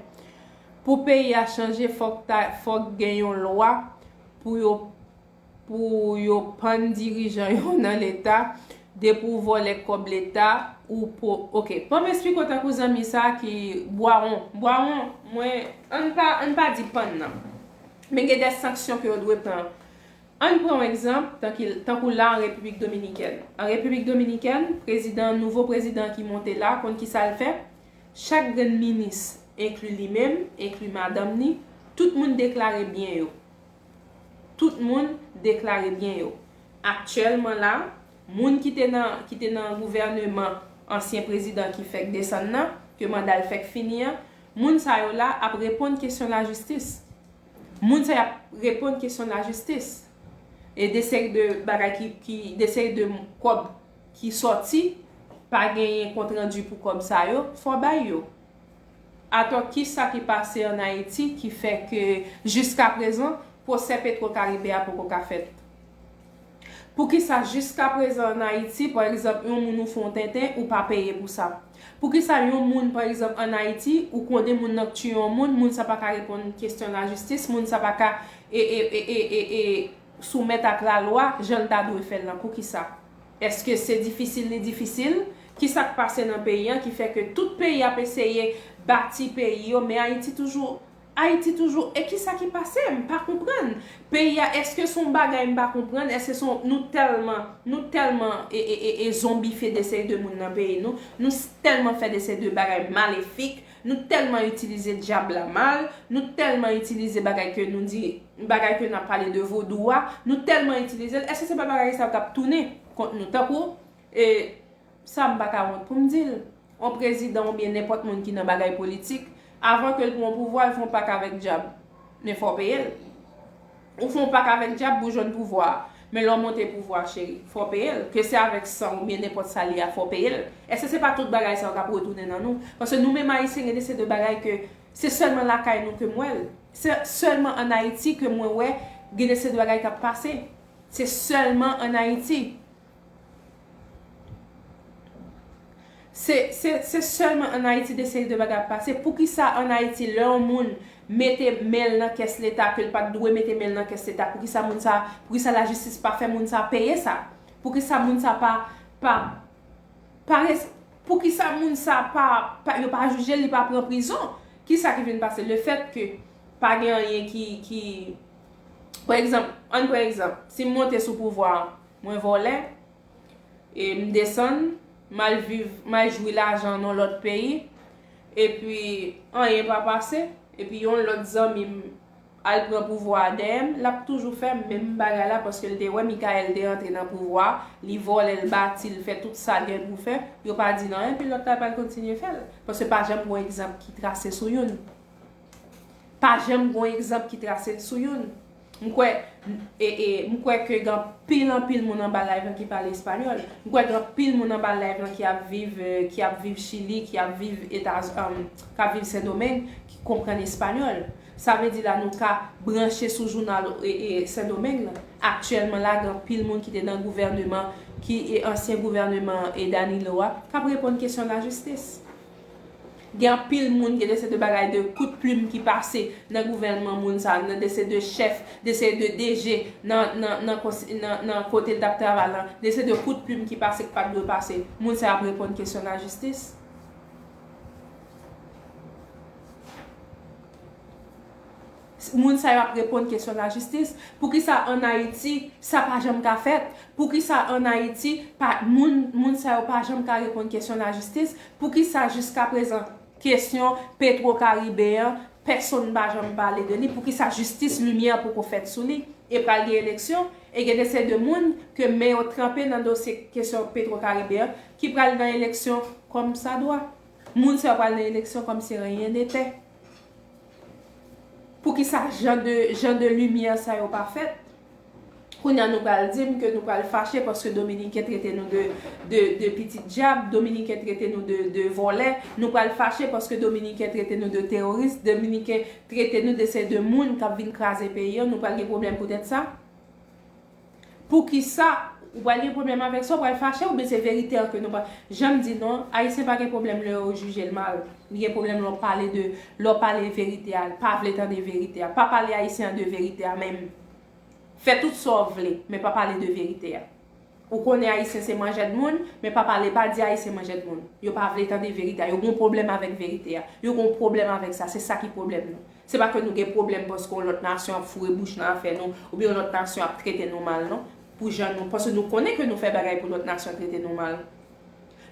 Pou peyi a chanje, fòk ta, fòk gen yon lwa pou yo, pou yo pann dirijan yo nan Leta, depi w vòlè kòb Leta, ou po, oke. Ban m esplike w tankou zanmi sa ki bwawon. Bwawon, mwen, ann pa, ann pa di pann nan. Men gen de sanksyon ke yo dwe pran. Ann pran yon egzanp, tanki, tankou la an Repiblik Dominikèn. An Repiblik Dominikèn, prezidan, nouvo prezidan ki monte la, konn kisa l fè? Chak grenn minis, enkli li menm, enkli madanm ni, tout moun deklare byen yo. Tout moun deklare byen yo. Aktyèlman la, moun ki te nan, ki te nan gouvèneman ansyen prezidan ki fèk desann nan, ke manda l fèk fini an, moun sa yo la ap reponn kesyon lajistis. Moun sa y ap reponn kesyon lajistis. E de seri de bagay ki, ki, de seri de kòb ki sòti, pa genyen kontrandi pou kòb sa yo, fò bay yo. Atò, kisa ki pase ann Ayiti ki fè ke jiskaprezan, pwosè Petwokaribe a poko ka fèt? Poukisa jiskaprezan ann Ayiti, pa egzanp, yon moun ou fè yon tenten, ou pa peye pou sa? Poukisa yon moun, pa egzanp, ann Ayiti, ou konnen moun nan k tiye yon moun, moun sa pa ka reponn kesyon lajistis, moun sa pa ka, e, e, e, e, e, e, soumèt ak lalwa, jan l ta dwe fè l lan? Poukisa? Èske se difisil li difisil? Kisa k pase nan peyi an ki fè ke tout peyi ap eseye bati peyi yo, men Ayiti toujou, Ayiti toujou, e kisa ki pase? M pa konprann. Peyi a, èske se yon bagay m pa konprann? Èske se yon, nou tèlman, nou tèlman, e, e, e, e zonbifye de seri de moun nan peyi nou, nou s-, tèlman fè de seri de bagay malefik, nou tèlman itilize dyab la mal, nou tèlman itilize bagay ke nou di, bagay ke n ap pale de vodou a, nou tèlman itilize l, èske se pa bagay sa yo k ap tounen kont nou? Tankou, e, sa m pa ka wont pou m di l, yon prezidan oubyen nenpòt moun ki nan bagay politik, avan ke l pran pouvwa, l fè yon pak avèk dyab. Men fò w peye l. Ou fè yon pak avèk dyab pou w jwenn pouvwa a. Men lè w monte pouvwa a, cheri, fò w peye l. Ke se avèk san oubyen nenpòt sa l ye a, fò w peye l. Èske se pa tout bagay sa yo k ap retounen nan nou? Paske nou menm Ayisyen, gen de seri de bagay ke se sèlman lakay nou ke m wè l. Se sèlman ann Ayiti ke mwen wè gen de seri de bagay k ap pase. Se sèlman ann Ayiti. Se, se, se sèlman ann Ayiti de seri de bagay ap pase. Poukisa ann Ayiti, lè yon moun mete men l nan kès Leta, ke l pa t dwe mete men l nan kès Leta, poukisa moun sa, poukisa lajistis pa fè moun sa peye sa? Poukisa moun sa pa, pa, pa res-, poukisa moun sa pa, pa, yo pa jije l, li pa pran prizon? Kisa ki vin pase? Lefètke pa gen anyen ki, ki, pa egzanp, ann pran egzanp, si m monte sou pouvwa a, mwen vòlè, e m desann, m al viv, m al jwi lajan nan lòt peyi, epi anyen pa pase, epi yon lòt zanmi m al pran pouvwa a dèyè m, l ap toujou fè menm bagay la, paske l te wè Michael te antre nan pouvwa a, li vòlè, l bati, l fè tout sa l gen pou fè, yo pa di l anyen, epi lòt la pral kontinye fè l. Paske pa janm gon egzanp ki trase sou youn. Pa janm gon egzanp ki trase sou youn. M kwè, e, e, m kwè ke gen anpil, anpil moun anba live lan ki pale espanyòl. M kwè gen anpil moun anba live lan ki ap viv, e, ki ap viv Chili, ki ap viv Etaz-, um, k ap viv Sendomeng, ki konprann espanyòl. Sa vle di la nou ka branche sou jounal, e, e, Sendomeng lan. Aktyèlman la, gen anpil moun ki te nan gouvèneman, ki, e, ansyen gouvèneman, e, Danilo a, k ap reponn kesyon lajistis. Gen anpil moun, gen de seri de bagay de kout plim ki pase nan gouvènman moun sa, nan de seri de chèf, de seri de D G, nan, nan, nan konsi-, nan, nan kote l t ap travay lan, de seri de kout plim ki pase k pa t dwe pase. Moun sa ap reponn kesyon lajistis. Moun sa yo ap reponn kesyon lajistis. Poukisa ann Ayiti sa pa janm ka fèt? Poukisa ann Ayiti pa, moun, moun sa yo pa janm ka reponn kesyon lajistis? Poukisa jiskaprezan kesyon Petro Karibe an, pèsonn pa janm pale de li? Poukisa jistis limyè poko fèt sou li? E pral gen eleksyon, e gen de seri de moun ke men yo tranpe nan dosye kesyon Petro Karibe an ki pral nan eleksyon kòmsadwa. Moun sa yo pral nan eleksyon kòmsi anyen nete. Poukisa jan de, jan de limyè sa yo pa fèt? Kounye a nou pral di m ke nou pral fache paske Dominiken trete nou de, de, de pitit dyab, Dominiken trete nou de, de vòlè, nou pral fache paske Dominiken trete nou de teworis, Dominiken trete nou de seri de moun k ap vin kraze peyi an, nou pral gen pwoblèm poutèt sa? Poukisa ou pral gen pwoblèm avèk sa, ou pral fache, oubyen se verite an ke nou pa. Jan m di non, Ayisyen pa gen pwoblèm lè yo jije l mal. Li gen pwoblèm lè w pale de, lè w pale verite a, l pa vle tande verite a. Pa pale Ayisyen an de verite a menm. Fè tout sa w vle, men pa pale de verite a. Ou konnen Ayisyen se manjèt moun, men pa pale, pa di Ayisyen manjèt moun. Yo pa vle tande verite a. Yo gen pwoblèm avèk verite a. Yo gen pwoblèm avèk sa. Se sa ki pwoblèm nou. Se pa ke nou gen pwoblèm paske yon lòt nasyon ap foure bouch nan afè nou, oubyen yon lòt nasyon ap trete nou mal, non. Pou jan nou, paske nou konnen ke nou fè bagay pou lòt nasyon trete nou mal.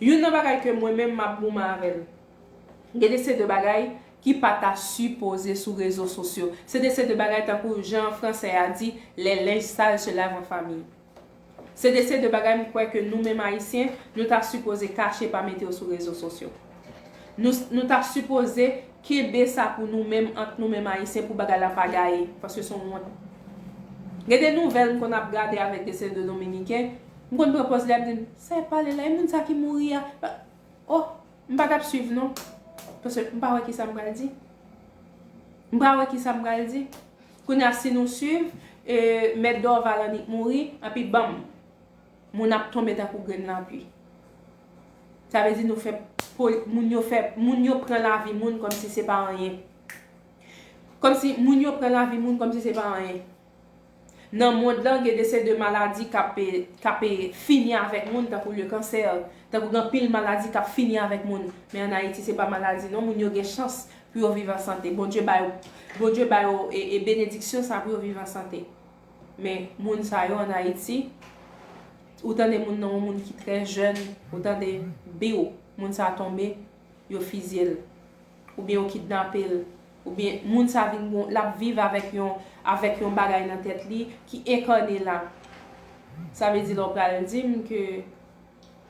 Youn nan bagay ke mwen menm m ap goumen avè l, gen de seri de bagay ki pa ta sipoze sou rezo sosyo. Se de seri de bagay tankou jan fransè a di, les linges sales se lavent en famille. Se de seri de bagay m kwè ke nou menm Ayisyen, nou ta sipoze kache, pa mete yo sou rezo sosyo. Nou, nou ta sipoze kenbe sa pou nou menm, ant nou menm Ayisyen, pou bagay la pa gaye, paske se yon wont. Gen de nouvèl m konn ap gade avèk de seri de Dominiken, m konn pran pòz li ap di m, sa y ap pale la, e moun sa ki mouri a? Oh, m pa t ap swiv non. Paske m pa wè kisa m pral di. M pa wè kisa m pral di. Kounye a, si nou swiv, e, Mèt Dorval annik mouri, anpi banm, moun ap tonbe tankou grenn lapli. Sa vle di nou fè po-, moun yo fè, moun yo pran lavi moun kòmsi se pa anyen. Kòmsi moun yo pran lavi moun kòmsi se pa anyen. Nan mond lan, gen de seri de maladi k ap, k ap fini avèk moun, tankou le kansè, tankou gen anpil maladi k ap fini avèk moun. Men ann Ayiti, se pa maladi non, moun yo gen chans pou yo viv an sante. Bondye ba yo, Bondye ba yo e, e benediksyon sa pou yo viv an sante. Men moun sa yo ann Ayiti, ou tande moun nan, yon moun ki trè jèn, ou tande, biw, moun sa tonbe, yo fizye l, oubyen yo kidnape l, oubyen moun sa vin gon, l ap viv avèk yon, avèk yon bagay nan tèt li ki enkane la. Sa vle di lè w pral di m ke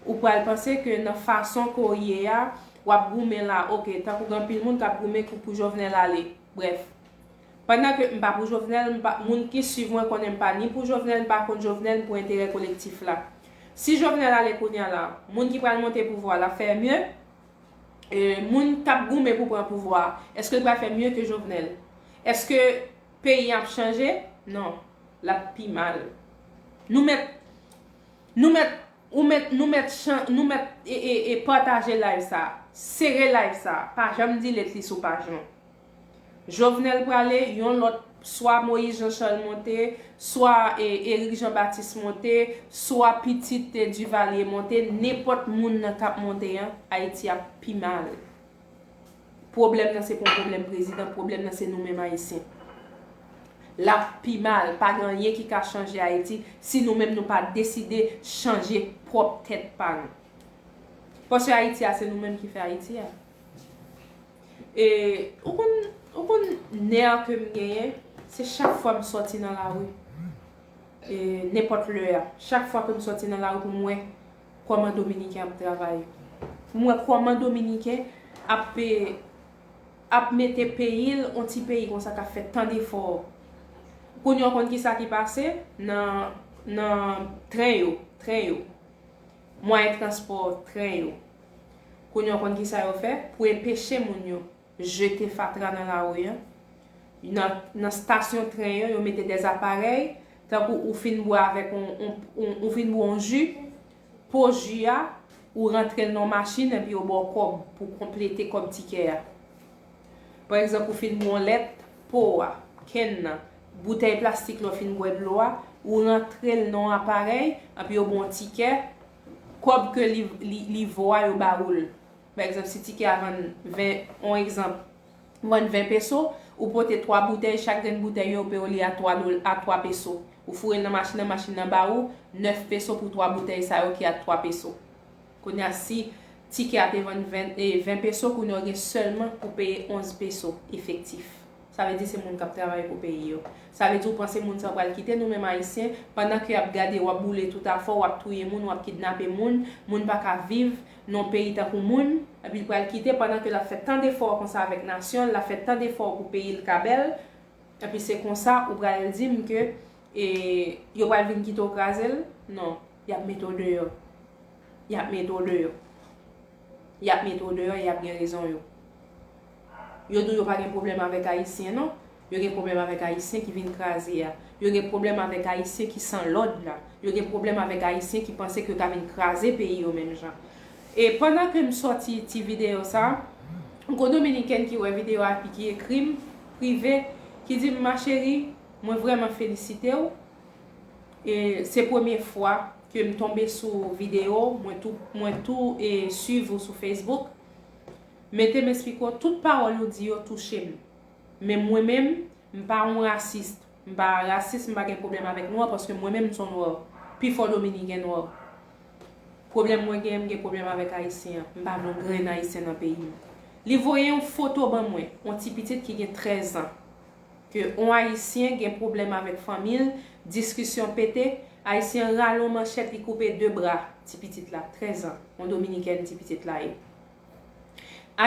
ou pral panse ke nan fason ke w ye a, w ap goumen la, oke, tankou gen anpil moun k ap goumen pou, pou Jovenel ale. Brèf. Pandan ke m pa pou Jovenel, m pa, moun ki swiv mwen konnen m pa ni pou Jovenel, m pa kont Jovenel, m pou enterè kolektif la. Si Jovenel ale kounye a la, moun ki pral monte pouvwa la fè mye, e, moun k ap goumen pou pran pouvwa a, èske l pral fè mye ke Jovenel? Èske peyi a ap chanje? Non, l ap pi mal. Nou mèt, nou mèt, ou mèt, nou mèt chan-, nou mèt e, e, e pataje live sa, sere live sa, pa janm delete li sou paj nou. Jovenel prale, yon lòt, swa Moïse Jean Charles monte, swa, e, Eric Jean Baptiste monte, swa pitit, e, Duvalier monte, nenpòt moun nan k ap monte an, Ayiti ap pi mal. Pwoblèm nan se pa yon pwoblèm prezidan, pwoblèm nan se nou menm Ayisyen. L ap pi mal, pa gen anyen ki ka chanje Ayiti si nou menm nou pa deside chanje pwòp tèt pa nou. Paske Ayiti a, se nou menm ki fè Ayiti a. E, ou konn, ou konn nè ke m genyen, se chak fwa m sòti nan lari, e, nenpòt lè a, chak fwa ke m sòti nan lari pou m wè kòman Dominiken ap travay, pou m wè kòman Dominiken ap, e, ap mete peyi l, yon ti peyi konsa k ap fè tan defò. Kounye a, w konn kisa ki pase nan, nan tren yo, tren yo, mwayen transpò, tren yo. Kounye a, w konn kisa yo fè pou enpeche moun yo jete fatra nan lari a? Nan, nan stasyon tren yo, yo mete dè aparèy, tankou ou fin bwè avèk yon, yon, yon, ou fin bwè yon ji, po ji a, ou rantre l nan yon machin, epi yo ba w kòb pou konplete kòb tikè a. Pa egzanp, ou fin bwè yon lèt, po a, kenn nan, boutèy plastik la, w fin bwè dlo a, ou rantre l nan yon aparèy, epi yo ba w yon tikè, kòb ke li, li, li vo a, yo ba ou l. Pa egzanp, si tikè a vann ven, yon egzanp, vann ven peso, Ou pote twa boutèy, chak grenn boutèy yo, yo peye w li a twa dola, a twa peso. Ou foure l nan machin nan, machin nan ba ou nèf peso pou twa boutèy sa yo ki a twa peso. Kounye a, si tikè a te vann ven, e, ven peso, kounye a w gen sèlman pou peye onz peso efektif. Sa vle di se moun k ap travay pou peyi yo. Sa vle di ou panse moun sa yo pral kite nou menm Ayisyen, pandan ke y ap gade w, w ap boule tout afè w, w ap touye moun, w ap kidnape moun, moun pa ka viv nan yon peyi tankou moun, epi l pral kite pandan ke l ap fè tan defò konsa avèk nasyon l, l ap fè tan defò pou peyi l ka bèl, epi se konsa ou pral di m ke, e, yo pral vin kite w kraze l? Non, y ap mete w deyò. Y ap mete w deyò. Y ap mete w deyò, y ap gen rezon yo. Yo di w yo pa gen pwoblèm avèk Ayisyen, non. Yo gen pwoblèm avèk Ayisyen ki vin kraze a. Yo gen pwoblèm avèk Ayisyen ki san lòd la. Yo gen pwoblèm avèk Ayisyen ki panse ke yo ka vin kraze peyi yo menm jan. E pandan ke m sòti ti videyo sa, m gon Dominikèn ki wè videyo a epi ki ekri m prive, ki di m, ma chérie, mwen vrèman felisite w. E se premye fwa ke m tonbe sou videyo, mwen tou, mwen tou e swiv ou sou Facebook. Men te m esplike w, tout pawòl ou di yo touche m. Men mwen menm, m pa yon rasis. M pa rasis, m pa gen pwoblèm avèk nwa, paske mwen menm m se yon nwa. Pifò Dominiken nwa. Pwoblèm mwen gen, m gen pwoblèm avèk Ayisyen an. M pa vle yon grenn Ayisyen nan peyi m. Li voye yon foto ban mwen, yon ti pitit ki gen trèz an. Ke yon Ayisyen gen pwoblèm avèk fanmi l, diskisyon pete, Ayisyen an rale yon manchèt, li koupe de bra ti pitit la, trèz an, yon Dominikèn ti pitit la ye.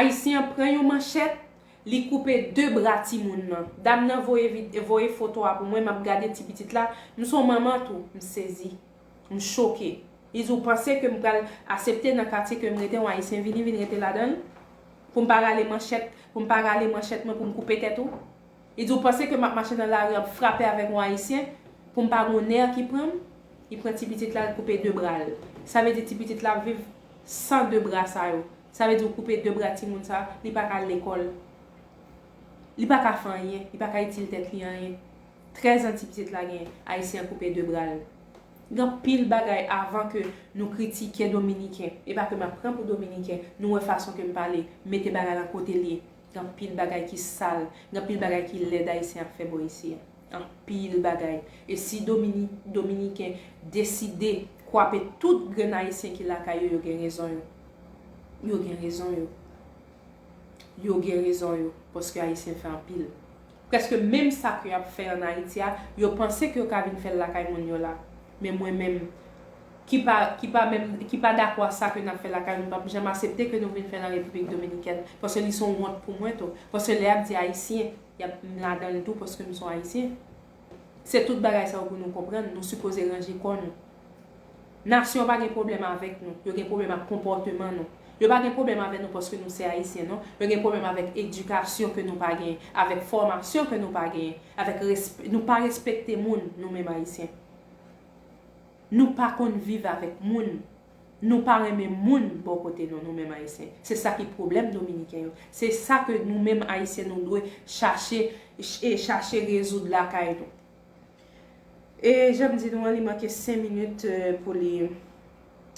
Ayisyen an pran yon manchèt, li koupe de bra timoun nan. Dam nan voye vid-, voye foto a pou mwen, m ap gade ti pitit la, m se yon manman tou, m sezi, m choke. Li di, ou panse ke m pral aksepte nan katye ke m rete, yon Ayisyen vini, vin rete ladan l? Pou m pa rale manchèt, pou m pa rale manchèt mwen, pou m koupe tèt ou? Li di, ou panse ke m ap mache nan lari, ap frape avèk yon Ayisyen, pou m pa gon nè ki pran m? Li pran ti pitit la, li koupe de bra l. Sa vle di ti pitit la ap viv san de bra sa yo. Sa vle di ou koupe de bra timoun sa, li pa ka al lekòl. Li pa ka fè anyen, li pa ka itil tèt li anyen. Trèz an ti pitit la gen, Ayisyen an koupe de bra l. Gen anpil bagay avan ke nou kritike Dominiken. E pa ke m ap pran pou Dominiken, nou wè fason ke m pale, m mete bagay lan kote l ye. Gen anpil bagay ki sal, gen anpil bagay ki lèd Ayisyen ap fè bò isi a. Anpil bagay. E si Domini-, Dominiken deside kwape tout grenn Ayisyen ki lakay yo, yo gen rezon yo. Yo gen rezon yo. Yo gen rezon yo, paske Ayisyen fè anpil. Prèske menm sa ke y ap fè ann Ayiti a, yo panse ke yo ka vin fè l lakay moun yo la. Men mwen menm, ki pa, ki pa menm, ki pa dakò a sa ke n ap fè lakay nou, m p ap janm aksepte ke nou vin fè l an Repiblik Dominikèn. Paske li se yon wont pou mwen tou. Paske lè y ap di Ayisyen, y ap, m ladan l tou paske m se yon Ayisyen. Se tout bagay sa yo pou nou konprann, nou sipoze ranje kò nou. Nasyon pa gen pwoblèm avèk nou, yo gen pwoblèm ak konpòteman nou. Yo pa gen pwoblèm avèk nou paske nou se Ayisyen, non. Yo gen pwoblèm avèk edikasyon ke nou pa genyen, avèk fòmasyon ke nou pa genyen, avèk resp-, nou pa respekte moun, nou menm Ayisyen. Nou pa konn viv avèk moun. Nou pa renmen moun bò kote nou, nou menm Ayisyen. Se sa ki pwoblèm Dominiken yo. Se sa ke nou menm Ayisyen nou dwe chache, ch-, e chache rezoud lakay nou. E jan m di nou an, li manke senk minit, eh, pou li.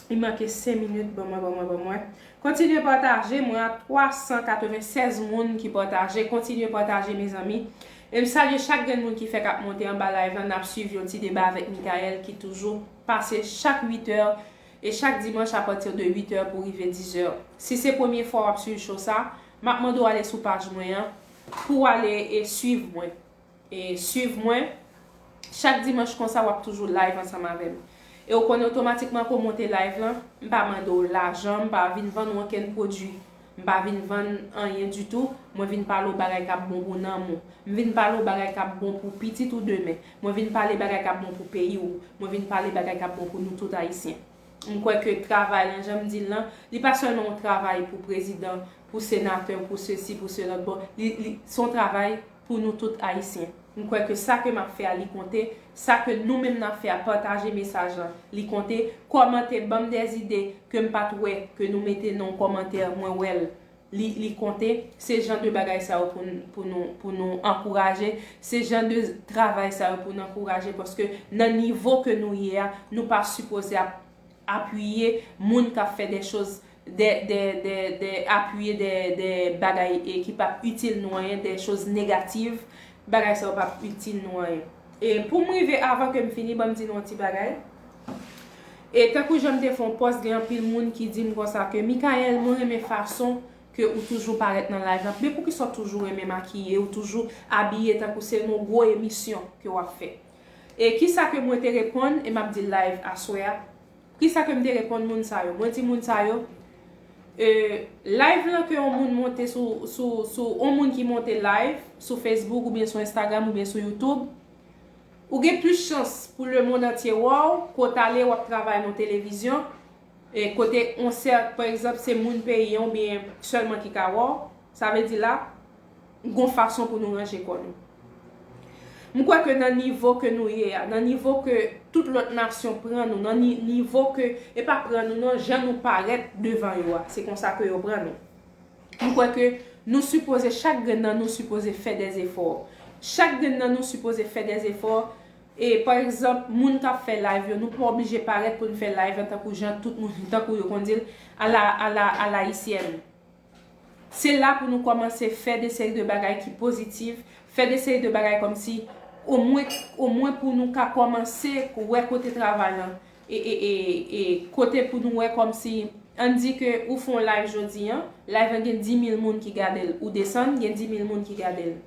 Li manke senk minit, ban mwen, ban mwen, ban mwen. Kontinye pataje, mwen a twa san katreven sèz moun ki pataje. Kontinye pataje, mezanmi. E m salye chak grenn moun ki fèk ap monte anba live lan, n ap swiv yon ti deba avèk Michael ki toujou pase chak uit è e chak dimanch apati de uit è pou rive diz è. Si se premye fwa w ap swiv show sa, m ap mande w ale sou paj mwen an pou w ale e swiv mwen. E swiv mwen. Chak dimanch konsa, w ap toujou live ansanm avè m. E w konnen otomatikman ke w monte live lan, m pa mande w lajan, m pa vin vann ou okenn pwodui. M pa vin vann anyen ditou. Mwen vin pale w bagay k ap bon pou nanm ou. M vin pale w bagay k ap bon pou pitit ou demen. Mwen vin pale bagay k ap bon pou peyi w. Mwen vin pale bagay k ap bon pou nou tout Ayisyen. M kwè ke travay lan, jan m di l lan, li pa sèlman yon travay pou prezidan, pou senatè, pou sesi, pou sela. Bon, li, li, se yon travay pou nou tout Ayisyen. M kwè ke sa ke m ap fè a, li konte, sa ke nou menm n ap fè a, pataje mesaj lan, li konte, kòmante, ban m dèzide ke m pa t wè ke nou mete nan yon kòmantè, mwen wè l, li, li konte. Se jan de bagay sa yo pou n, pou nou, pou nou ankouraje, se jan de travay sa yo pou n ankouraje, paske nan nivo ke nou ye a, nou pa sipoze ap apiye moun k ap fè de choz de, de, de, de apiye de, de bagay e ki p ap itil nou anyen, de choz negativ, bagay sa yo p ap itil nou anyen. E pou m rive, avan ke m fini, ban m di nou yon ti bagay. E tankou jan m te fè yon pòs, gen anpil moun ki di m konsa ke, Michael, mwen renmen fason ke ou toujou parèt nan live la. Men poukisa w toujou renmen makiye, ou toujou abiye tankou se yon gwo emisyon ke w ap fè? E kisa ke mwen te reponn, e m ap di l live aswè a. Kisa ke m te reponn moun sa yo? Mwen di moun sa yo, e, live lan ke yon moun monte sou, sou, sou, yon moun ki monte live sou Facebook oubyen sou Instagram oubyen sou YouTube, ou gen plis chans pou lemonn antye wè w, ke w t ale w ap travay nan televizyon, e kote yon sèt, pa egzanp, se moun peyi an oubyen sèlman ki ka wè w, sa vle di la, gon fason pou nou ranje kò nou. M kwè ke nan nivo ke nou ye a, nan nivo ke tout lòt nasyon pran nou, nan ni, nivo ke, e pa pran nou non, jan nou parèt devan yo a, se konsa ke yo pran nou. M kwè ke nou sipoze, chak grenn nan nou sipoze fè dè zefò. Chak grenn nan nou sipoze fè dè zefò. E, pa egzanp, moun k ap fè live yo, nou pa oblije parèt pou n fè live an tankou jan tout moun, tankou yo konn di l, a la, a la, a la ayisyèn. Se la pou nou kòmanse fè de seri de bagay ki pozitif, fè de seri de bagay kòmsi, omwen, omwen pou nou ka kòmanse wè kote travay lan, e, e, e, e kote pou nou wè kòmsi, ann di ke ou fè yon live jodi an, live lan gen dis mil moun ki gade l, ou desann, gen dis mil moun ki gade l.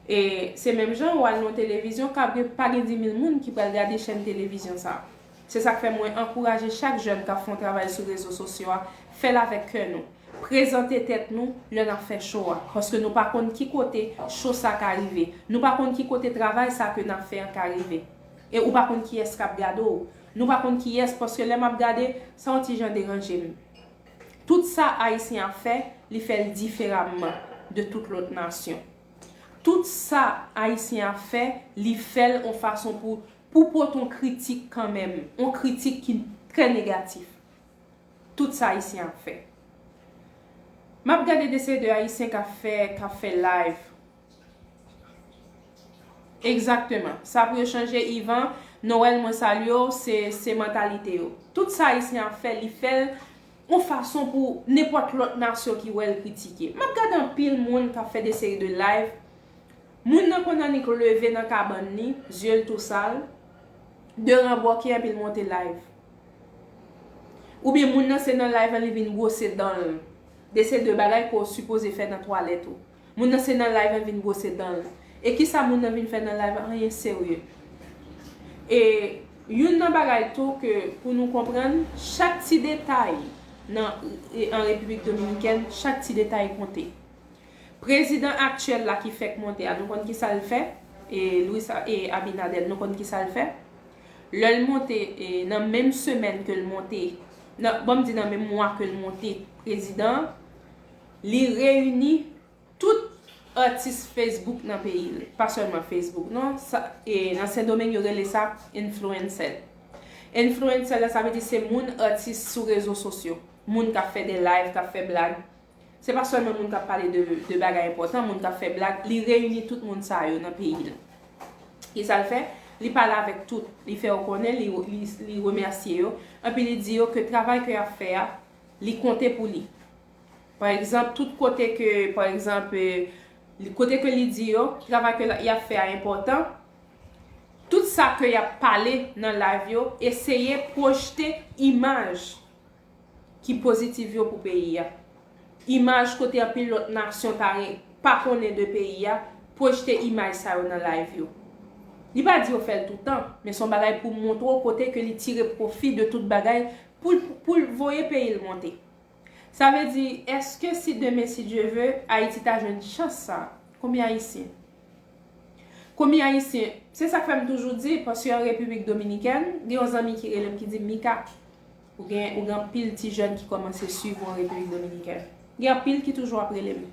E se menm jan, w al nan televizyon, ka gen, pa gen dis mil moun ki pral gade chèn televizyon sa a. Se sa k fè mwen ankouraje chak jèn k ap fè yon travay sou rezo sosyo a, fè l avèk kè nou. Prezante tèt nou lè n ap fè cho a, paske nou pa konn ki kote cho sa ka rive. Nou pa konn ki kote travay sa ke n ap fè an ka rive. E ou pa konn kiyès k ap gade w. Nou pa konn kiyès, paske lè m ap gade, sa yon ti jan deranje m. Tout sa Ayisyen ap fè, li fè l diferaman de tout lòt nasyon. Tout sa Ayisyen ap fè, li fè l yon fason pou, pou pote yon kritik kanmenm, yon kritik ki trè negatif. Tout sa Ayisyen ap fè. M ap gade de seri de Ayisyen k ap fè, k ap fè live. Egzakteman. Sa pou yo chanje, Ivan, Noël, mwen salye w, se, se mantalite yo. Tout sa Ayisyen ap fè, li fè l yon fason pou nenpòt lòt nasyon ki wè l kritike. M ap gade anpil moun k ap fè de seri de live. Moun nan konn annik leve nan kabann li, zye l tou sal, de ranbòke anpi l monte live. Oubyen moun nan se nan live lan li vin bwose dan l. De seri de bagay ke w sipoze fè nan twalèt ou. Moun nan se nan live lan vin bwose dan l. E kisa moun nan vin fè nan live lan? Anyen serye. E youn nan bagay tou ke pou nou konprann, chak ti detay nan, e, an Repiblik Dominikèn, chak ti detay konte. Prezidan aktyèl la ki fèk monte a, nou konn kisa l fè? E Luis A-, e Abinader, nou konn kisa l fè? Lè l monte, e nan menm semèn ke l monte, nan, ban m di nan menm mwa ke l monte prezidan, li reyini tout atis Facebook nan peyi l. Pa sèlman Facebook, non. Sa, e nan Sendomeng, yo rele sa influencer. Influencer la, sa vle di se moun atis sou rezo sosyo. Moun k ap fè de live, k ap fè blag. Se pa sèlman moun k ap pale de, de bagay enpòtan, moun k ap fè blag. Li reyini tout moun sa yo nan peyi l. Kisa l fè? Li pale avèk tout. Li fè yo konnen, li, li, li remèsye yo. Anpi li di yo ke travay ke y ap fè a, li konte pou li. Pa egzanp, tout kote ke, pa egzanp, e, li, kote ke li di yo, travay ke y ap fè a enpòtan, tout sa ke y ap pale nan live yo, eseye pwojte imaj ki pozitif yo pou peyi a. Imaj kote anpil lòt nasyon ta re-, pa konnen de peyi a, pwojte imaj sa yo nan live yo. Li pa di yo fè l toutan, men se yon bagay pou montre w kote ke li tire pwofi de tout bagay pou l, pou l voye peyi l monte. Sa vle di, èske si demen, si Dye ve, Ayiti ta jwenn chans sa, konbyen Ayisyen? Konbyen Ayisyen? Se sa k fè m toujou di, paske an Repiblik Dominikèn, gen yon zanmi ki rele m, ki di m, Mika, ou gen, ou gen anpil ti jèn ki kòmanse swiv ou an Repiblik Dominikèn. Gen anpil ki toujou ap rele m.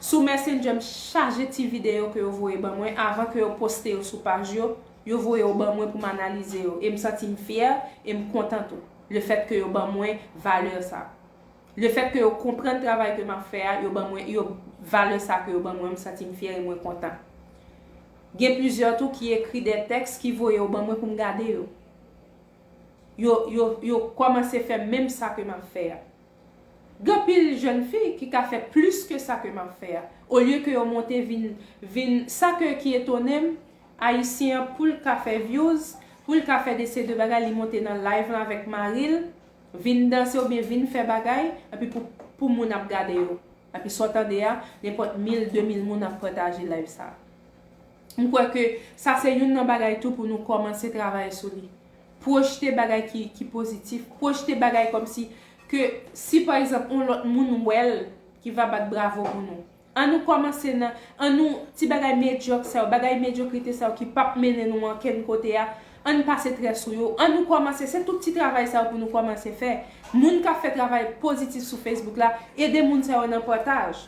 Sou Messenger, m chaje ti videyo ke yo voye ban mwen, avan ke yo poste yo sou paj yo, yo voye yo ban mwen pou m analize yo. E m santi m fyè, e m kontan tou. Lefèt ke yo ban mwen valè sa. Lefèt ke yo konprann travay ke m ap fè a, yo ban mwen, yo, valè sa ke yo ban mwen, m santi m fyè e mwen kontan. Gen plizyè tou ki ekri de tèks ki voye yo ban mwen pou m gade yo. yo, yo, yo kòmanse fè menm sa ke m ap fè a. Gen anpil jèn fi ki ka fè plis ke sa ke m ap fè a. Olye ke yo monte vin, vin, sa ke ki etone m, Ayisyen an, pou l ka fè views, pou l ka fè de se de bagay, li monte nan live lan avèk mari l, vin danse oubyen vin fè bagay, epi pou, pou moun ap gade yo. Epi sa w tande a, nenpòt mil, de mil moun ap pataje live sa. M kwè ke sa se youn nan bagay tou pou nou kòmanse travay sou li. Pwojte bagay ki, ki pozitif, pwojte bagay kòmsi ke si pa egzanp yon lòt moun wè l, ki va bat bravo pou nou. An nou kòmanse nan, an nou, ti bagay medyòk sa yo, bagay medyokrite sa yo ki p ap mennen nou ankenn kote a, an n pase trè sou yo. An nou kòmanse, se tout ti travay sa yo pou nou kòmanse fè. Moun k ap fè travay pozitif sou Facebook la, ede moun sa yo nan pataj.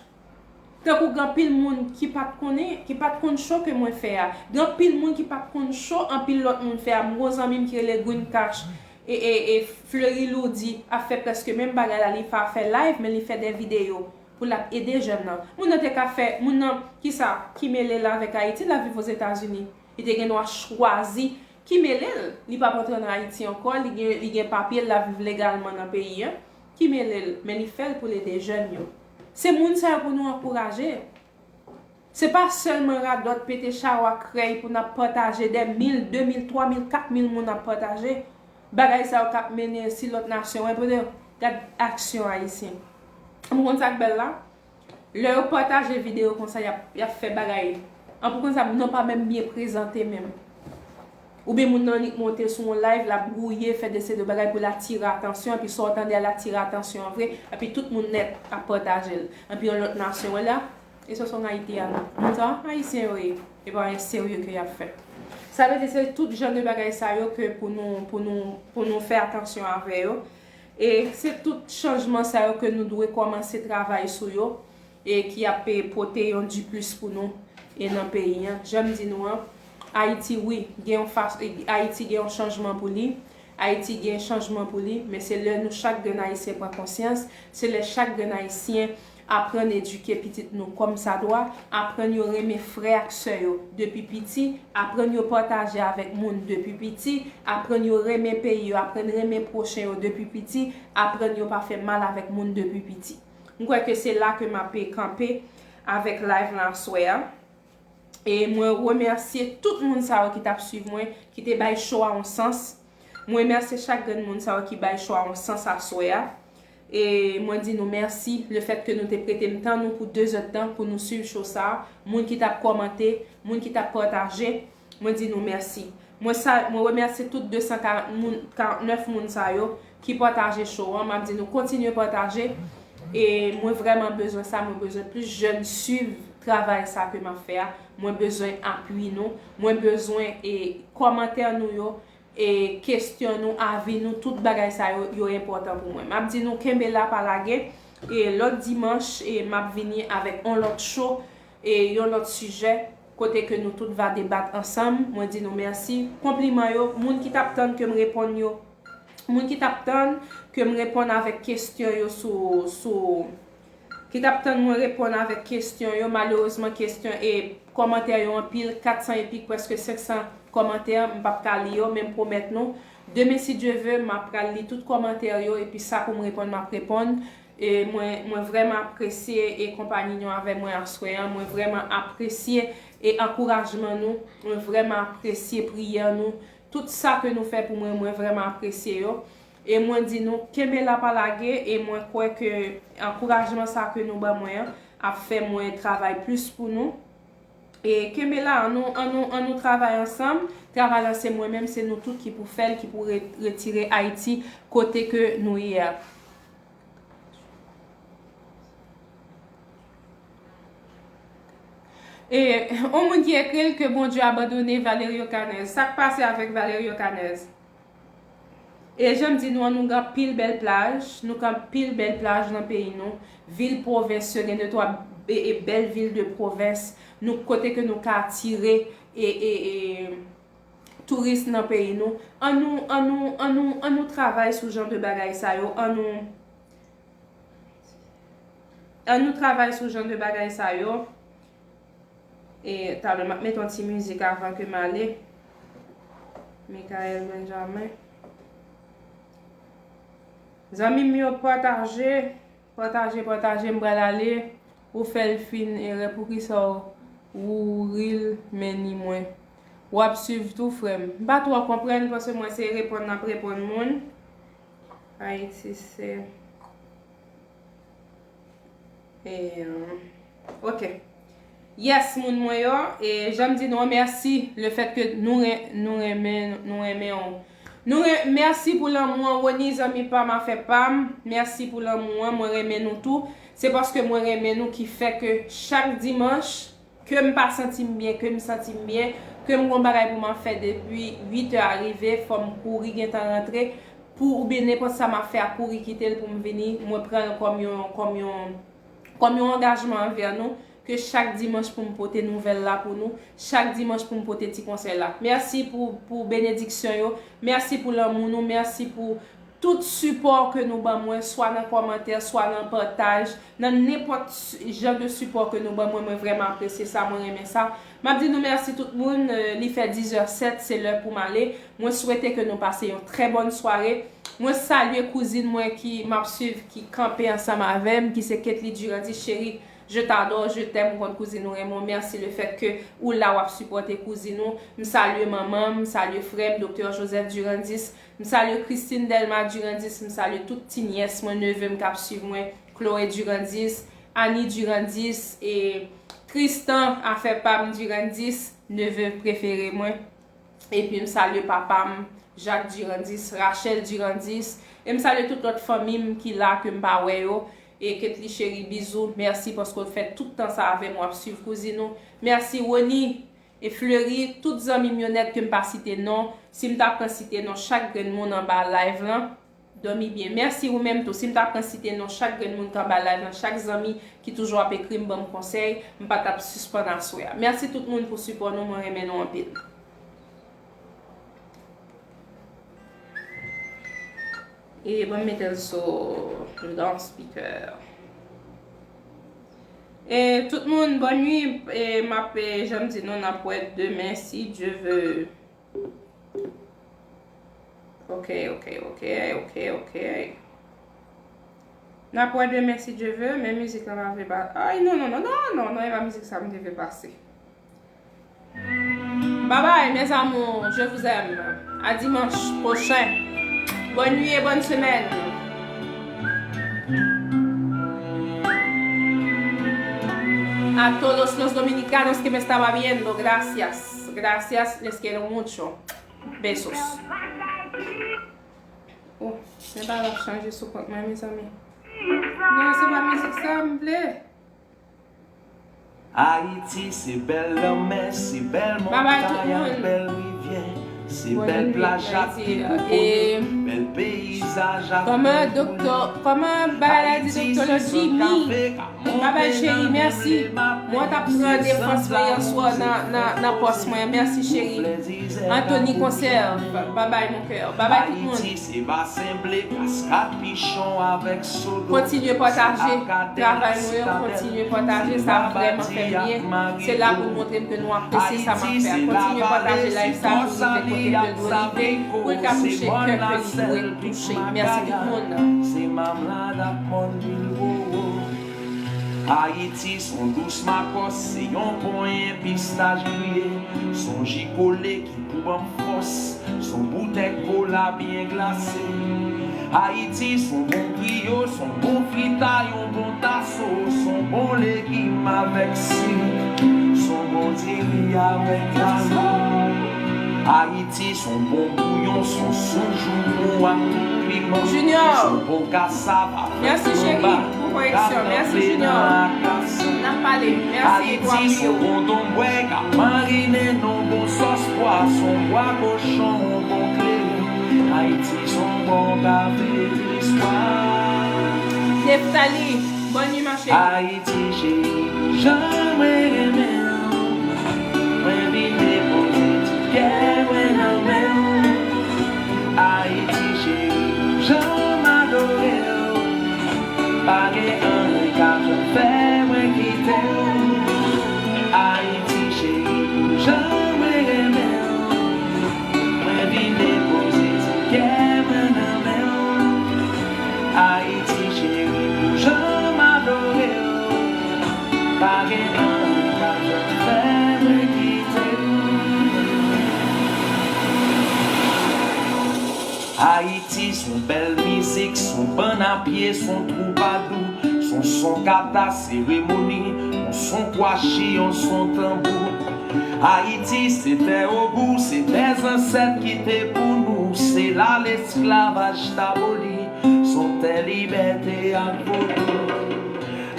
Tankou gen anpil moun ki pa t konnen, ki pa t konn show ke mwen fè a. Gen anpil moun ki pa t konn show anpil lòt moun fè a. M gon zanmi m ki rele Green Cash e, e, e Fleury Lourdy ap fè prèske menm bagay la, li pa fè live, men li fè de videyo pou l ap ede jèn nan. Moun nan te ka fè, moun nan, kisa, Kimele l avèk Ayiti, l ap viv Ozetazini. Li te gen dwa chwazi Kimele l, li p ap antre ann Ayiti ankò, li gen, li gen papye, l ap viv legalman nan peyi a. Kimele l, men li fè l pou l ede jèn yo. Se moun sa yo pou nou ankouraje. Se pa sèlman radòt, pete chawa, krèy pou n ap pataje, de mil, de mil, twa mil, kat mil moun ap pataje. Bagay sa yo k ap mennen si lòt nasyon wè, pou yo gad aksyon ayisyen. Ou konn sa k bèl la? Lè yo pataje videyo konsa, y ap, y ap fè bagay. An pou konn sa, moun nan pa menm byen prezante menm. Oubyen moun nan annik monte sou yon live, l ap gouye, fè de se de bagay pou l atire atansyon, epi sa w tande a, l atire atansyon an vre, epi tout moun nèt ap pataje l. Epi yon lòt nasyon wè la, e se son Ayiti a non. Moun sa, Ayisyen yo ye, e pa yon serye ke y ap fè. Sa vle di se tout jan de bagay sa yo ke pou nou, pou nou, pou nou fè atansyon avè yo. E se tout chanjman sa yo ke nou dwe kòmanse travay sou yo e ki ap, e, pote yon diplis pou nou e nan peyi an. Jan m di nou an, Ayiti, wi, gen yon fas-, Ayiti gen yon chanjman pou li. Ayiti gen chanjman pou li, men se lè nou chak grenn Ayisyen pran konsyans, se lè chak grenn Ayisyen aprann edike pitit nou kòmsadwa, aprann yo renmen frè ak sè yo depi piti, aprann yo pataje avèk moun depi piti, aprann yo renmen peyi yo, aprann renmen pwochen yo depi piti, aprann yo pa fè mal avèk moun depi piti. M kwè ke se la ke m ap kanpe avèk live lan aswè a. E mwen remèsye tout moun sa yo ki t ap swiv mwen, ki te bay show a yon sans. Mwen remèsye chak grenn moun sa yo ki bay show a yon sans aswè a. E mwen di nou mèsi, lefètke nou te prete m tan nou pou de zè d tan pou nou swiv show sa a. Moun ki t ap kòmante, moun ki t ap pataje, mwen di nou mèsi. Mwen sa, mwen remèsye tout de san karant moun, karant nèf moun sa yo ki pataje show an. M ap di nou kontinye pataje. E mwen vrèman bezwen sa, mwen bezwen plis jèn swiv travay sa ke m ap fè a. Mwen bezwen apui nou. Mwen bezwen, e, kòmantè nou yo, e, kesyon nou, avi nou, tout bagay sa yo, yo enpòtan pou mwen. M ap di nou kenbe la, pa lage. E lòt dimanch, e, m ap vini avèk yon lòt show, e, yon lòt sijè, kote ke nou tout va debat ansanm. Mwen di nou mèsi. Konpliman yo, moun ki t ap tann ke m reponn yo, moun ki t ap tann ke m reponn avèk kesyon yo sou, sou, ki t ap tann mwen reponn avèk kesyon yo, malerezman kesyon e kòmantè yo anpil, kat san epi prèske senk san kòmantè, m p ap ka li yo, men m pwomèt nou, demen si Dye ve, m ap pral li tout kòmantè yo, epi sa pou m reponn, m ap reponn. E mwen, mwen vrèman apresye e konpanyi nou avè mwen aswè an. Mwen vrèman apresye e ankourajman nou. Mwen vrèman apresye priyè nou. Tout sa ke nou fè pou mwen, mwen vrèman apresye yo. E mwen di nou, kenbe la pa lage, e mwen kwè ke ankourajman sa ke nou ban mwen an ap fè mwen travay plis pou nou. E kenbe la, an nou, an nou, an nou travay ansanm. Travay la se mwen menm, se nou tout ki pou fè l, ki pou re-, retire Ayiti kote ke nou ye a. E, yon moun ki ekri l ke Bondye abandone Valerio Canez. Sa k pase avèk Valerio Canez? E jan m di nou an, nou gen anpil bèl plaj, nou gen anpil bèl plaj nan peyi nou. Vil pwovens yo, gen de twa be-, e bèl vil de pwovens, nou kote ke nou ka atire e, e, e, touris nan peyi nou. An nou, an nou, an nou, an nou travay sou jan de bagay sa yo, an nou, an nou travay sou jan de bagay sa yo. E talè m ap mete yon ti mizik avan ke m ale. Michael Benjamin. Zanmi m yo, pataje, pataje, pataje, m pral ale. Ou fè l fin erè, poukisa w wouri l men ni mwen? W ap swiv tou, frè m. M pa twò konprann, paske mwen se reponn n ap reponn moun. Ayiti se E, ok. Yes, moun mwen yo. E jan m di nou an, mèsi lefètke nou ren-, nou renmen, nou renmen w. Nou ren-, mèsi pou lanmou an, Rony, zanmi pa m, afè pa m. Mèsi pou lanmou an, mwen renmen nou tou. Se paske mwen renmen nou ki fè ke chak dimanch, ke m pa santi m byen, ke m santi m byen, ke m gon bagay pou m ap fè depi uit è a rive, fò m kouri gentan rantre, pou oubyen nenpòt sa m ap fè a kouri kite l pou m vini, mwen pran l kòm yon, kòm yon, kòm yon angajman anvè nou, ke chak dimanch pou m pote nouvèl la pou nou, chak dimanch pou m pote ti konsèy la. Mèsi pou, pou benediksyon yo, mèsi pou lanmou nou, mèsi pou tout sipò ke nou ban mwen, swa nan kòmantè, swa nan pataj, nan nenpòt s-, jan de sipò ke nou ban mwen, mwen vrèman apresye sa, mwen renmen sa. M ap di nou mèsi tout moun, euh, li fè diz è sèt, se lè pou m ale. Mwen swete ke nou pase yon trè bòn sware. Mwen salye kouzin mwen ki m ap swiv, ki kanpe ansanm avè m, ki se Ketly Durandis, cheri, je t'adore, je t'aime, ou konn kouzin ou renmen w, mèsi lefètke ou la, w ap sipòte kouzin ou. M salye manman m, m salye frè m, Doktè Joseph Durandis, m salye Christine Delma Durandis, m salye tout ti nyès mwen, neve m k ap swiv mwen, Chloé Durandis, Annie Durandis, e Tristan, afè pa m, Durandis, neve prefere mwen. Epi m salye papa m, Jacques Durandis, Rachel Durandis, e m salye tout lòt fanmi m ki la ke m pa wè yo. E Ketly cheri, bizou, mèsi paske w fè tout tan sa avè m, w ap swiv kouzin ou. Mèsi Rony e Fleury, tout zanmi m yo nèt ke m pa site non. Si m ta pran site non chak grenn moun anba live lan, dòmi byen. Mèsi ou menm tou. Si m ta pran site non chak grenn moun k anba live lan, chak zanmi ki toujou ap ekri m, ban m konsèy, m pa t ap sispann aswè a. Mèsi tout moun pou sipò nou, mwen renmen nou anpil. E ban m mete l sou loudspeaker. E tout moun, bòn nwi. E m ap, e, jan m di nou, n ap wè demen, si Dieu veut. Ok, ok, ok, ok, ok. N ap wè demen, si Dieu veut, men mizik lan pa vle pa, ay, non, non, non, non, non, non, e pa mizik sa m te vle pase. Bye bye, mes amours, je vous aime. À dimanche prochain. Bonne nuit et bonne semaine. A todos los dominicanos que me estaba viendo, gracias. Gracias, les quiero mucho. Besos. Oh, men bagay la ap chanje sou kont mwen, mezanmi. Non, se pa mizik sa m vle. Ayiti se bèl lanmè, se bèl montay ak bèl rivyè, se bèl plaj ak ti kokoye, bèl peyizaj ak bèl koulè. Kòman bagay la di, Doktè Jimmy? Babay cheri, mèsi. Mwen t ap pran defans mwen yè swa nan, nan, nan pòs mwen. Mèsi cheri. Anthony Conserve, babay mon cœur. Babay tout moun. Ayiti se basen ble, kaskad pichon avèk sodo. Kontinye pataje travay nou yo, kontinye pataje, sa vrèman fè m byen. Se la pou l montre m ke nou apresye sa m ap fè a. Kontinye pataje live sa pou rive kote ke l dwe rive, pou l ka touche kè ke li dwe touche. Mèsi tout moun. Se Mamlad ak Mòn Bilbowo. Ayiti se yon dous makòs, se yon ponyen pistach griye, se yon ji kole ki pou ban m fòs, se yon boutèy kola byen glase. Ayiti se yon bon griyo, se yon bon frita, yon bon taso, se yon bon legim avèk sik, se yon bon diri avèk dwazo. Ayiti se yon bon bouyon, se yon sou joumou ak tout piman. Junior. Se yon bon kasav avèk manba k ap kanpe nan akasya. Mèsi cheri pou koreksyon. Mèsi Junior. N ap pale. Mèsi pou apui yo. Ayiti se yon bon donbwèy k ap marinen nan yon bon sòs pwason, bwa kochon, yon bon kleren. Ayiti se yon bon kafe istwa. Neftali, bòn nwi, ma chérie. Ayiti cheri, jan mwen renmen w. Mwen vin depoze ti pyè mwen nan men w. Ayiti cheri, jan m adore w. Pa gen anyen k ap janm fè mwen kite w. Ayiti cheri, pou jan mwen renmen w. Mwen vin depoze ti pyè mwen nan men w. Pye s on twoubadou, s on son kata seremoni, yon son kwachi, yon son tanbou. Ayiti se tè ogou, se tè zansèt ki te pou nou, se la lesklavaj t aboli, s on tè libète ak vodou.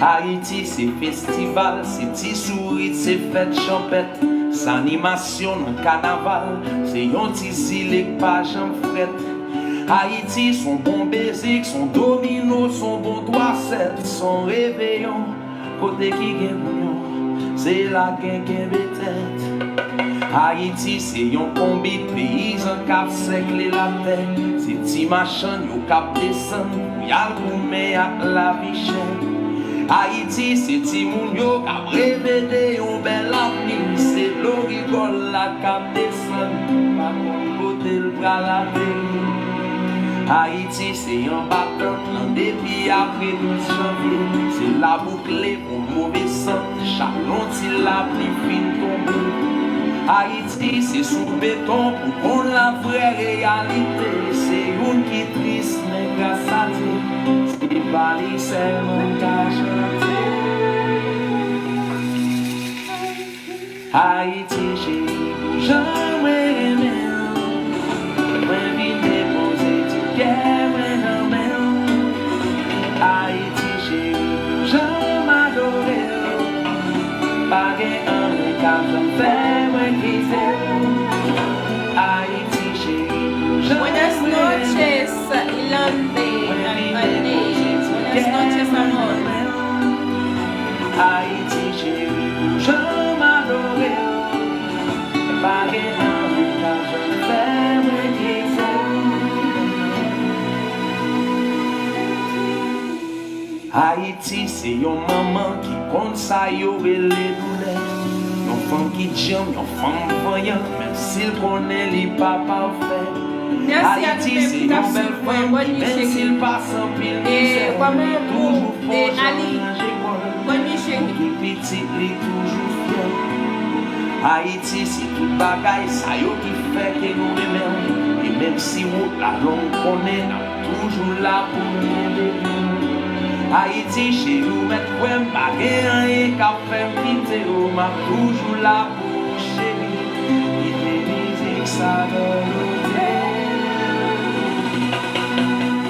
Ayiti se festival, se ti sourit, se fèt chanpèt, s animasyon nan kanaval, se yon ti zile k pa janm frèt. Ayiti s on bon bezik, s on domino, s on bon twa sèt, s on reveyon, kote ki gen bouyon, se la gen kenbe tèt. Ayiti se yon konbit peyizan k ap sèkle latè, se ti machann yo k ap desann pou y al goumen ak lavi chè. Ayiti se timoun yo k ap reve de yon bèl avni, se dlo rigòl la k ap desann, pa konn kote l pral ateri. Ayiti se anba tant lan depi apre douz janvye, se la boukle pou move sant, chak lon ti lapli fin tonbe. Ayiti se sou beton pou konn la vrè reyalite, se youn ki tris men gras a Dye, se pa li sèlman k ka chante. Ayiti cheri, pou jan mwen renmen w, mwen vin depoze ti pyè mwen nan men w. Ayiti cheri, pou jan m adore w, pa gen anyen k ap janm fè mwen kite w. Ayiti cheri, pou jan mwen renmen w, mwen vin depoze ti pyè mwen nan men w. Ayiti cheri, pou jan m adore w, pa gen anyen k ap janm fè mwen kite w. Ayiti se yon manman ki konn sa yo rele doulè. Yon fanm ki djanm, yon fanm vanyan, menm si l konnen li pa pafè. Ayiti se yon bèl fanm ki, menm si l pase anpil mizè, li toujou fò jan ranje kò l. Pou tout pitit li toujou fyè. Ayiti se tout bagay sa yo ki fè ke nou renmen w. E menm si wout la long, konnen n ap toujou la pou kenbe pye w. Ayiti cheri, ou mèt kwè m, pa gen anyen k ap fè m kite w. M ap toujou la pou ou cheri. Kite mizik sa dòlote.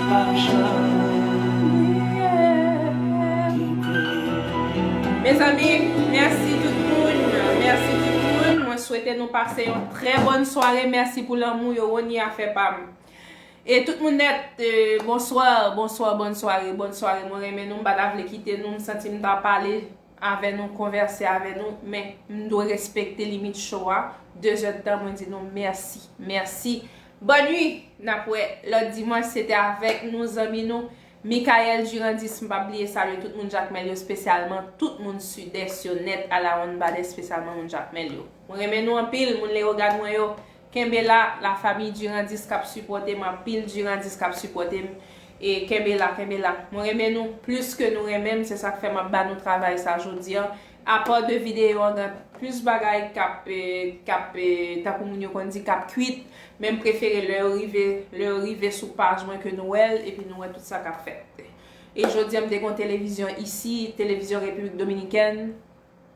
P ap janm kite. Mezanmi, mèsi tout moun. Mèsi tout moun. Mwen swete nou pase yon trè bòn sware. Mèsi pou lanmou yo. Woni afè pa m. E tout moun nèt, e, bonswa, bonswa, bòn sware, bòn sware. Mwen renmen nou, m pa ta vle kite nou, m santi m ta pale avè nou, konvèse avè nou, men m dwe respekte limit show a. De zè d tan, mwen di nou mèsi, mèsi. Bòn nwi, n ap wè lòt dimanch, se te avèk nou, zanmi nou, Michael Durandis, m p ap bliye salye tout moun Jakmèl yo, espesyalman tout moun Sidès yo nèt, alawonnbadè, espesyalman moun Jakmèl yo. Mwen renmen nou anpil, moun Leyogàn mwen yo, kenbe la, la famille Durandis k ap sipòte m, anpil Durandis k ap sipòte m, e kenbe la, kenbe la. Mwen renmen nou plis ke nou renmen m, se sa k fè m ap ba nou travay sa jodi a. Apa de videyo an, gen plis bagay k ap, e, k ap, e, tankou moun yo konn di, k ap kwit, men m prefere lè yo rive, lè yo rive sou paj mwen ke nou wè l, epi nou wè tout sa k ap fèt. E jodi a, m te gen yon televizyon isi, televizyon Repiblik Dominikèn,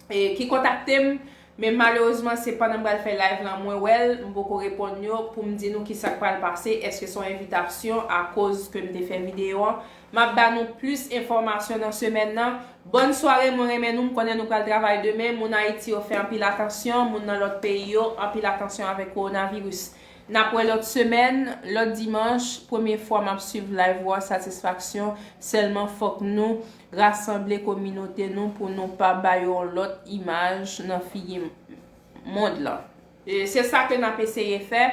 e, ki kontakte m, men malerezman, se pandan m pral fè live lan, mwen wè l, m poko reponn yo pou m di nou kisa k pral pase, èske se yon envitasyon akoz ke m te fè videyo an. M ap ba nou plis enfòmasyon nan semèn nan. Bòn sware, mwen renmen nou, m konnen nou pral travay demen. Moun Ayiti yo fè anpil atansyon, moun nan lòt peyi yo, anpil atansyon avèk kowonaviris. N ap wè lòt semèn, lòt dimanch, premye fwa m ap swiv live ou a, satisfaksyon, sèlman fòk nou rasanble kominote nou pou nou pa bay yon lòt imaj nan figi mond lan. E se sa ke n ap eseye fè.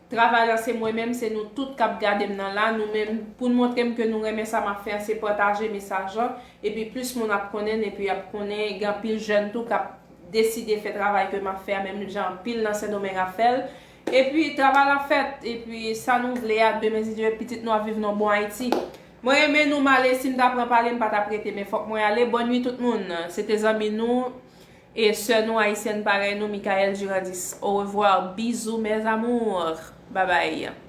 Travay la se mwen menm, se nou tout k ap gade m nan la, nou menm, pou n montre m ke nou renmen sa m ap fè a, se pataje mesaj lan, epi plis moun ap konnen l, epi y ap konnen, gen anpil jèn tou k ap deside fè travay ke m ap fè a, menm jan anpil nan Sendomeng ap fè l. Epi travay la fèt, epi sa nou vle a, demen si Dye vle, pitit nou ap viv nan bon Ayiti. Mwen renmen nou, m ale, si m ta pran pale, m pa t ap rete, men fòk mwen ale. Bòn nwi tout moun, se te zanmi nou, e sè nou ayisyèn parèy nou, Michael Durandis. Au revoir, bisous mes amours, bye bye.